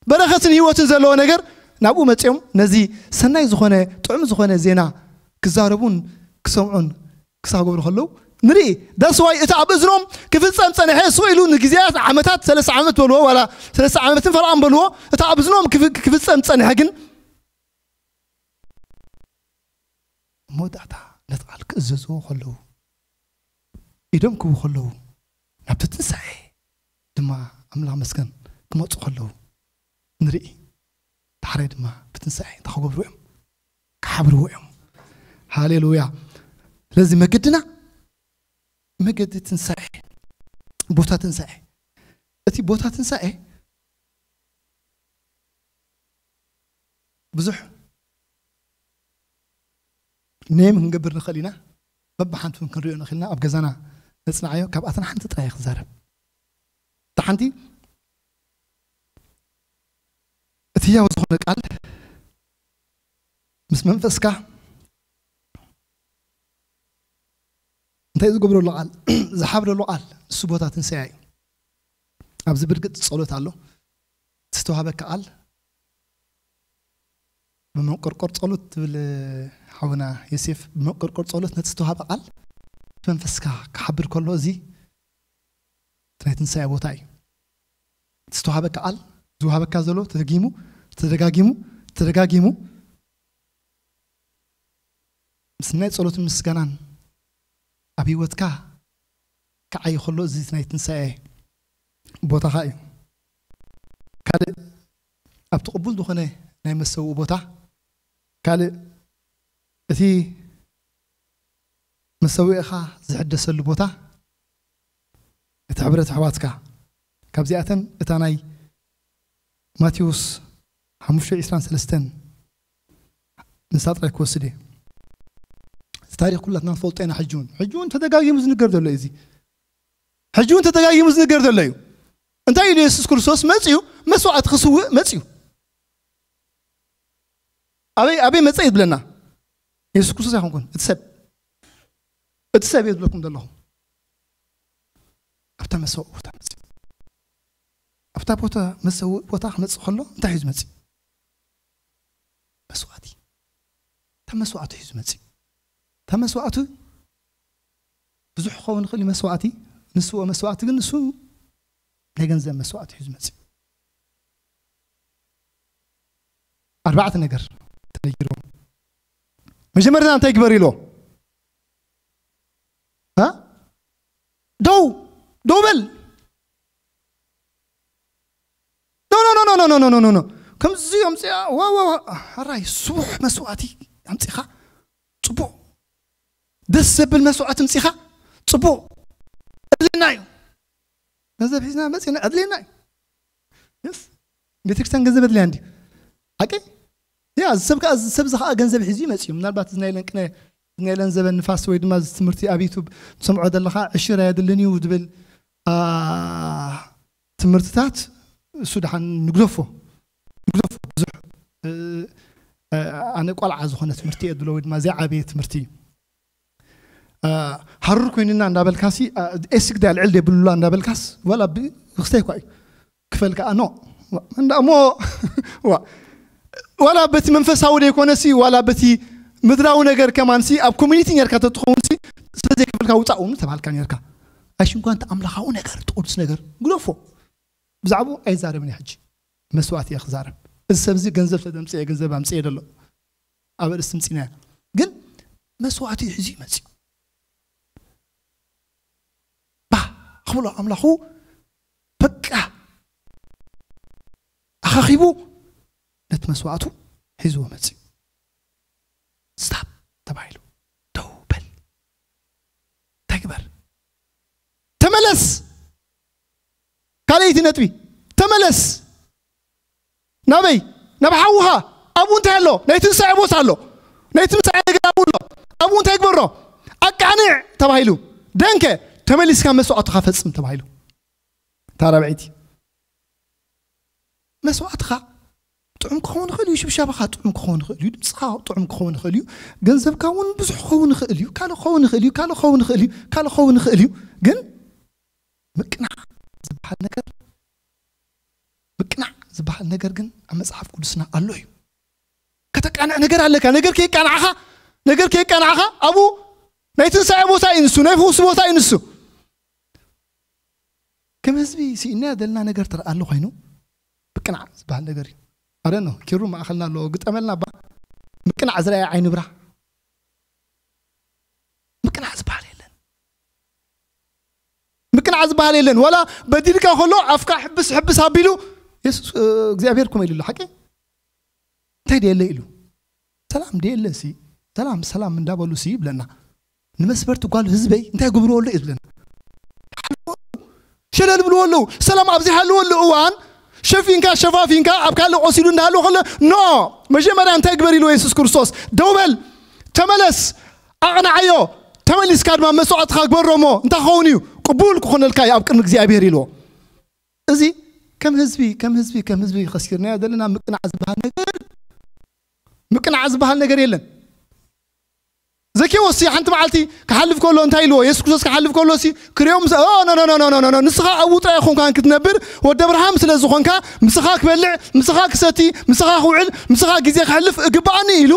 በረኸትን ህይወትን ዘለዎ ነገር ናብኡ መጺኦም ነዚ ሰናይ ዝኾነ ጥዑም ዝኾነ ዜና ክዛረቡን ክሰምዑን ክሳብ ክገብሩ ከለዉ ንርኢ። ዳስዋይ እቲ ኣብ እዝኖም ክፍጸም ጸንሐ ስቕ ኢሉ ንግዜያት ዓመታት ሰለስተ ዓመት በልዎ ዋላ ሰለስተ ዓመትን ፈረቓን በልዎ እቲ ኣብ እዝኖም ክፍ- ክፍጸም ጸንሐ ግን መወዳእታ ነቲ ቃል ክእዘዝዎ ከለዉ ኢዶም ክቡ ከለዉ ናብቲ ትንሳኤ ድማ ኣምላኽ መስገን ክመፁ ከለዉ ንርኢ። ዳሕራይ ድማ ብትንሳኤ እንታይ ክገብሩ እዮም? ክሓብርዎ እዮም። ሃሌሉያ። ስለዚ መገድና መገዲ ትንሳኤ፣ ቦታ ትንሳኤ። እቲ ቦታ ትንሳኤ ብዙሕ ኔም ክንገብር ንኽእል ኢና። በብሓንቲ እውን ክንሪኦ ንኽእል ኢና። ኣብ ገዛና ነፅንዓዮ። ካብኣተን ሓንቲ ጥራይ ክዛረብ። እታ ሓንቲ እቲ ህያው ዝኾነ ቃል ምስ መንፈስካ እንታይ ዝገብረሉ ቃል ዝሓብረሉ ቃል ንሱ ቦታ ትንሳኤ እዩ። ኣብዚ ብርግጥ ጸሎት ኣሎ። ዝተዋህበካ ቃል ብመንቆርቆር ጸሎት ትብል ሓውና ዮሴፍ ብመንቆርቆር ጸሎት ነቲ ዝተዋህበ ቃል መንፈስካ ክሓብር ከሎ እዚ ናይ ትንሳኤ ቦታ እዩ። ዝተዋህበካ ቃል ዝዋህበካ ዘሎ ተደጊሙ ተደጋጊሙ ተደጋጊሙ ምስ ናይ ጸሎትን ምስጋናን ኣብ ህይወትካ ክዓይ ከሎ እዚ ናይ ትንሳኤ ቦታኻ እዩ። ካልእ ኣብቲ ቅቡል ዝኾነ ናይ መሰውኡ ቦታ ካልእ እቲ መሰውኢኻ ዝሕደሰሉ ቦታ እቲ ሕብረት ኣሕዋትካ ካብዚኣተን እታ ናይ ማቴዎስ ሓሙሽተ ዕስራን ሰለስተን ንሳ ጥራይ ክወስድ እየ። እቲ ታሪክ ኩላትና ንፈልጦ ኢና። ሕጂ እውን ሕጂ እውን ተደጋጊሙ ዝንገር ዘሎ እዩ። እዚ ሕጂ እውን ተደጋጊሙ ዝንገር ዘሎ እዩ። እንታይ ኢሉ የሱስ ክርስቶስ መፅዩ መስዋዕቲ ክስውእ መፅዩ ኣበይ ኣበይ መፀ ይብለና። የሱስ ክርስቶስ ኣይኮንኩን እቲ ሰብ እቲ ሰብ እየ ዝብለኩም ዘለኹ። ኣብታ መሰውእ ቦታ መፅዩ ኣብታ ቦታ መሰውእ ቦታ ክመፅእ ከሎ እንታይ እዩ ዝመፅእ? መስዋእቲ። እታ መስዋእቱ እዩ ዝመፅእ። እታ መስዋእቱ ብዙሕ ክኸውን ይኽእል እዩ መስዋእቲ፣ ንስዎ መስዋእቲ ግን ንሱ ናይ ገንዘብ መስዋእቲ ሒዙ መፅእ። ኣርባዕተ ነገር ተነጊርዎ። መጀመርታ እንታይ ግበር ኢልዎ? እ? ደው ደው በል። ኖ ኖ ኖ ኖ ኖ ኖ ኖ ኖ ኖ። ከምዚ ኣምፅኣ። ዋ ዋ ዋ። ኣራይ ስቡሕ መስዋእቲ ኣምፂኻ፣ ፅቡቕ። ደስ ዘብል መስዋእቲ ኣምፂኻ፣ ፅቡቕ። ኣድልና እዩ። ገንዘብ ሒዝና መፂና ኣድልና እዩ። የስ፣ ቤተክርስትያን ገንዘብ ኣድልያ እንዲ ሓቂ። ያ፣ እዚ ሰብ ከዓ፣ እዚ ሰብ እዚ ከዓ ገንዘብ ሒዙ ይመፅእ እዩ። ምናልባት እዚ ናይ ኢለን ቅነ፣ እዚ ናይ ኢለን ዘበን ንፋስ ወይ ድማ እዚ ትምህርቲ ኣብ ዩቱብ ትሰምዖ ዘለኻ ዕሽር ኣየድልን እዩ ዝብል፣ አ፣ ትምህርትታት፣ እሱ ደሓን ንግደፎ፣ ንግደፎ። ብዙሕ፣ እ፣ እ፣ ኣነ ቆልዓ ዝኾነ ትምህርቲ እየ ድሎ ወይ ድማ ዘይዓበየ ትምህርቲ እዩ። እ፣ ሃሩር ኮይንና እንዳበልካሲ፣ እ፣ ኤስግዳ ልዕል ደብሉላ እንዳበልካስ፣ ዋላ ብ-፣ ክስታይ እኳ እዩ። ክፈል ከኣ ኖ። እንዳ እሞ፣ ዋ-፣ ዋላ በቲ መንፈሳዊ ደይኮነሲ፣ ዋላ በቲ ምድራዊ ነገር ከማንሲ፣ ኣብ ኮሚኒቲ ኔርካ ተትኸውንሲ፣ ስለ ዘይከፈልካ ውፃእ እውን ተባልካ ኔርካ። ኣይሽንኳን እቲ ኣምላኻዊ ነገር፣ እቲ ቅዱስ ነገር፣ ግደፎ። ብዛዕባኡ ኣይዛረብን እየ ሕጂ። መስዋእቲ እየ ክዛረብ። እዚ ሰብ እዚ ገንዘብ ስለ ዘምፅአ፣ ገንዘብ ኣምፅአ ደሎ። ኣብ ርእሲ ምፂና እያ። ግን መስዋእቲ ሒዙ ይመፅእ። ባህ ክብሎ ኣምላኹ በቃ ኣኻኺቡ ነቲ መስዋእቱ ሒዝዎ መፅእ። ስታፕ ተባሂሉ። ደው በል። እንታይ ግበር? ተመለስ። ካልኣይቲ ነጥቢ፣ ተመለስ። ናበይ? ናብ ሓውኻ። ኣብኡ እንታይ ኣሎ? ናይ ትንሳኤ ቦታ ኣሎ። ናይ ትንሳኤ ነገር ኣብኡ ኣሎ። ኣብኡ እንታይ ግበሮ? ኣቃንዕ ተባሂሉ። ደንከ ተመሊስካ መስዋእትኻ ፈጽም ተባሂሉ። እታ ራብዐይቲ፣ መስዋእትኻ ጥዑም ክኸውን ይኽእል እዩ፣ ሽብሻባኻ ጥዑም ክኸውን ይኽእል እዩ፣ ድምፅኻ ጥዑም ክኸውን ይኽእል እዩ፣ ገንዘብካ እውን ብዙሕ ክኸውን ይኽእል እዩ፣ ካልእ ክኸውን ይኽእል እዩ፣ ካልእ ክኸውን ይኽእል እዩ፣ ካልእ ክኸውን ይኽእል እዩ። ግን ምቅናዕ ዝበሃል ነገር፣ ምቅናዕ ዝበሃል ነገር ግን ኣብ መጽሓፍ ቅዱስና ኣሎ እዩ። ከተቃንዕ ነገር ኣለካ። ነገር ከየቃናዕኻ፣ ነገር ከየቃናዕኻ ኣብኡ ናይ ትንሳኤ ቦታ እዩ ንሱ፣ ናይ ፈውሲ ቦታ እዩ ንሱ። ከም ህዝቢ ስኢና ዘለና ነገር ተረኣ ኣሎ ኮይኑ፣ ምቅናዕ ዝበሃል ነገር እዩ። ኣረኖ፣ ኪሩ ማእኸልና ኣሎ፣ ግጠመልና እባ። ምቅናዕ ዝረኣየ ዓይኒ ብራ። ምቅናዕ ዝበሃል የለን። ምቅናዕ ዝበሃል የለን። ዋላ በዲልካ ከሎ ኣፍካ ሕብስ ሕብስ ኣቢሉ፣ የሱስ፣ እ፣ እግዚኣብሔር ኮመ ኢሉ ኣሎ። ሓቂ? እንታይ ደየለ ኢሉ? ሰላም ደየለ ሲ፣ ሰላም፣ ሰላም እንዳበሉ ሲ ይብለና። ንመስበርቲ ጓል ህዝበይ እንታይ ይገብርዎ ኣሎ እዩ ዝብለና። ሸለል ብልዎ ኣለዉ። ሰላም ኣብ ዘይሃለወሉ እዋን፣ ሸፊንካ፣ ሸፋፊንካ፣ ኣብ ካልእ ቆሲሉ እንዳሃለወ ከሎ፣ ኖ! መጀመርያ እንታይ ግበር ኢልዎ የሱስ ክርስቶስ? ደው በል፣ ተመለስ፣ ኣቕንዓዮ፣ ተመሊስካ ድማ መስዋዕትኻ ግበሮ እሞ፣ እንታይ ክኸውን እዩ? ቅቡል ክኾነልካ እዩ ኣብ ቅድሚ እግዚኣብሔር ኢልዎ። እዚ ከም ህዝቢ፣ ከም ህዝቢ፣ ከም ህዝቢ ከሲርናዮ ዘለና ምቅናዕ ዝበሃል ነገር፣ ምቅናዕ ዝበሃል ነገር የለን። ዘኬዎስ ሲ ሓንቲ መዓልቲ ክሓልፍ ከሎ እንታይ ኢልዎ? የሱስ ክርስቶስ ክሓልፍ ከሎ ሲ ክሪኦም ስ-፣ ኦ፣ ኖ፣ ኖ፣ ኖ፣ ኖ፣ ኖ፣ ኖ፣ ኖ፣ ንስኻ ኣብኡ ጥራይ ኾንካን ክትነብር፣ ወዲ ኣብርሃም ስለ ዝኾንካ፣ ምሳኻ ክበልዕ፣ ምሳኻ ክሰቲ፣ ምሳኻ ክውዕል፣ ምሳኻ ግዜ ከሕልፍ እግባኣኒ ኢሉ፣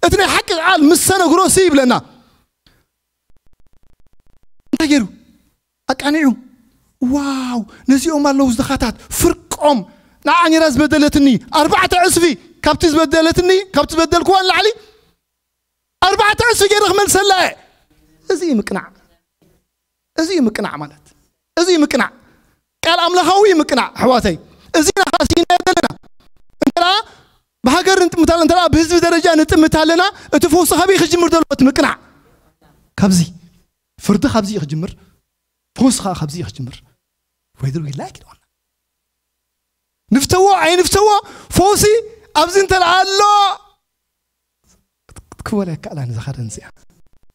እቲ ናይ ሓቂ ቃል ምስ ተነግሮ ሲ ይብለና። እንታይ ገይሩ? ኣቃኒዑ። ዋው፣ ነዚኦም ኣለዉ ዝደኻታት፣ ፍርቆም። ንዓ ኔራ ዝበደለትኒ፣ ኣርባዕተ ዕጽፊ ካብቲ ዝበደለትኒ፣ ካብቲ ዝበደልክዋ ንላዕሊ፣ ኣርባዕተ ዕጽፊ ገይረ ክመልሰላ እየ። እዚ እዩ ምቅናዕ። እዚ እዩ ምቅናዕ ማለት። እዚ እዩ ምቅናዕ። ቃል ኣምላኻዊ ምቅናዕ፣ ኣሕዋተይ። እዚ ኢና ኸዓ ስኢናዮ ዘለና። እንተ ደኣ ብሃገር ንጥምት ኣለና፣ እንተ ደኣ ብህዝቢ ደረጃ ንጥምት ኣለና፣ እቲ ፈውሲ ካበይ ክጅምር ዘለዎ? እቲ ምቅናዕ። ካብዚ። ፍርዲ ካብዚ እዩ ክጅምር። ፈውሲ ኸዓ ካብዚ እዩ ክጅምር። Whether we like it or not። ንፍተዎ ኣይንፍተዎ፣ ፈውሲ ኣብዚ እንተ ደኣ ኣሎ፣ ክትክወል ኣይከኣላን እዛ ኸደን እዚኣ።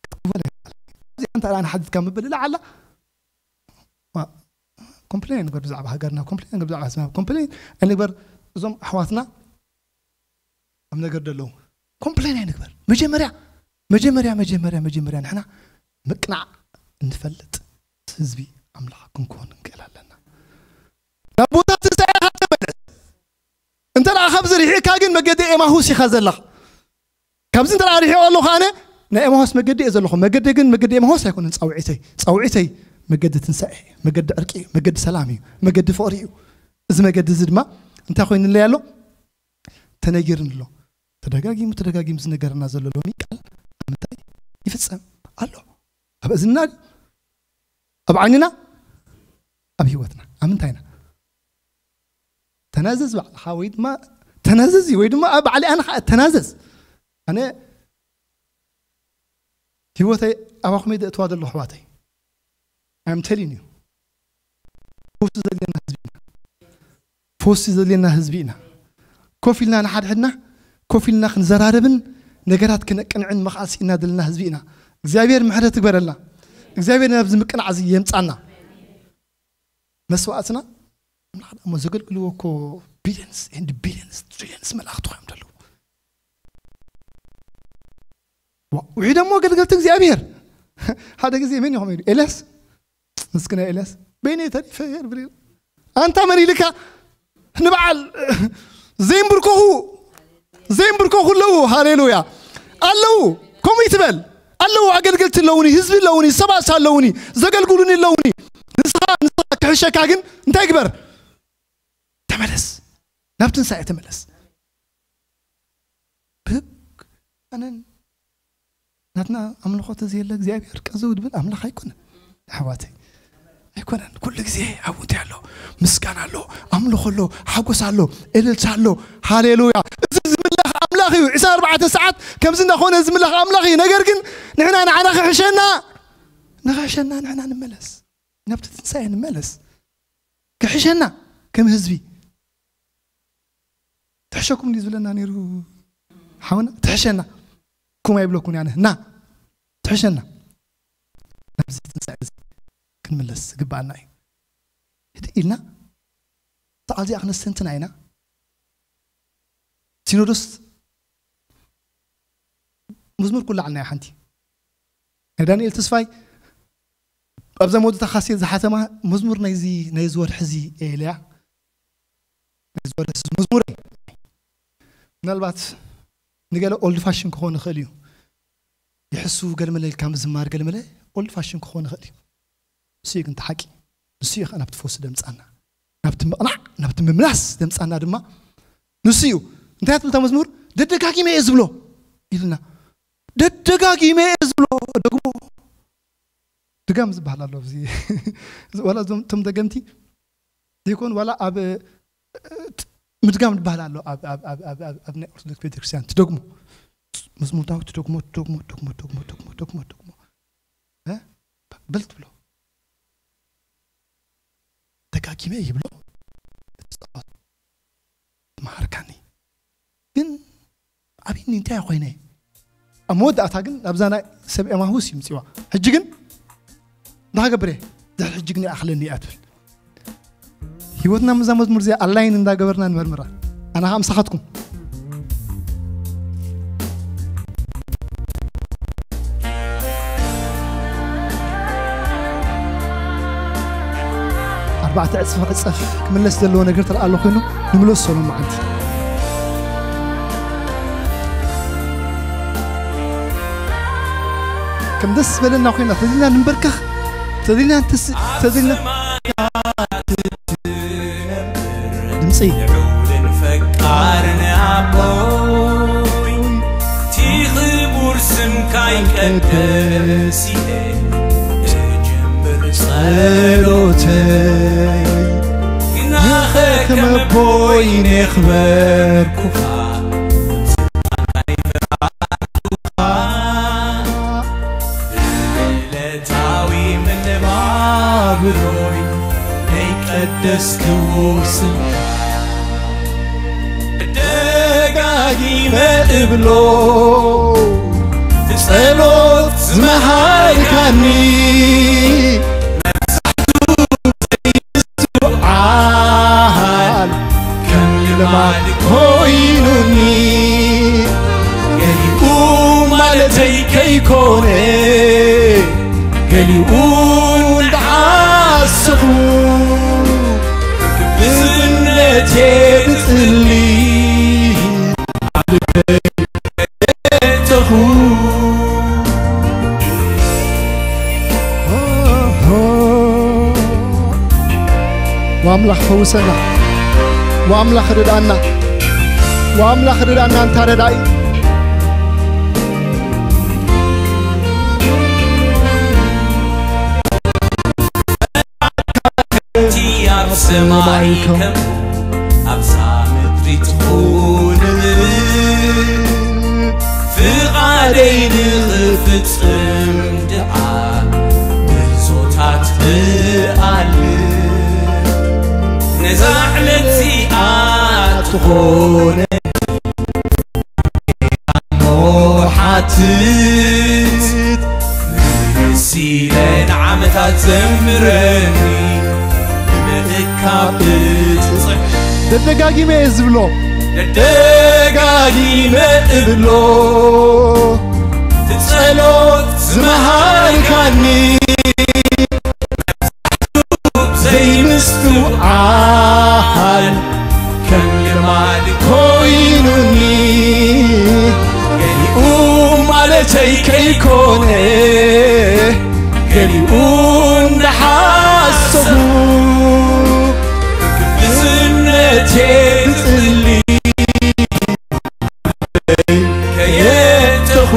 ክትክወል ኣይከኣላን። እዚኣ እንተ ደኣ ንሓድግካ ምብል ኢላ ዓላ፣ ዋ፣ ኮምፕሌን ኣይንግበር ብዛዕባ ሃገርና፣ ኮምፕሌን ኣይንግበር ብዛዕባ ህዝብና፣ ኮምፕሌን ኣይንግበር። እዞም ኣሕዋትና ኣብ ነገር ደለዉ ኮምፕሌን ኣይንግበር። መጀመርያ፣ መጀመርያ፣ መጀመርያ፣ መጀመርያ ንሕና ምቅናዕ እንፈልጥ ህዝቢ ኣምላኽ ክንኮን ንክእል ኣለና። ናብ ቦታ ትንሳኤኻ ተመለስ። እንተ ደኣ ካብዚ ርሒቕካ ግን መገዲ ኤማሁስ ኢኻ ዘለኻ። ካብዚ እንተ ደኣ ርሒቐ ኣለኹ ኣነ ናይ ኤማሁስ መገዲ እየ ዘለኹ። መገዲ ግን መገዲ ኤማሁስ ኣይኮነን ጻውዒተይ። ጻውዒተይ መገዲ ትንሳኤ፣ መገዲ ዕርቂ እዩ፣ መገዲ ሰላም እዩ፣ መገዲ ፍቕሪ እዩ። እዚ መገዲ እዚ ድማ እንታይ ኮይኑለይ ኣሎ? ተነጊርኒ ኣሎ። ተደጋጊሙ ተደጋጊሙ ዝነገረና ዘሎ ሎሚ ቃል ኣብ ምንታይ ይፍጸም ኣሎ? ኣብ እዝንና ድዩ? ኣብ ዓይንና? ኣብ ህይወትና? ኣብ ምንታይና? ተናዘዝ ባዕልኻ ወይ ድማ ተናዘዚ ወይ ድማ ኣብ ባዕሊ ኣነ ከዓ ተናዘዝ። ኣነ ህይወተይ ኣባኹመይ ደእትዋ ዘለኹ ኣሕዋተይ። I'm telling you። ፈውሲ ዘድልየና ህዝቢ ኢና። ፈውሲ ዘድልየና ህዝቢ ኢና። ኮፍ ኢልና ንሓድሕድና ኮፍ ኢልና ክንዘራረብን ነገራት ክነቅንዕን መኽኣል ስኢና ዘለና ህዝቢ ኢና። እግዚኣብሔር ምሕረት ይግበረልና። እግዚኣብሔር ናብዚ ምቅናዕ እዚ የምጻና። መስዋዕትና እሞ ዘገልግልዎ እኮ ቢሊየንስ ኤንድ ቢሊየንስ ትሪሊየንስ መላእኽቲ ኮይኖም ዘለዉ። ዋ፣ ውሒዶሞ ኣገልገልቲ እግዚኣብሔር። ሓደ ግዜ መን ኢኹም ኢሉ ኤልያስ፣ ምስኪና ኤልያስ፣ በይነይ ተሪፈ እየ ብሪር። ኣንታ መን ኢልካ ንበዓል ዘይንብርከኹ ዘይንብርከኹ ኣለዉ። ሃሌሉያ ኣለዉ። ከምኡ ይትበል ኣለዉ። ኣገልገልቲ ኣለዉኒ፣ ህዝቢ ኣለዉኒ፣ ሰባት ኣለዉኒ፣ ዘገልግሉኒ ኣለዉኒ። ንስኻ ንስኻ ክሕሸካ ግን እንታይ ግበር? ተመለስ፣ ናብ ትንሳኤ ተመለስ። ብህግ ኣነን ናትና ኣምልኾ ተዘየለ እግዚኣብሔር ቀዘው ድብል ኣምላኽ ኣይኮነን ኣሕዋተይ፣ ኣይኮነን። ኩሉ ግዜ ኣብኡ እንታይ ኣሎ? ምስጋና ኣሎ፣ ኣምልኾ ኣሎ፣ ሓጎስ ኣሎ፣ እልልታ ኣሎ። ሃሌሉያ። እዚ ዝምለኽ ኣምላኽ እዩ። ዕስራን ኣርባዕተን ሰዓት ከምዚ እናኾነ ዝምለኽ ኣምላኽ እዩ። ነገር ግን ንሕና ንዓና ክሕሸና ንኽሕሸና ንሕና ንመለስ፣ ናብቲ ትንሳኤ ንመለስ። ክሕሸና ከም ህዝቢ ትሕሸኩም ድዩ ዝብለና ነይሩ ሓውና? ትሕሸና ኩም ኣይብለኩን ያነ ና ትሕሸና ናብዚ ትንሳኤ እዚ ክንምለስ ዝግባኣና እዩ። ህድእ ኢልና እታ ቃል እዚኣ ክነስተንትና ኢና። ሲኖዶስ መዝሙር ኩላ ዓልና እያ ሓንቲ ናይ ዳንኤል ተስፋይ ኣብዛ መወዳእታ ካሴት ዝሓተማ መዝሙር ናይዚ ናይዚ ወርሒ እዚ እያ ኢለያ። ናይዚ ወርሒ እዚ መዝሙረይ ምናልባት ንገለ ኦልድ ፋሽን ክኾን ይኽእል እዩ። ይሕሱ ገለመለ ኢልካ ምዝማር ገለመለ ኦልድ ፋሽን ክኾን ይኽእል እዩ። ንሱ እዩ ግን እቲ ሓቂ። ንሱ እዩ ከዓ ናብቲ ፈውሲ ደምፃና፣ ናብቲ ምቕናዕ፣ ናብቲ ምምላስ ደምፃና ድማ ንሱ እዩ። እንታይ ትብል እታ መዝሙር? ደደጋጊመ እየ ዝብሎ ኢልና። ደደጋጊመ እየ ዝብሎ፣ ደግሞ ድጋም ዝበሃል ኣሎ ኣብዚ። እዚ ዋላ እዞም እቶም ደገምቲ ዘይኮን ዋላ ኣብ ምድጋም ዝበሃል ኣሎ ኣብ ኣብ ኣብ ኣብ ኣብ ኣብ ናይ ኦርቶዶክስ ቤተክርስትያን ትደግሞ መዝሙር ዳዊት ትደግሞ ትደግሞ ትደግሞ ትደግሞ ትደግሞ ትደግሞ ትደግሞ እ በል ትብሎ ደጋጊመ ይብሎ። እቲ ጸሎት መሃርካኒ ግን ኣብኒ እንታይ ኮይነ ኣብ መወዳእታ ግን ናብዛ ናይ ሰብ ኤማሁስ ይምፅዋ። ሕጂ ግን እንዳገብረ ድሕሪ ሕጂ ግን ይኣኽለኒ እያ ትብል። ህይወትና ምዛ መዝሙር እዚኣ ኣላይን እንዳገበርና ንመርምራ። ኣና ከዓ ምሳኻትኩም ኣርባዕተ ዕፅፍ ዕፀፍ ክምለስ ዘለዎ ነገር ተለኣሎ ኮይኑ ንምለሶ ሎም መዓልቲ ከም ደስ ዝበለና ኮይና ተዚልና ንንበርከኽ ተዚልና ንተስ- ተዚልና ድምፂ ልዑልን ፈቃርን ኣቦይ እቲ ክቡር ስምካ ይቀደስ ኢለ እጀምር ጸሎተይ ግናኸ ከም ኣቦይ ነኽበርኩኻ ዕለታዊ መነባብሮይ ናይ ቀደስክዎ ስምካ ደጋጊመ እብሎ እቲ ጸሎት ዝመሃርካኒ ዓል ከም ልማድ ኮይኑኒ ገሊኡ ማለተይ ከይኮነ ገሊኡ እንዳዓሰኹ ግብዝነቴ ብጽሊ ኣብ ልበይ ተኹ ኣምላኽ ፈውሰና። ወኣምላኽ ርድኣና። ወኣምላኽ ርድኣና፣ ኣንታ ረዳኢ። እቲ ኣብ ሰማይ ከም ኣብዛ ምድሪ ትኹን እብል፣ ፍቓደይ ንኽፍጽም ደኣ ምህዞታት እኣልም። ነዛ ዕለት እዚኣ ትኾነ እሞ ሓትት፣ ንስለ ንዓመታት ዘምረኒ፣ ንምእካብ እጽሕ። ደደጋጊመ እየ ዝብሎ። ደደጋጊመ እብሎ። እቲ ጸሎት ዝመሃርካኒ፣ ዘይምስትውዓል ከም ልማድ ኮይኑኒ። ገሊኡ ማለተይ ከይኮነ፣ ገሊኡ እንዳሓሰቡ፣ ብዝነቴ ዝጽሊ ከየተኹ።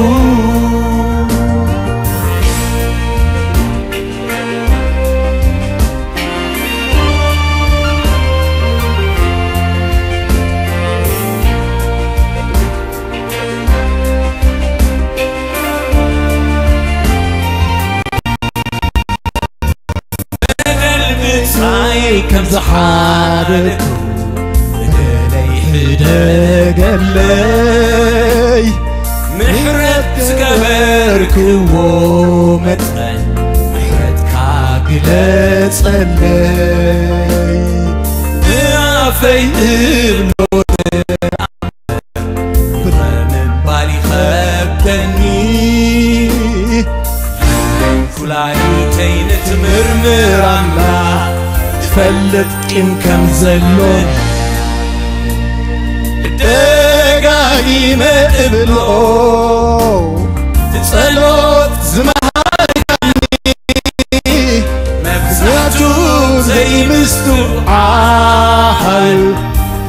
በደል ብጻይ ከም ዝሓረድኩ፣ በደለይ ሕደገለይ። ምሕረት ዝገበርክዎ መጠን፣ ምሕረትካ ግለጸለይ። ብኣፈይ እብሎ ብምባል ይኸብደኒ። ኩላሊተይ ንትምርምር ኣላ፣ ትፈልጥ ቂም ከም ዘሎ። ደጋጊመ እብሎ፣ እቲ ጸሎት ዝመሃረኒ፣ መብዛሕቱ ዘይምስትውዓል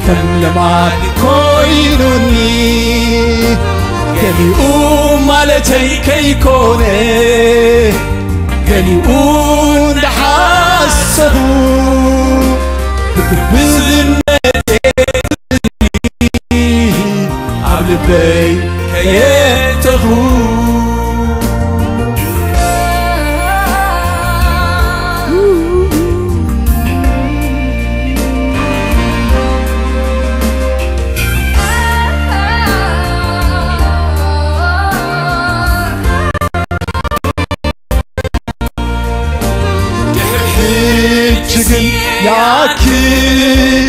ከም ልማድ ኮይኑኒ። ገሊኡ ማለተይ ከይኮነ፣ ገሊኡ እንዳሓሰቡ፣ ብዝነቴ ኣብ ልበይ ከየተኹ። ድሕሪ ሕጂ ግን ይኣክል፣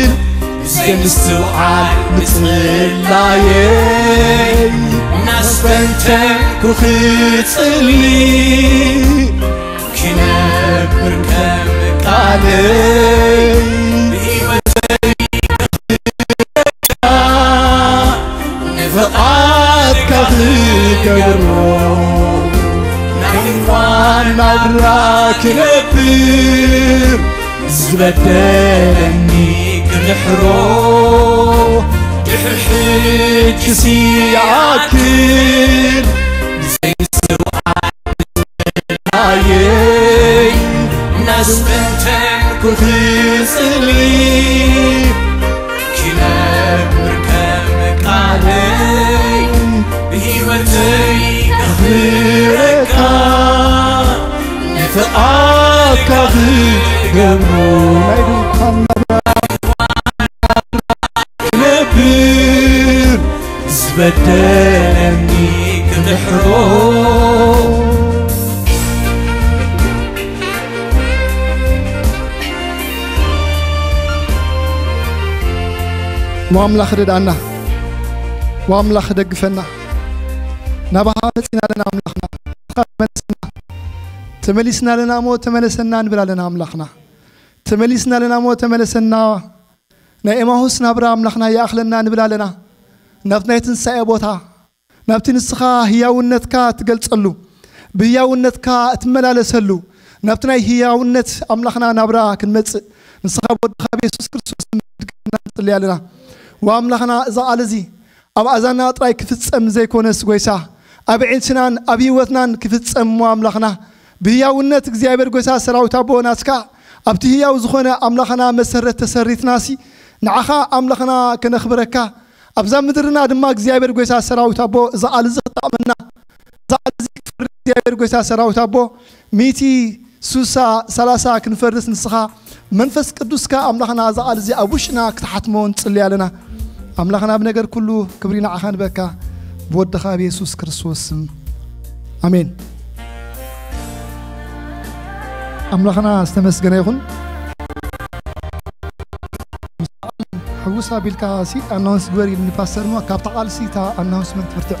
ዘይምስትውዓል ምጽላየይ፣ እናስተንተንኩ ክጽሊ፣ ክነብር ከም ቃለይ፣ ብህይወተይ ንፍቓድካ ክገብሮ፣ ናይ ሕማም ናብራ ክነብር፣ ዝበደለኒ ክምሕሮ፣ ድሕሪ ሕጂስ ይኣክል፣ ዘይምስትውዓል ኣየይ፣ እናስተንተንኩ ክጽሊ፣ ክነብር ከም ቃለይ፣ ብህይወተይ ከኽብረካ፣ ንፍቓድካ ክገብሮ፣ ናይ ድንኳን ናብራ ክነብር፣ ዝበደለኒ ክምሕሮ። እሞ ኣምላኽ ርድኣና፣ ወኣምላኽ ደግፈና። ናባኻ መጺና ኣለና ኣምላኽና፣ ንስኻ ተመለሰና። ተመሊስና ኣለና እሞ ተመለሰና ንብል ኣለና ኣምላኽና። ተመሊስና ኣለና እሞ ተመለሰና። ናይ ኤማሁስ ናብራ ኣምላኽና ይኣኽለና ንብል ኣለና። ናብቲ ናይ ትንሳኤ ቦታ፣ ናብቲ ንስኻ ህያውነትካ ትገልጸሉ፣ ብህያውነትካ እትመላለሰሉ፣ ናብቲ ናይ ህያውነት ኣምላኽና ናብራ ክንመጽእ፣ ንስኻ ብወድኻ ብየሱስ ክርስቶስ ስም ድግፍና ንጽሊ ኣለና። ወኣምላኽና፣ እዚ ቃል እዚ ኣብ ኣዛና ጥራይ ክፍጸም ዘይኮነስ፣ ጎይታ፣ ኣብ ዕልትናን ኣብ ህይወትናን ክፍጸም እሞ፣ ኣምላኽና፣ ብህያውነት እግዚኣብሔር ጎይታ ሰራዊት ኣቦ ናትካ፣ ኣብቲ ህያው ዝኾነ ኣምላኽና መሰረት ተሰሪትናሲ፣ ንዓኻ ኣምላኽና ከነኽብረካ፣ ኣብዛ ምድርና ድማ እግዚኣብሔር ጎይታ ሰራዊት ኣቦ እዚ ቃል እዚ ክጠቕመና፣ እዚ ቃል እዚ ክፈርድ እግዚኣብሔር ጎይታ ሰራዊት ኣቦ፣ ሚእቲ፣ ሱሳ፣ ሰላሳ ክንፈርድስ ንስኻ መንፈስ ቅዱስካ ኣምላኽና እዚ ቃል እዚ ኣብ ውሽጥና ክትሓትሞ ንጽሊ ኣለና። ኣምላኽና፣ ኣብ ነገር ኩሉ ክብሪ ንዓኻ ንበካ፣ ብወድኻ ብየሱስ ክርስቶስ ስም፣ ኣሜን። ኣምላኽና ዝተመስገነ ይኹን። ሕጉስ ኣቢልካ ሲ ኣናውንስ ግበር ኢልኒ ፓስተር፣ እሞ ካብታ ቃል ሲ እታ ኣናውንስመንት ትብርትዕ።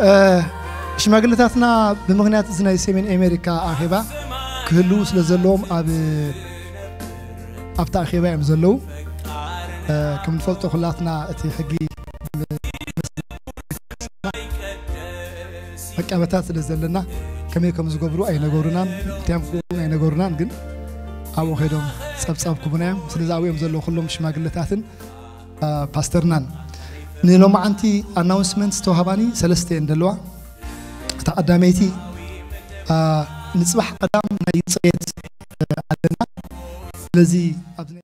እ፣ ሽማግለታትና ብምኽንያት እዚ ናይ ሰሜን ኣሜሪካ ኣኼባ ክህልዉ ስለ ዘለዎም ኣብ፣ ኣብታ ኣኼባ እዮም ዘለዉ። እ፣ ከም ንፈልጦ ኩላትና እቲ ሕጊ መቃበታት ስለ ዘለና ከመይ ከም ዝገብሩ ኣይነገሩናን፣ እንታይ እዮም ክገብሩ ኣይነገሩናን። ግን ኣብኡ ከይዶም ጸብጻብ ክቡና እዮም። ስለዚ ኣብኡ እዮም ዘለዉ ኩሎም ሽማግለታትን፣ አ፣ ፓስተርናን። ንሎማዓንቲ ኣናውንስመንት ዝተዋህባኒ ሰለስተ እየን ዘለዋ። እታ ቀዳመይቲ፣ አ፣ ንጽባሕ ቀዳም ናይ ጽሬት፣ አ፣ ኣለና። ስለዚ ኣብዚ